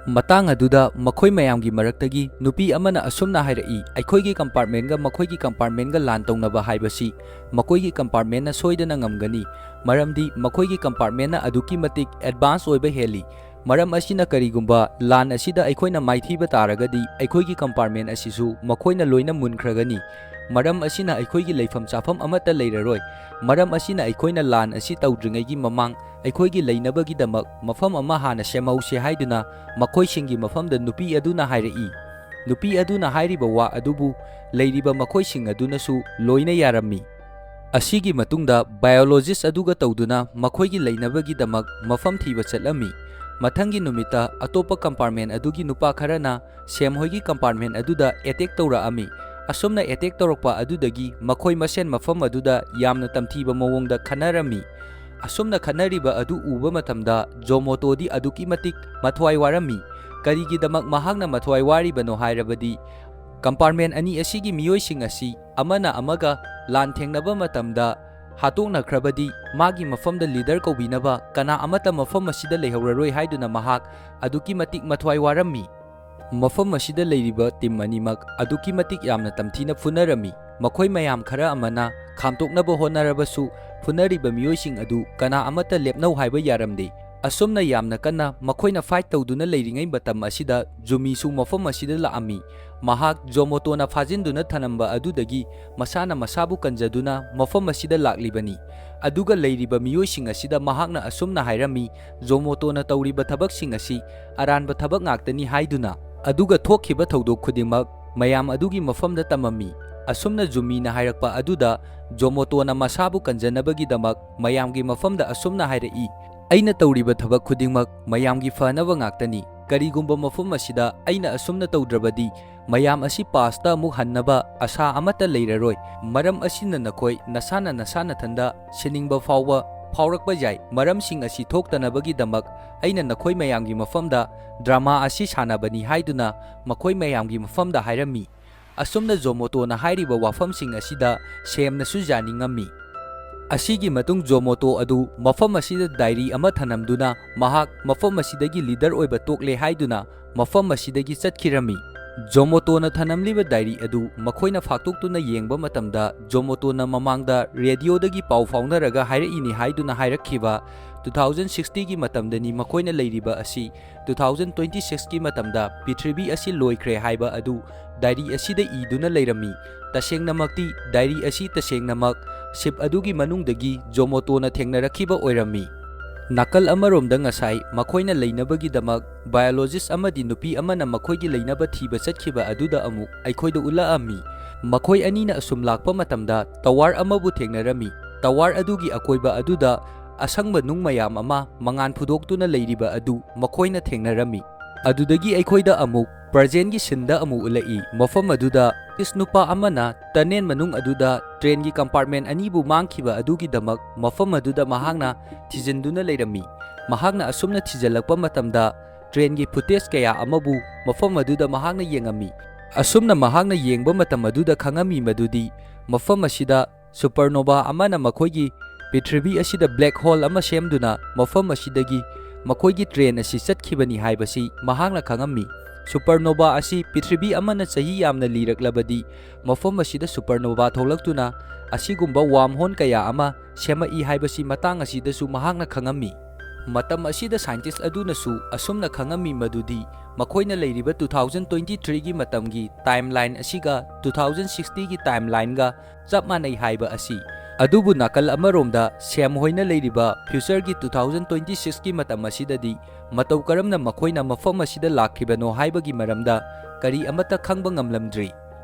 ꯃꯇꯥꯡ ꯑꯗꯨꯗ ꯃꯈꯣꯏ ꯃꯌꯥꯝꯒꯤ ꯃꯔꯛꯇꯒꯤ ꯅꯨꯄꯤ ꯑꯃꯅ ꯑꯁꯨꯝꯅ ꯍꯥꯏꯔꯛꯏ, "ꯑꯩꯈꯣꯏꯒꯤ ꯀꯝꯄꯥꯔꯠꯃꯦꯟꯒ ꯃꯈꯣꯏꯒꯤ ꯀꯝꯄꯥꯔꯠꯃꯦꯟꯒ ꯂꯥꯟ ꯇꯧꯅꯕ ꯍꯥꯏꯕꯁꯤ ꯃꯈꯣꯏꯒꯤ ꯀꯝꯄꯥꯔꯠꯃꯦꯟꯅ ꯁꯣꯏꯗꯅ ꯉꯝꯒꯅꯤ, ꯃꯔꯝꯗꯤ ꯃꯈꯣꯏꯒꯤ ꯀꯝꯄꯥꯔꯠꯃꯦꯟꯅ ꯑꯗꯨꯛꯀꯤ ꯃꯇꯤꯛ ꯑꯦꯗꯚꯥꯟꯁ ꯑꯣꯏꯕ ꯍꯦꯜꯂꯤ꯫ ꯃꯔꯝ ꯑꯁꯤꯅ ꯀꯔꯤꯒꯨꯝꯕ ꯂꯥꯟ ꯑꯁꯤꯗ ꯑꯩꯈꯣꯏꯅ ꯃꯥꯏꯊꯤꯕ ꯇꯥꯔꯒꯗꯤ ꯑꯩꯈꯣꯏꯒꯤ ꯀꯝꯄꯥꯔꯠꯃꯦꯟ ꯑꯁꯤꯁꯨ ꯃꯈꯣꯏꯅ ꯂꯣꯏꯅ ꯃꯨꯟꯈ꯭ꯔꯒꯅꯤ꯫ ꯃꯔꯝ ꯑꯁꯤꯅ ꯑꯩꯈꯣꯏꯒꯤ ꯂꯩꯐꯝ ꯆꯥꯐꯝ ꯑꯃꯠꯇ ꯂꯩꯔꯔꯣꯏ꯫ ꯃꯔꯝ ꯑꯁꯤꯅ ꯑꯩꯈꯣꯏꯅ ꯂꯥꯟ ꯑꯁꯤ ꯇꯧꯗ꯭ꯔꯤꯉꯩꯒꯤ ꯃꯃꯥꯡ ꯑꯩꯈꯣꯏꯒꯤ ꯂꯩꯅꯕꯒꯤꯗꯃꯛ ꯃꯐꯝ ꯑꯃ ꯍꯥꯟꯅ ꯁꯦꯝꯍꯧꯁꯤ" ꯍꯥꯏꯗꯨꯅ ꯃꯈꯣꯏꯁꯤꯡꯒꯤ ꯃꯐꯝꯗ ꯅꯨꯄꯤ ꯑꯗꯨꯅ ꯍꯥꯏꯔꯛꯏ꯫ ꯅꯨꯄꯤ ꯑꯗꯨꯅ ꯍꯥꯏꯔꯤꯕ ꯋꯥ ꯑꯗꯨꯕꯨ ꯂꯩꯔꯤꯕ ꯃꯈꯣꯏꯁꯤꯡ ꯑꯗꯨꯅꯁꯨ ꯂꯣꯏꯅ ꯌꯥꯔꯝꯃꯤ꯫ ꯑꯁꯤꯒꯤ ꯃꯇꯨꯡꯗ ꯕꯥꯏꯑꯣꯂꯣꯖꯤꯁ ꯑꯗꯨꯒ ꯇꯧꯗꯨꯅ ꯃꯈꯣꯏꯒꯤ ꯂꯩꯅꯕꯒꯤꯗꯃꯛ ꯃꯐꯝ ꯊꯤꯕ ꯆꯠꯂꯝꯃꯤ꯫ ꯃꯊꯪꯒꯤ ꯅꯨꯃꯤꯠꯇ ꯑꯇꯣꯞꯄ compartment ꯑꯗꯨꯒꯤ ꯅꯨꯄꯥ ꯈꯔꯅ ꯁꯦꯝ ꯍꯣꯏꯒꯤ compartment ꯑꯗꯨꯗ attack ꯇꯧꯔꯛꯑꯝꯃꯤ꯫ ꯑꯁꯨꯝꯅ attack ꯇꯧꯔꯛꯄ ꯑꯗꯨꯗꯒꯤ ꯃꯈꯣꯏ ꯃꯁꯦꯟ ꯃꯐꯝ ꯑꯗꯨꯗ ꯌꯥꯝꯅ ꯇꯝꯊꯤꯕ ꯃꯑꯣꯡꯗ ꯈꯠꯅꯔꯝꯃꯤ꯫ ꯑꯁꯨꯝꯅ ꯈꯠꯅꯔꯤꯕ ꯑꯗꯨ ꯎꯕ ꯃꯇꯝꯗ ꯖꯣꯃꯣꯇꯣꯗꯤ ꯑꯗꯨꯛꯀꯤ ꯃꯇꯤꯛ ꯃꯊ꯭ꯋꯥꯏ ꯋꯥꯔꯝꯃꯤ꯫ ꯀꯔꯤꯒꯤꯗꯃꯛ ꯃꯍꯥꯛꯅ ꯃꯊ꯭ꯋꯥꯏ ꯋꯥꯔꯤꯕꯅꯣ ꯍꯥꯏꯔꯕꯗꯤ, compartment ꯑꯅꯤ ꯑꯁꯤꯒꯤ ꯃꯤꯑꯣꯏꯁꯤꯡ ꯑꯁꯤ ꯑꯃꯅ ꯑꯃꯒ ꯂꯥꯟ ꯊꯦꯡꯅꯕ ꯃꯇꯝꯗ ꯍꯥꯠꯇꯣꯛꯅꯈ꯭ꯔꯕꯗꯤ, ꯃꯥꯒꯤ ꯃꯐꯝꯗ leader ꯀꯧꯕꯤꯅꯕ ꯀꯅꯥ ꯑꯃꯠꯇ ꯃꯐꯝ ꯑꯁꯤꯗ ꯂꯩꯍꯧꯔꯔꯣꯏ ꯍꯥꯏꯗꯨꯅ ꯃꯍꯥꯛ ꯑꯗꯨꯛꯀꯤ ꯃꯇꯤꯛ ꯃꯊ꯭ꯋꯥꯏ ꯋꯥꯔꯝꯃꯤ꯫ ꯃꯐꯝ ꯑꯁꯤꯗ ꯂꯩꯔꯤꯕ team ꯑꯅꯤꯃꯛ ꯑꯗꯨꯛꯀꯤ ꯃꯇꯤꯛ ꯌꯥꯝꯅ ꯇꯝꯊꯤꯅ ꯐꯨꯅꯔꯝꯃꯤ꯫ ꯃꯈꯣꯏ ꯃꯌꯥꯝ ꯈꯔ ꯑꯃꯅ ꯈꯥꯝꯇꯣꯛꯅꯕ ꯍꯣꯠꯅꯔꯕꯁꯨ, ꯐꯨꯅꯔꯤꯕ ꯃꯤꯑꯣꯏꯁꯤꯡ ꯑꯗꯨ ꯀꯅꯥ ꯑꯃꯠꯇ ꯂꯦꯞꯅꯧ ꯍꯥꯏꯕ ꯌꯥꯔꯝꯗꯦ꯫ ꯑꯁꯨꯝꯅ ꯌꯥꯝꯅ ꯀꯟꯅ ꯃꯈꯣꯏꯅ fight ꯇꯧꯗꯨꯅ ꯂꯩꯔꯤꯉꯩ ꯃꯇꯝ ꯑꯁꯤꯗ ꯖꯨꯃꯤꯁꯨ ꯃꯐꯝ ꯑꯁꯤꯗ ꯂꯥꯛꯑꯝꯃꯤ꯫ ꯃꯍꯥꯛ ꯖꯣꯃꯣꯇꯣꯅ ꯐꯥꯖꯤꯟꯗꯨꯅ ꯊꯅꯝꯕ ꯑꯗꯨꯗꯒꯤ ꯃꯁꯥꯅ ꯃꯁꯥꯕꯨ ꯀꯟꯖꯗꯨꯅ ꯃꯐꯝ ꯑꯁꯤꯗ ꯂꯥꯛꯂꯤꯕꯅꯤ꯫ ꯑꯗꯨꯒ ꯂꯩꯔꯤꯕ ꯃꯤꯑꯣꯏꯁꯤꯡ ꯑꯁꯤꯗ ꯃꯍꯥꯛꯅ ꯑꯁꯨꯝꯅ ꯍꯥꯏꯔꯝꯃꯤ, "ꯖꯣꯃꯣꯇꯣꯅ ꯇꯧꯔꯤꯕ ꯊꯕꯛꯁꯤꯡ ꯑꯁꯤ ꯑꯔꯥꯟꯕ ꯊꯕꯛ ꯉꯥꯛꯇꯅꯤ" ꯍꯥꯏꯗꯨꯅ꯫ ꯑꯗꯨꯒ ꯊꯣꯛꯈꯤꯕ ꯊꯧꯗꯣꯛ ꯈꯨꯗꯤꯡꯃꯛ ꯃꯌꯥꯝ ꯑꯗꯨꯒꯤ ꯃꯐꯝꯗ ꯇꯝꯃꯝꯃꯤ꯫ ꯑꯁꯨꯝꯅ ꯖꯨꯃꯤꯅ ꯍꯥꯏꯔꯛꯄ ꯑꯗꯨꯗ ꯖꯣꯃꯣꯇꯣꯅ ꯃꯁꯥꯕꯨ ꯀꯟꯖꯅꯕꯒꯤꯗꯃꯛ ꯃꯌꯥꯝꯒꯤ ꯃꯐꯝꯗ ꯑꯁꯨꯝꯅ ꯍꯥꯏꯔꯛꯏ, "ꯑꯩꯅ ꯇꯧꯔꯤꯕ ꯊꯕꯛ ꯈꯨꯗꯤꯡꯃꯛ ꯃꯌꯥꯝꯒꯤ ꯐꯅꯕ ꯉꯥꯛꯇꯅꯤ꯫ ꯀꯔꯤꯒꯨꯝꯕ ꯃꯐꯝ ꯑꯁꯤꯗ ꯑꯩꯅ ꯑꯁꯨꯝꯅ ꯇꯧꯗ꯭ꯔꯕꯗꯤ, ꯃꯌꯥꯝ ꯑꯁꯤ past ꯑꯃꯨꯛ ꯍꯟꯅꯕ ꯑꯁꯥ ꯑꯃꯠꯇ ꯂꯩꯔꯔꯣꯏ꯫ ꯃꯔꯝ ꯑꯁꯤꯅ ꯅꯈꯣꯏ ꯅꯁꯥꯅ ꯅꯁꯥ ꯅꯊꯟꯗ ꯁꯤꯅꯤꯡꯕ ꯐꯥꯎꯕ ꯐꯥꯎꯔꯛꯄ ꯌꯥꯏ꯫ ꯃꯔꯝꯁꯤꯡ ꯑꯁꯤ ꯊꯣꯛꯇꯅꯕꯒꯤꯗꯃꯛ ꯑꯩꯅ ꯅꯈꯣꯏ ꯃꯌꯥꯝꯒꯤ ꯃꯐꯝꯗ drama ꯑꯁꯤ ꯁꯥꯟꯅꯕꯅꯤ" ꯍꯥꯏꯗꯨꯅ ꯃꯈꯣꯏ ꯃꯌꯥꯝꯒꯤ ꯃꯐꯝꯗ ꯍꯥꯏꯔꯝꯃꯤ꯫ ꯑꯁꯨꯝꯅ ꯖꯣꯃꯣꯇꯣꯅ ꯍꯥꯏꯔꯤꯕ ꯋꯥꯐꯝꯁꯤꯡ ꯑꯁꯤꯗ ꯁꯦꯝꯅꯁꯨ ꯌꯥꯅꯤꯡꯉꯝꯃꯤ꯫ ꯑꯁꯤꯒꯤ ꯃꯇꯨꯡ ꯖꯣꯃꯣꯇꯣ ꯑꯗꯨ ꯃꯐꯝ ꯑꯁꯤꯗ diary ꯑꯃ ꯊꯅꯝꯗꯨꯅ ꯃꯍꯥꯛ ꯃꯐꯝ ꯑꯁꯤꯗꯒꯤ leader ꯑꯣꯏꯕ ꯇꯣꯛꯂꯦ ꯍꯥꯏꯗꯨꯅ ꯃꯐꯝ ꯑꯁꯤꯗꯒꯤ ꯆꯠꯈꯤꯔꯝꯃꯤ꯫ ꯖꯣꯃꯣꯇꯣꯅ ꯊꯅꯝꯂꯤꯕ diary ꯑꯗꯨ ꯃꯈꯣꯏꯅ ꯐꯥꯛꯇꯣꯛꯇꯨꯅ ꯌꯦꯡꯕ ꯃꯇꯝꯗ ꯖꯣꯃꯣꯇꯣꯅ ꯃꯃꯥꯡꯗ radioꯗꯒꯤ ꯄꯥꯎ ꯐꯥꯎꯅꯔꯒ ꯍꯥꯏꯔꯛꯏꯅꯤ ꯍꯥꯏꯗꯨꯅ ꯍꯥꯏꯔꯛꯈꯤꯕ two thousand sixtyꯒꯤ ꯃꯇꯝꯗꯅꯤ ꯃꯈꯣꯏꯅ ꯂꯩꯔꯤꯕ ꯑꯁꯤ꯫ Two thousand twenty sixꯀꯤ ꯃꯇꯝꯗ ꯄ꯭ꯔꯤꯊꯤꯕꯤ ꯑꯁꯤ ꯂꯣꯏꯈ꯭ꯔꯦ ꯍꯥꯏꯕ ꯑꯗꯨ diary ꯑꯁꯤꯗ ꯏꯗꯨꯅ ꯂꯩꯔꯝꯃꯤ꯫ ꯇꯁꯦꯡꯅꯃꯛꯇꯤ diary ꯑꯁꯤ ꯇꯁꯦꯡꯅꯃꯛ ship ꯑꯗꯨꯒꯤ ꯃꯅꯨꯡꯗꯒꯤ ꯖꯣꯃꯣꯇꯣꯅ ꯊꯦꯡꯅꯔꯛꯈꯤꯕ ꯑꯣꯏꯔꯝꯃꯤ꯫ ꯅꯥꯀꯜ ꯑꯃꯔꯣꯝꯗ ꯉꯁꯥꯏ ꯃꯈꯣꯏꯅ ꯂꯩꯅꯕꯒꯤꯗꯃꯛ biologist ꯑꯃꯗꯤ ꯅꯨꯄꯤ ꯑꯃꯅ ꯃꯈꯣꯏꯒꯤ ꯂꯩꯅꯕ ꯊꯤꯕ ꯆꯠꯈꯤꯕ ꯑꯗꯨꯗ ꯑꯃꯨꯛ ꯑꯩꯈꯣꯏꯗ ꯎꯠꯂꯛꯑꯝꯃꯤ꯫ ꯃꯈꯣꯏ ꯑꯅꯤꯅ ꯑꯁꯨꯝ ꯂꯥꯛꯄ ꯃꯇꯝꯗ tower ꯑꯃꯕꯨ ꯊꯦꯡꯅꯔꯝꯃꯤ꯫ Tower ꯑꯗꯨꯒꯤ ꯑꯀꯣꯏꯕ ꯑꯗꯨꯗ ꯑꯁꯪꯕ ꯅꯨꯡ ꯃꯌꯥꯝ ꯑꯃ ꯃꯉꯥꯟ ꯐꯨꯗꯣꯛꯇꯨꯅ ꯂꯩꯔꯤꯕ ꯑꯗꯨ ꯃꯈꯣꯏꯅ ꯊꯦꯡꯅꯔꯝꯃꯤ꯫ ꯑꯗꯨꯗꯒꯤ ꯑꯩꯈꯣꯏꯗ ꯑꯃꯨꯛ present ꯀꯤ scene ꯗ ꯑꯃꯨꯛ ꯎꯠꯂꯛꯏ꯫ ꯃꯐꯝ ꯑꯗꯨꯗ scientist ꯅꯨꯄꯥ ꯑꯃꯅ tunnel ꯃꯅꯨꯡ ꯑꯗꯨꯗ train ꯒꯤ compartment ꯑꯅꯤꯕꯨ ꯃꯥꯡꯈꯤꯕ ꯑꯗꯨꯒꯤꯗꯃꯛ ꯃꯐꯝ ꯑꯗꯨꯗ ꯃꯍꯥꯛꯅ ꯊꯤꯖꯤꯟꯗꯨꯅ ꯂꯩꯔꯝꯃꯤ꯫ ꯃꯍꯥꯛꯅ ꯑꯁꯨꯝꯅ ꯊꯤꯖꯤꯜꯂꯛꯄ ꯃꯇꯝꯗ train ꯒꯤ footage ꯀꯌꯥ ꯑꯃꯕꯨ ꯃꯐꯝ ꯑꯗꯨꯗ ꯃꯍꯥꯛꯅ ꯌꯦꯡꯉꯝꯃꯤ꯫ ꯑꯁꯨꯝꯅ ꯃꯍꯥꯛꯅ ꯌꯦꯡꯕ ꯃꯇꯝ ꯑꯗꯨꯗ ꯈꯪꯉꯝꯃꯤ ꯃꯗꯨꯗꯤ ꯃꯐꯝ ꯑꯁꯤꯗ supernova ꯑꯃꯅ ꯃꯈꯣꯏꯒꯤ ꯄ꯭ꯔꯤꯊꯤꯕꯤ ꯑꯁꯤꯗ black hole ꯑꯃ ꯁꯦꯝꯗꯨꯅ ꯃꯐꯝ ꯑꯁꯤꯗꯒꯤ ꯃꯈꯣꯏꯒꯤ train ꯑꯁꯤ ꯆꯠꯈꯤꯕꯅꯤ ꯍꯥꯏꯕꯁꯤ ꯃꯍꯥꯛꯅ ꯈꯪꯉꯝꯃꯤ꯫ Supernova ꯑꯁꯤ ꯄ꯭ꯔꯤꯊꯤꯕꯤ ꯑꯃꯅ ꯆꯍꯤ ꯌꯥꯝꯅ ꯂꯤꯔꯛꯂꯕꯗꯤ ꯃꯐꯝ ꯑꯁꯤꯗ supernova ꯊꯣꯛꯂꯛꯇꯨꯅ ꯑꯁꯤꯒꯨꯝꯕ wormhole ꯀꯌꯥ ꯑꯃ ꯁꯦꯝꯃꯛꯏ ꯍꯥꯏꯕꯁꯤ ꯃꯇꯥꯡ ꯑꯁꯤꯗꯁꯨ ꯃꯍꯥꯛꯅ ꯈꯪꯉꯝꯃꯤ꯫ ꯃꯇꯝ ꯑꯁꯤꯗ scientist ꯑꯗꯨꯅꯁꯨ ꯑꯁꯨꯝꯅ ꯈꯪꯉꯝꯃꯤ ꯃꯗꯨꯗꯤ ꯃꯈꯣꯏꯅ ꯂꯩꯔꯤꯕ two thousand twenty three ꯒꯤ ꯃꯇꯝꯒꯤ timeline ꯑꯁꯤꯒ two thousand sixty ꯒꯤ timeline ꯒ ꯆꯞ ꯃꯥꯟꯅꯩ ꯍꯥꯏꯕ ꯑꯁꯤ꯫ ꯑꯗꯨꯕꯨ ꯅꯥꯀꯜ ꯑꯃꯔꯣꯝꯗ Sam ꯍꯣꯏꯅ ꯂꯩꯔꯤꯕ future ꯒꯤ two thousand twenty six ꯀꯤ ꯃꯇꯝ ꯑꯁꯤꯗꯗꯤ ꯃꯇꯧ ꯀꯔꯝꯅ ꯃꯈꯣꯏꯅ ꯃꯐꯝ ꯑꯁꯤꯗ ꯂꯥꯛꯈꯤꯕꯅꯣ ꯍꯥꯏꯕꯒꯤ ꯃꯔꯝꯗ ꯀꯔꯤ ꯑꯃꯠꯇ ꯈꯪꯕ ꯉꯝꯂꯝꯗ꯭ꯔꯤ꯫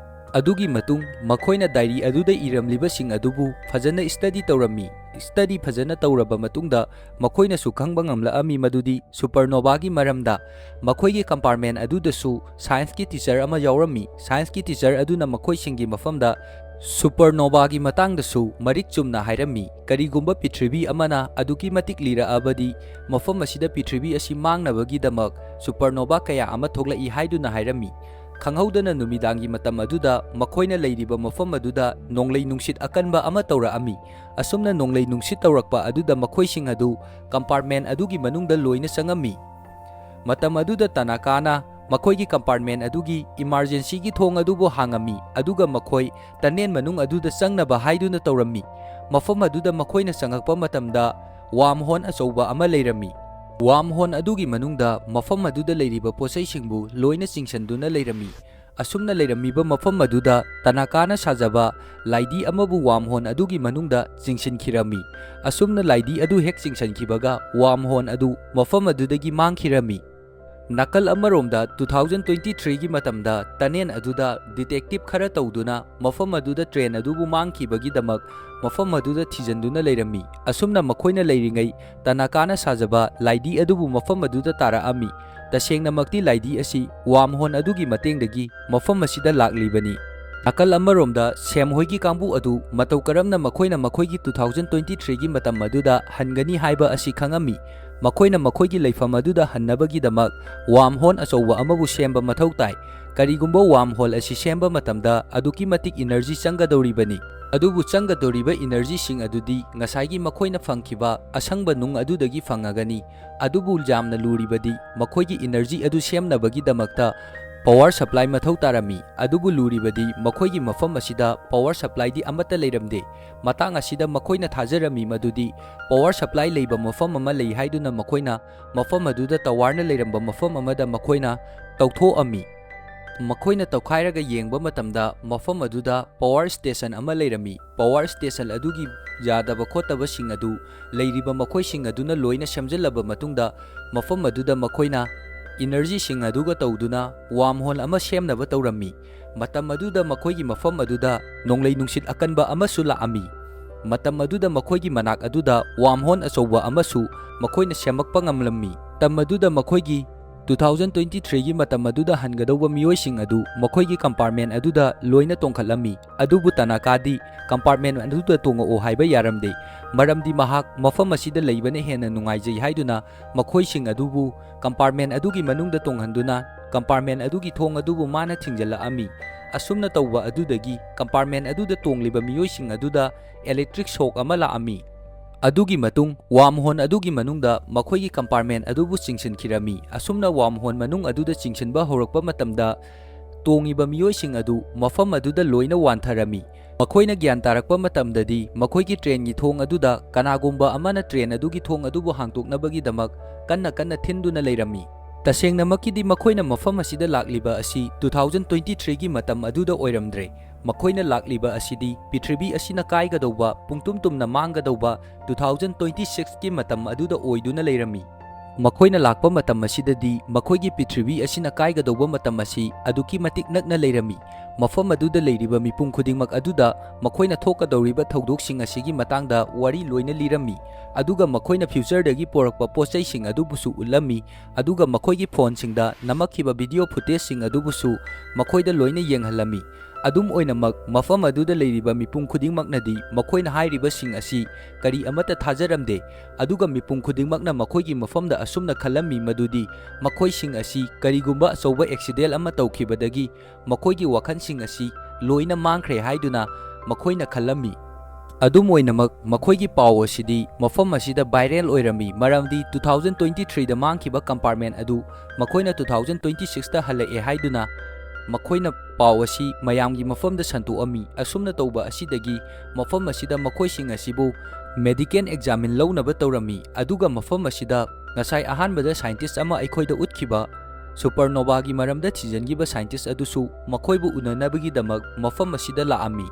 ꯑꯗꯨꯒꯤ ꯃꯇꯨꯡ ꯃꯈꯣꯏꯅ diary ꯑꯗꯨꯗ ꯏꯔꯝꯂꯤꯕꯁꯤꯡ ꯑꯗꯨꯕꯨ ꯐꯖꯅ study ꯇꯧꯔꯝꯃꯤ꯫ Study ꯐꯖꯅ ꯇꯧꯔꯕ ꯃꯇꯨꯡꯗ ꯃꯈꯣꯏꯅꯁꯨ ꯈꯪꯕ ꯉꯝꯂꯛꯑꯝꯃꯤ ꯃꯗꯨꯗꯤ supernova ꯒꯤ ꯃꯔꯝꯗ꯫ ꯃꯈꯣꯏꯒꯤ compartment ꯑꯗꯨꯗꯁꯨ science ꯀꯤ teacher ꯑꯃ ꯌꯥꯎꯔꯝꯃꯤ꯫ Science ꯀꯤ teacher ꯑꯗꯨꯅ ꯃꯈꯣꯏꯁꯤꯡꯒꯤ ꯃꯐꯝꯗ supernova ꯒꯤ ꯃꯇꯥꯡꯗꯁꯨ ꯃꯔꯤꯛ ꯆꯨꯝꯅ ꯍꯥꯏꯔꯝꯃꯤ꯫ ꯀꯔꯤꯒꯨꯝꯕ ꯄ꯭ꯔꯤꯊꯤꯕꯤ ꯑꯃꯅ ꯑꯗꯨꯛꯀꯤ ꯃꯇꯤꯛ ꯂꯤꯔꯛꯑꯕꯗꯤ ꯃꯐꯝ ꯑꯁꯤꯗ ꯄ꯭ꯔꯤꯊꯤꯕꯤ ꯑꯁꯤ ꯃꯥꯡꯅꯕꯒꯤꯗꯃꯛ supernova ꯀꯌꯥ ꯑꯃ ꯊꯣꯛꯂꯛꯏ ꯍꯥꯏꯗꯨꯅ ꯍꯥꯏꯔꯝꯃꯤ꯫ ꯈꯪꯍꯧꯗꯅ ꯅꯨꯃꯤꯗꯥꯡꯒꯤ ꯃꯇꯝ ꯑꯗꯨꯗ ꯃꯈꯣꯏꯅ ꯂꯩꯔꯤꯕ ꯃꯐꯝ ꯑꯗꯨꯗ ꯅꯣꯡꯂꯩ ꯅꯨꯡꯁꯤꯠ ꯑꯀꯟꯕ ꯑꯃ ꯇꯧꯔꯛꯑꯝꯃꯤ꯫ ꯑꯁꯨꯝꯅ ꯅꯣꯡꯂꯩ ꯅꯨꯡꯁꯤꯠ ꯇꯧꯔꯛꯄ ꯑꯗꯨꯗ ꯃꯈꯣꯏꯁꯤꯡ ꯑꯗꯨ compartment ꯑꯗꯨꯒꯤ ꯃꯅꯨꯡꯗ ꯂꯣꯏꯅ ꯆꯪꯉꯝꯃꯤ꯫ ꯃꯇꯝ ꯑꯗꯨꯗ ꯇꯅꯥꯀꯥꯅ ꯃꯈꯣꯏꯒꯤ compartment ꯑꯗꯨꯒꯤ emergency ꯒꯤ ꯊꯣꯡ ꯑꯗꯨꯕꯨ ꯍꯥꯡꯉꯝꯃꯤ, ꯑꯗꯨꯒ ꯃꯈꯣꯏ tunnel ꯃꯅꯨꯡ ꯑꯗꯨꯗ ꯆꯪꯅꯕ ꯍꯥꯏꯗꯨꯅ ꯇꯧꯔꯝꯃꯤ꯫ ꯃꯐꯝ ꯑꯗꯨꯗ ꯃꯈꯣꯏꯅ ꯆꯪꯉꯛꯄ ꯃꯇꯝꯗ wormhole ꯑꯆꯧꯕ ꯑꯃ ꯂꯩꯔꯝꯃꯤ꯫ Wormhole ꯑꯗꯨꯒꯤ ꯃꯅꯨꯡꯗ ꯃꯐꯝ ꯑꯗꯨꯗ ꯂꯩꯔꯤꯕ ꯄꯣꯠꯆꯩꯁꯤꯡꯕꯨ ꯂꯣꯏꯅ ꯆꯤꯡꯁꯤꯟꯗꯨꯅ ꯂꯩꯔꯝꯃꯤ꯫ ꯑꯁꯨꯝꯅ ꯂꯩꯔꯝꯃꯤꯕ ꯃꯐꯝ ꯑꯗꯨꯗ ꯇꯅꯥꯀꯥꯅ ꯁꯥꯖꯕ ꯂꯥꯏꯙꯤ ꯑꯃꯕꯨ wormhole ꯑꯗꯨꯒꯤ ꯃꯅꯨꯡꯗ ꯆꯤꯡꯁꯤꯟꯈꯤꯔꯝꯃꯤ꯫ ꯑꯁꯨꯝꯅ ꯂꯥꯏꯙꯤ ꯑꯗꯨ ꯍꯦꯛ ꯆꯤꯡꯁꯤꯟꯈꯤꯕꯒ wormhole ꯑꯗꯨ ꯃꯐꯝ ꯑꯗꯨꯗꯒꯤ ꯃꯥꯡꯈꯤꯔꯝꯃꯤ꯫ ꯅꯥꯀꯜ ꯑꯃꯔꯣꯝꯗ two thousand twenty-threeꯒꯤ ꯃꯇꯝꯗ tunnel ꯑꯗꯨꯗ detective ꯈꯔ ꯇꯧꯗꯨꯅ ꯃꯐꯝ ꯑꯗꯨꯗ train ꯑꯗꯨꯕꯨ ꯃꯥꯡꯈꯤꯕꯒꯤꯗꯃꯛ ꯃꯐꯝ ꯑꯗꯨꯗ ꯊꯤꯖꯤꯟꯗꯨꯅ ꯂꯩꯔꯝꯃꯤ꯫ ꯑꯁꯨꯝꯅ ꯃꯈꯣꯏꯅ ꯂꯩꯔꯤꯉꯩ ꯇꯅꯥꯀꯥꯅ ꯁꯥꯖꯕ ꯂꯥꯏꯙꯤ ꯑꯗꯨꯕꯨ ꯃꯐꯝ ꯑꯗꯨꯗ ꯇꯥꯔꯛꯑꯝꯃꯤ꯫ ꯇꯁꯦꯡꯅꯃꯛꯇꯤ ꯂꯥꯏꯙꯤ ꯑꯁꯤ wormhole ꯑꯗꯨꯒꯤ ꯃꯇꯦꯡꯗꯒꯤ ꯃꯐꯝ ꯑꯁꯤꯗ ꯂꯥꯛꯂꯤꯕꯅꯤ꯫ ꯅꯥꯀꯜ ꯑꯃꯔꯣꯝꯗ ꯁꯦꯝ ꯍꯣꯏꯒꯤ ꯀꯥꯡꯕꯨ ꯑꯗꯨ ꯃꯇꯧ ꯀꯔꯝꯅ ꯃꯈꯣꯏꯅ ꯃꯈꯣꯏꯒꯤ two thousand twenty-threeꯒꯤ ꯃꯇꯝ ꯑꯗꯨꯗ ꯍꯟꯒꯅꯤ ꯍꯥꯏꯕ ꯑꯁꯤ ꯈꯪꯉꯝꯃꯤ꯫ ꯃꯈꯣꯏꯅ ꯃꯈꯣꯏꯒꯤ ꯂꯩꯐꯝ ꯑꯗꯨꯗ ꯍꯟꯅꯕꯒꯤꯗꯃꯛ wormhole ꯑꯆꯧꯕ ꯑꯃꯕꯨ ꯁꯦꯝꯕ ꯃꯊꯧ ꯇꯥꯏ꯫ ꯀꯔꯤꯒꯨꯝꯕ wormhole ꯑꯁꯤ ꯁꯦꯝꯕ ꯃꯇꯝꯗ ꯑꯗꯨꯛꯀꯤ ꯃꯇꯤꯛ energy ꯆꯪꯒꯗꯧꯔꯤꯕꯅꯤ꯫ ꯑꯗꯨꯕꯨ ꯆꯪꯒꯗꯧꯔꯤꯕ energyꯁꯤꯡ ꯑꯗꯨꯗꯤ ꯉꯁꯥꯏꯒꯤ ꯃꯈꯣꯏꯅ ꯐꯪꯈꯤꯕ ꯑꯁꯪꯕ ꯅꯨꯡ ꯑꯗꯨꯗꯒꯤ ꯐꯪꯉꯒꯅꯤ꯫ ꯑꯗꯨꯕꯨ ꯌꯥꯝꯅ ꯂꯨꯔꯤꯕꯗꯤ ꯃꯈꯣꯏꯒꯤ energy ꯑꯗꯨ ꯁꯦꯝꯅꯕꯒꯤꯗꯃꯛꯇ power supply ꯃꯊꯧ ꯇꯥꯔꯝꯃꯤ꯫ ꯑꯗꯨꯕꯨ ꯂꯨꯔꯤꯕꯗꯤ ꯃꯈꯣꯏꯒꯤ ꯃꯐꯝ ꯑꯁꯤꯗ power supplyꯗꯤ ꯑꯃꯠꯇ ꯂꯩꯔꯝꯗꯦ꯫ ꯃꯇꯥꯡ ꯑꯁꯤꯗ ꯃꯈꯣꯏꯅ ꯊꯥꯖꯔꯝꯃꯤ ꯃꯗꯨꯗꯤ power supply ꯂꯩꯕ ꯃꯐꯝ ꯑꯃ ꯂꯩ ꯍꯥꯏꯗꯨꯅ ꯃꯈꯣꯏꯅ ꯃꯐꯝ ꯑꯗꯨꯗ towerꯅ ꯂꯩꯔꯝꯕ ꯃꯐꯝ ꯑꯃꯗ ꯃꯈꯣꯏꯅ ꯇꯧꯊꯣꯛꯑꯝꯃꯤ꯫ ꯃꯈꯣꯏꯅ ꯇꯧꯈꯥꯏꯔꯒ ꯌꯦꯡꯕ ꯃꯇꯝꯗ ꯃꯐꯝ ꯑꯗꯨꯗ power station ꯑꯃ ꯂꯩꯔꯝꯃꯤ꯫ Power station ꯑꯗꯨꯒꯤ ꯌꯥꯗꯕ ꯈꯣꯠꯇꯕꯁꯤꯡ ꯑꯗꯨ ꯂꯩꯔꯤꯕ ꯃꯈꯣꯏꯁꯤꯡ ꯑꯗꯨꯅ ꯂꯣꯏꯅ ꯁꯦꯝꯖꯤꯜꯂꯕ ꯃꯇꯨꯡꯗ ꯃꯐꯝ ꯑꯗꯨꯗ ꯃꯈꯣꯏꯅ energyꯁꯤꯡ ꯑꯗꯨꯒ ꯇꯧꯗꯨꯅ wormhole ꯑꯃ ꯁꯦꯝꯅꯕ ꯇꯧꯔꯝꯃꯤ꯫ ꯃꯇꯝ ꯑꯗꯨꯗ ꯃꯈꯣꯏꯒꯤ ꯃꯐꯝ ꯑꯗꯨꯗ ꯅꯣꯡꯂꯩ ꯅꯨꯡꯁꯤꯠ ꯑꯀꯟꯕ ꯑꯃꯁꯨ ꯂꯥꯛꯑꯝꯃꯤ꯫ ꯃꯇꯝ ꯑꯗꯨꯗ ꯃꯈꯣꯏꯒꯤ ꯃꯅꯥꯛ ꯑꯗꯨꯗ wormhole ꯑꯆꯧꯕ ꯑꯃꯁꯨ ꯃꯈꯣꯏꯅ ꯁꯦꯝꯃꯛꯄ ꯉꯝꯂꯝꯃꯤ꯫ ꯃꯇꯝ ꯑꯗꯨꯗ ꯃꯈꯣꯏꯒꯤ two thousand twenty-threeꯒꯤ ꯃꯇꯝ ꯑꯗꯨꯗ ꯍꯟꯒꯗꯧꯕ ꯃꯤꯑꯣꯏꯁꯤꯡ ꯑꯗꯨ ꯃꯈꯣꯏꯒꯤ compartment ꯑꯗꯨꯗ ꯂꯣꯏꯅ ꯇꯣꯡꯈꯠꯂꯝꯃꯤ꯫ ꯑꯗꯨꯕꯨ ꯇꯅꯥꯀꯥꯗꯤ compartment ꯑꯗꯨꯗ ꯇꯣꯡꯉꯛꯑꯣ ꯍꯥꯏꯕ ꯌꯥꯔꯝꯗꯦ, ꯃꯔꯝꯗꯤ ꯃꯍꯥꯛ ꯃꯐꯝ ꯑꯁꯤꯗ ꯂꯩꯕꯅ ꯍꯦꯟꯅ ꯅꯨꯡꯉꯥꯏꯖꯩ ꯍꯥꯏꯗꯨꯅ ꯃꯈꯣꯏꯁꯤꯡ ꯑꯗꯨꯕꯨ compartment ꯑꯗꯨꯒꯤ ꯃꯅꯨꯡꯗ ꯇꯣꯡꯍꯟꯗꯨꯅ compartment ꯑꯗꯨꯒꯤ ꯊꯣꯡ ꯑꯗꯨꯕꯨ ꯃꯥꯅ ꯊꯤꯡꯖꯤꯜꯂꯛꯑꯝꯃꯤ꯫ ꯑꯁꯨꯝꯅ ꯇꯧꯕ ꯑꯗꯨꯗꯒꯤ compartment ꯑꯗꯨꯗ ꯇꯣꯡꯂꯤꯕ ꯃꯤꯑꯣꯏꯁꯤꯡ ꯑꯗꯨꯗ electric shock ꯑꯃ ꯂꯥꯛꯑꯝꯃꯤ꯫ ꯑꯗꯨꯒꯤ ꯃꯇꯨꯡ wormhole ꯑꯗꯨꯒꯤ ꯃꯅꯨꯡꯗ ꯃꯈꯣꯏꯒꯤ compartment ꯑꯗꯨꯕꯨ ꯆꯤꯡꯁꯤꯟꯈꯤꯔꯝꯃꯤ꯫ ꯑꯁꯨꯝꯅ wormhole ꯃꯅꯨꯡ ꯑꯗꯨꯗ ꯆꯤꯡꯁꯤꯟꯕ ꯍꯧꯔꯛꯄ ꯃꯇꯝꯗ ꯇꯣꯡꯉꯤꯕ ꯃꯤꯑꯣꯏꯁꯤꯡ ꯑꯗꯨ ꯃꯐꯝ ꯑꯗꯨꯗ ꯂꯣꯏꯅ ꯋꯥꯟꯊꯔꯝꯃꯤ꯫ ꯃꯈꯣꯏꯅ ꯒ꯭ꯌꯥꯟ ꯇꯥꯔꯛꯄ ꯃꯇꯝꯗꯗꯤ ꯃꯈꯣꯏꯒꯤ trainꯒꯤ ꯊꯣꯡ ꯑꯗꯨꯗ ꯀꯅꯥꯒꯨꯝꯕ ꯑꯃꯅ train ꯑꯗꯨꯒꯤ ꯊꯣꯡ ꯑꯗꯨꯕꯨ ꯍꯥꯡꯗꯣꯛꯅꯕꯒꯤꯗꯃꯛ ꯀꯟꯅ ꯀꯟꯅ ꯊꯤꯟꯗꯨꯅ ꯂꯩꯔꯝꯃꯤ꯫ ꯇꯁꯦꯡꯅꯃꯛꯀꯤꯗꯤ ꯃꯈꯣꯏꯅ ꯃꯐꯝ ꯑꯁꯤꯗ ꯂꯥꯛꯂꯤꯕ ꯑꯁꯤ two thousand twenty-threeꯒꯤ ꯃꯇꯝ ꯑꯗꯨꯗ ꯑꯣꯏꯔꯝꯗ꯭ꯔꯦ꯫ ꯃꯈꯣꯏꯅ ꯂꯥꯛꯂꯤꯕ ꯑꯁꯤꯗꯤ ꯄ꯭ꯔꯤꯊꯤꯕꯤ ꯑꯁꯤꯅ ꯀꯥꯏꯒꯗꯧꯕ, ꯄꯨꯡꯇꯨꯝ ꯇꯨꯝꯅ ꯃꯥꯡꯒꯗꯧꯕ two thousand twenty-sixꯀꯤ ꯃꯇꯝ ꯑꯗꯨꯗ ꯑꯣꯏꯗꯨꯅ ꯂꯩꯔꯝꯃꯤ꯫ ꯃꯈꯣꯏꯅ ꯂꯥꯛꯄ ꯃꯇꯝ ꯑꯁꯤꯗꯗꯤ ꯃꯈꯣꯏꯒꯤ ꯄ꯭ꯔꯤꯊꯤꯕꯤ ꯑꯁꯤꯅ ꯀꯥꯏꯒꯗꯧꯕ ꯃꯇꯝ ꯑꯁꯤ ꯑꯗꯨꯛꯀꯤ ꯃꯇꯤꯛ ꯅꯛꯅ ꯂꯩꯔꯝꯃꯤ꯫ ꯃꯐꯝ ꯑꯗꯨꯗ ꯂꯩꯔꯤꯕ ꯃꯤꯄꯨꯝ ꯈꯨꯗꯤꯡꯃꯛ ꯑꯗꯨꯗ ꯃꯈꯣꯏꯅ ꯊꯣꯛꯀꯗꯧꯔꯤꯕ ꯊꯧꯗꯣꯛꯁꯤꯡ ꯑꯁꯤꯒꯤ ꯃꯇꯥꯡꯗ ꯋꯥꯔꯤ ꯂꯣꯏꯅ ꯂꯤꯔꯝꯃꯤ꯫ ꯑꯗꯨꯒ ꯃꯈꯣꯏꯅ ꯐ꯭ꯌꯨꯆꯔꯗꯒꯤ ꯄꯣꯔꯛꯄ ꯄꯣꯠ ꯆꯩꯁꯤꯡ ꯑꯗꯨꯕꯨꯁꯨ ꯎꯠꯂꯝꯃꯤ꯫ ꯑꯗꯨꯒ ꯃꯈꯣꯏꯒꯤ ꯐꯣꯟꯁꯤꯡꯗ ꯅꯝꯃꯛꯈꯤꯕ ꯚꯤꯗꯤꯑꯣ ꯐꯨꯇꯦꯖꯁꯤꯡ ꯑꯗꯨꯕꯨꯁꯨ ꯃꯈꯣꯏꯗ ꯂꯣꯏꯅ ꯌꯦꯡꯍꯜꯂꯝꯃꯤ꯫ ꯑꯗꯨꯝ ꯑꯣꯏꯅꯃꯛ, ꯃꯐꯝ ꯑꯗꯨꯗ ꯂꯩꯔꯤꯕ ꯃꯤꯄꯨꯝ ꯈꯨꯗꯤꯡꯃꯛꯅꯗꯤ ꯃꯈꯣꯏꯅ ꯍꯥꯏꯔꯤꯕꯁꯤꯡ ꯑꯁꯤ ꯀꯔꯤ ꯑꯃꯠꯇ ꯊꯥꯖꯔꯝꯗꯦ꯫ ꯑꯗꯨꯒ ꯃꯤꯄꯨꯝ ꯈꯨꯗꯤꯡꯃꯛꯅ ꯃꯈꯣꯏꯒꯤ ꯃꯐꯝꯗ ꯑꯁꯨꯝꯅ ꯈꯜꯂꯝꯃꯤ ꯃꯗꯨꯗꯤ ꯃꯈꯣꯏꯁꯤꯡ ꯑꯁꯤ ꯀꯔꯤꯒꯨꯝꯕ ꯑꯆꯧꯕ ꯑꯦꯛꯁꯤꯗꯦꯟ ꯑꯃ ꯇꯧꯈꯤꯕꯗꯒꯤ ꯃꯈꯣꯏꯒꯤ ꯋꯥꯈꯜꯁꯤꯡ ꯑꯁꯤ ꯂꯣꯏꯅ ꯃꯥꯡꯈ꯭ꯔꯦ ꯍꯥꯏꯗꯨꯅ ꯃꯈꯣꯏꯅ ꯈꯜꯂꯝꯃꯤ꯫ ꯑꯗꯨꯝ ꯑꯣꯏꯅꯃꯛ, ꯃꯈꯣꯏꯒꯤ ꯄꯥꯎ ꯑꯁꯤꯗꯤ ꯃꯐꯝ ꯑꯁꯤꯗ ꯚꯥꯏꯔꯦꯜ ꯑꯣꯏꯔꯝꯃꯤ, ꯃꯔꯝꯗꯤ two thousand twenty threeꯗ ꯃꯥꯡꯈꯤꯕ ꯀꯝꯄꯥꯔꯠꯃꯦꯟ ꯑꯗꯨ ꯃꯈꯣꯏꯅ two thousand twenty sixꯇ ꯍꯜꯂꯛꯑꯦ ꯍꯥꯏꯗꯨꯅ ꯃꯈꯣꯏꯅ ꯄꯥꯎ ꯑꯁꯤ ꯃꯌꯥꯝꯒꯤ ꯃꯐꯝꯗ ꯁꯟꯗꯣꯛꯑꯝꯃꯤ꯫ ꯑꯁꯨꯝꯅ ꯇꯧꯕ ꯑꯁꯤꯗꯒꯤ ꯃꯐꯝ ꯑꯁꯤꯗ ꯃꯈꯣꯏꯁꯤꯡ ꯑꯁꯤꯕꯨ ꯃꯦꯗꯤꯀꯦꯜ ꯑꯦꯛꯖꯥꯃꯤꯟ ꯂꯧꯅꯕ ꯇꯧꯔꯝꯃꯤ꯫ ꯑꯗꯨꯒ ꯃꯐꯝ ꯑꯁꯤꯗ ꯉꯁꯥꯏ ꯑꯍꯥꯟꯕꯗ ꯁꯥꯏꯟꯇꯤꯁ ꯑꯃ ꯑꯩꯈꯣꯏꯗ ꯎꯠꯈꯤꯕ ꯁꯨꯄꯔꯅꯣꯚꯥꯒꯤ ꯃꯔꯝꯗ ꯊꯤꯖꯤꯟꯈꯤꯕ ꯁꯥꯏꯟꯇꯤꯁ ꯑꯗꯨꯁꯨ ꯃꯈꯣꯏꯕꯨ ꯎꯅꯅꯕꯒꯤꯗꯃꯛ ꯃꯐꯝ ꯑꯁꯤꯗ ꯂꯥꯛꯑꯝꯃꯤ꯫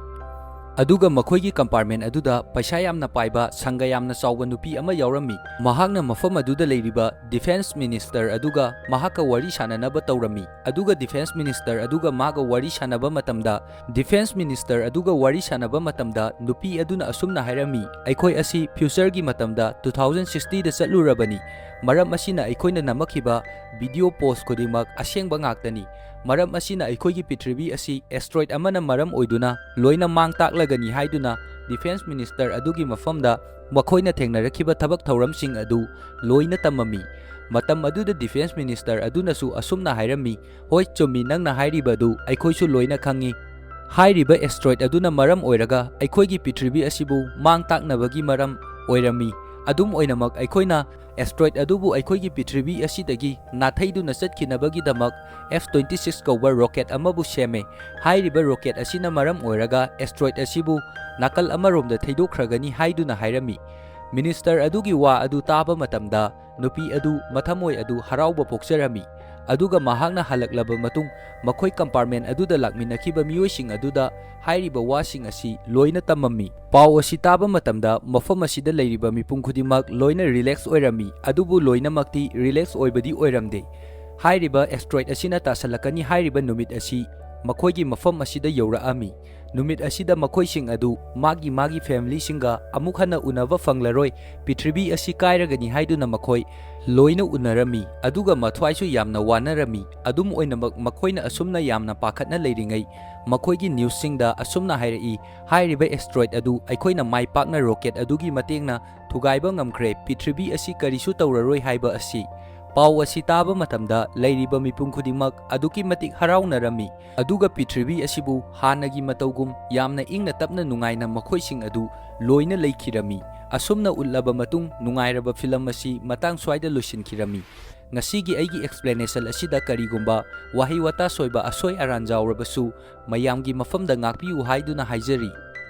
ꯑꯗꯨꯒ ꯃꯈꯣꯏꯒꯤ ꯀꯝꯄꯥꯔꯠꯃꯦꯟ ꯑꯗꯨꯗ ꯄꯩꯁꯥ ꯌꯥꯝꯅ ꯄꯥꯏꯕ, ꯁꯪꯒ ꯌꯥꯝꯅ ꯆꯥꯎꯕ ꯅꯨꯄꯤ ꯑꯃ ꯌꯥꯎꯔꯝꯃꯤ꯫ ꯃꯍꯥꯛꯅ ꯃꯐꯝ ꯑꯗꯨꯗ ꯂꯩꯔꯤꯕ ꯗꯤꯐꯦꯟꯁ ꯃꯤꯅꯤꯁꯇꯔ ꯑꯗꯨꯒ ꯃꯍꯥꯛꯀ ꯋꯥꯔꯤ ꯁꯥꯟꯅꯅꯕ ꯇꯧꯔꯝꯃꯤ꯫ ꯑꯗꯨꯒ ꯗꯤꯐꯦꯟꯁ ꯃꯤꯅꯤꯁꯇꯔ ꯑꯗꯨꯒ ꯃꯥꯒ ꯋꯥꯔꯤ ꯁꯥꯟꯅꯕ ꯃꯇꯝꯗ, ꯗꯤꯐꯦꯟꯁ ꯃꯤꯅꯤꯁꯇꯔ ꯑꯗꯨꯒ ꯋꯥꯔꯤ ꯁꯥꯟꯅꯕ ꯃꯇꯝꯗ ꯅꯨꯄꯤ ꯑꯗꯨꯅ ꯑꯁꯨꯝꯅ ꯍꯥꯏꯔꯝꯃꯤ, "ꯑꯩꯈꯣꯏ ꯑꯁꯤ ꯐ꯭ꯌꯨꯆꯔꯒꯤ ꯃꯇꯝꯗ two thousand sixtyꯗ ꯆꯠꯂꯨꯔꯕꯅꯤ꯫ ꯃꯔꯝ ꯑꯁꯤꯅ ꯑꯩꯈꯣꯏꯅ ꯅꯝꯃꯛꯈꯤꯕ ꯚꯤꯗꯤꯑꯣ ꯄꯣꯁ ꯈꯨꯗꯤꯡꯃꯛ ꯑꯁꯦꯡꯕ ꯉꯥꯛꯇꯅꯤ꯫ ꯃꯔꯝ ꯑꯁꯤꯅ ꯑꯩꯈꯣꯏꯒꯤ ꯄ꯭ꯔꯤꯊꯤꯕꯤ ꯑꯁꯤ ꯑꯦꯁꯇ꯭ꯔꯣꯏꯗ ꯑꯃꯅ ꯃꯔꯝ ꯑꯣꯏꯗꯨꯅ ꯂꯣꯏꯅ ꯃꯥꯡ ꯇꯥꯛꯂꯒꯅꯤ" ꯍꯥꯏꯗꯨꯅ ꯗꯤꯐꯦꯟꯁ ꯃꯤꯅꯤꯁꯇꯔ ꯑꯗꯨꯒꯤ ꯃꯐꯝꯗ ꯃꯈꯣꯏꯅ ꯊꯦꯡꯅꯔꯛꯈꯤꯕ ꯊꯕꯛ ꯊꯧꯔꯝꯁꯤꯡ ꯑꯗꯨ ꯂꯣꯏꯅ ꯇꯝꯃꯝꯃꯤ꯫ ꯃꯇꯝ ꯑꯗꯨꯗ ꯗꯤꯐꯦꯟꯁ ꯃꯤꯅꯤꯁꯇꯔ ꯑꯗꯨꯅꯁꯨ ꯑꯁꯨꯝꯅ ꯍꯥꯏꯔꯝꯃꯤ, "ꯍꯣꯏ, ꯆꯨꯝꯃꯤ, ꯅꯪꯅ ꯍꯥꯏꯔꯤꯕ ꯑꯗꯨ ꯑꯩꯈꯣꯏꯁꯨ ꯂꯣꯏꯅ ꯈꯪꯉꯤ꯫ ꯍꯥꯏꯔꯤꯕ ꯑꯦꯁꯇ꯭ꯔꯣꯏꯗ ꯑꯗꯨꯅ ꯃꯔꯝ ꯑꯣꯏꯔꯒ ꯑꯩꯈꯣꯏꯒꯤ ꯄ꯭ꯔꯤꯊꯤꯕꯤ ꯑꯁꯤꯕꯨ ꯃꯥꯡ ꯇꯥꯛꯅꯕꯒꯤ ꯃꯔꯝ ꯑꯣꯏꯔꯝꯃꯤ꯫ ꯑꯗꯨꯝ ꯑꯣꯏꯅꯃꯛ, ꯑꯩꯈꯣꯏꯅ ꯑꯦꯁꯇ꯭ꯔꯣꯏꯗ ꯑꯗꯨꯕꯨ ꯑꯩꯈꯣꯏꯒꯤ ꯄ꯭ꯔꯤꯊꯤꯕꯤ ꯑꯁꯤꯗꯒꯤ ꯅꯥꯊꯩꯗꯨꯅ ꯆꯠꯈꯤꯅꯕꯒꯤꯗꯃꯛ F twenty six ꯀꯧꯕ ꯔꯣꯀꯦꯠ ꯑꯃꯕꯨ ꯁꯦꯝꯃꯦ꯫ ꯍꯥꯏꯔꯤꯕ ꯔꯣꯀꯦꯠ ꯑꯁꯤꯅ ꯃꯔꯝ ꯑꯣꯏꯔꯒ ꯑꯦꯁꯇ꯭ꯔꯣꯏꯗ ꯑꯁꯤꯕꯨ ꯅꯥꯀꯜ ꯑꯃꯔꯣꯝꯗ ꯊꯩꯗꯣꯛꯈ꯭ꯔꯒꯅꯤ" ꯍꯥꯏꯗꯨꯅ ꯍꯥꯏꯔꯝꯃꯤ꯫ ꯃꯤꯅꯤꯁꯇꯔ ꯑꯗꯨꯒꯤ ꯋꯥ ꯑꯗꯨ ꯇꯥꯕ ꯃꯇꯝꯗ ꯅꯨꯄꯤ ꯑꯗꯨ ꯃꯊꯃꯣꯏ ꯑꯗꯨ ꯍꯔꯥꯎꯕ ꯄꯣꯛꯆꯔꯝꯃꯤ꯫ ꯑꯗꯨꯒ ꯃꯍꯥꯛꯅ ꯍꯜꯂꯛꯂꯕ ꯃꯇꯨꯡ ꯃꯈꯣꯏ compartment ꯑꯗꯨꯗ ꯂꯥꯛꯃꯤꯟꯅꯈꯤꯕ ꯃꯤꯑꯣꯏꯁꯤꯡ ꯑꯗꯨꯗ ꯍꯥꯏꯔꯤꯕ ꯋꯥꯁꯤꯡ ꯑꯁꯤ ꯂꯣꯏꯅ ꯇꯝꯃꯝꯃꯤ꯫ ꯄꯥꯎ ꯑꯁꯤ ꯇꯥꯕ ꯃꯇꯝꯗ ꯃꯐꯝ ꯑꯁꯤꯗ ꯂꯩꯔꯤꯕ ꯃꯤꯄꯨꯝ ꯈꯨꯗꯤꯡꯃꯛ ꯂꯣꯏꯅ relax ꯑꯣꯏꯔꯝꯃꯤ, ꯑꯗꯨꯕꯨ ꯂꯣꯏꯅꯃꯛꯇꯤ relax ꯑꯣꯏꯕꯗꯤ ꯑꯣꯏꯔꯝꯗꯦ꯫ ꯍꯥꯏꯔꯤꯕ asteroid ꯑꯁꯤꯅ ꯇꯥꯁꯜꯂꯛꯀꯅꯤ ꯍꯥꯏꯔꯤꯕ ꯅꯨꯃꯤꯠ ꯑꯁꯤ ꯃꯈꯣꯏꯒꯤ ꯃꯐꯝ ꯑꯁꯤꯗ ꯌꯧꯔꯛꯑꯝꯃꯤ꯫ ꯅꯨꯃꯤꯠ ꯑꯁꯤꯗ ꯃꯈꯣꯏꯁꯤꯡ ꯑꯗꯨ ꯃꯥꯒꯤ ꯃꯥꯒꯤ familyꯁꯤꯡꯒ ꯑꯃꯨꯛ ꯍꯟꯅ ꯎꯅꯕ ꯐꯪꯂꯔꯣꯏ, ꯄ꯭ꯔꯤꯊꯤꯕꯤ ꯑꯁꯤ ꯀꯥꯏꯔꯒꯅꯤ ꯍꯥꯏꯗꯨꯅ ꯃꯈꯣꯏ ꯂꯣꯏꯅ ꯎꯅꯔꯝꯃꯤ, ꯑꯗꯨꯒ ꯃꯊ꯭ꯋꯥꯏꯁꯨ ꯌꯥꯝꯅ ꯋꯥꯅꯔꯝꯃꯤ꯫ ꯑꯗꯨꯝ ꯑꯣꯏꯅꯃꯛ, ꯃꯈꯣꯏꯅ ꯑꯁꯨꯝꯅ ꯌꯥꯝꯅ ꯄꯥꯈꯠꯅ ꯂꯩꯔꯤꯉꯩ, ꯃꯈꯣꯏꯒꯤ newsꯁꯤꯡꯗ ꯑꯁꯨꯝꯅ ꯍꯥꯏꯔꯛꯏ, "ꯍꯥꯏꯔꯤꯕ asteroid ꯑꯗꯨ ꯑꯩꯈꯣꯏꯅ ꯃꯥꯏ ꯄꯥꯛꯅ rocket ꯑꯗꯨꯒꯤ ꯃꯇꯦꯡꯅ ꯊꯨꯒꯥꯏꯕ ꯉꯝꯈ꯭ꯔꯦ, ꯄ꯭ꯔꯤꯊꯤꯕꯤ ꯑꯁꯤ ꯀꯔꯤꯁꯨ ꯇꯧꯔꯔꯣꯏ" ꯍꯥꯏꯕ ꯑꯁꯤ꯫ ꯄꯥꯎ ꯑꯁꯤ ꯇꯥꯕ ꯃꯇꯝꯗ ꯂꯩꯔꯤꯕ ꯃꯤꯄꯨꯝ ꯈꯨꯗꯤꯡꯃꯛ ꯑꯗꯨꯛꯀꯤ ꯃꯇꯤꯛ ꯍꯔꯥꯎꯅꯔꯝꯃꯤ, ꯑꯗꯨꯒ ꯄ꯭ꯔꯤꯊꯤꯕꯤ ꯑꯁꯤꯕꯨ ꯍꯥꯟꯅꯒꯤ ꯃꯇꯧꯒꯨꯝ ꯌꯥꯝꯅ ꯏꯪꯅ ꯇꯞꯅ ꯅꯨꯡꯉꯥꯏꯅ ꯃꯈꯣꯏꯁꯤꯡ ꯑꯗꯨ ꯂꯣꯏꯅ ꯂꯩꯈꯤꯔꯝꯃꯤ꯫ ꯑꯁꯨꯝꯅ ꯎꯠꯂꯕ ꯃꯇꯨꯡ, ꯅꯨꯡꯉꯥꯏꯔꯕ film ꯑꯁꯤ ꯃꯇꯥꯡ ꯁ꯭ꯋꯥꯏꯗ ꯂꯣꯏꯁꯤꯟꯈꯤꯔꯝꯃꯤ꯫ ꯉꯁꯤꯒꯤ ꯑꯩꯒꯤ explanation ꯑꯁꯤꯗ ꯀꯔꯤꯒꯨꯝꯕ ꯋꯥꯍꯩ ꯋꯥꯇꯥ ꯁꯣꯏꯕ, ꯑꯁꯣꯏ ꯑꯔꯥꯟ ꯌꯥꯎꯔꯕꯁꯨ ꯃꯌꯥꯝꯒꯤ ꯃꯐꯝꯗ ꯉꯥꯛꯄꯤꯌꯨ ꯍꯥꯏꯗꯨꯅ ꯍꯥꯏꯖꯔꯤ꯫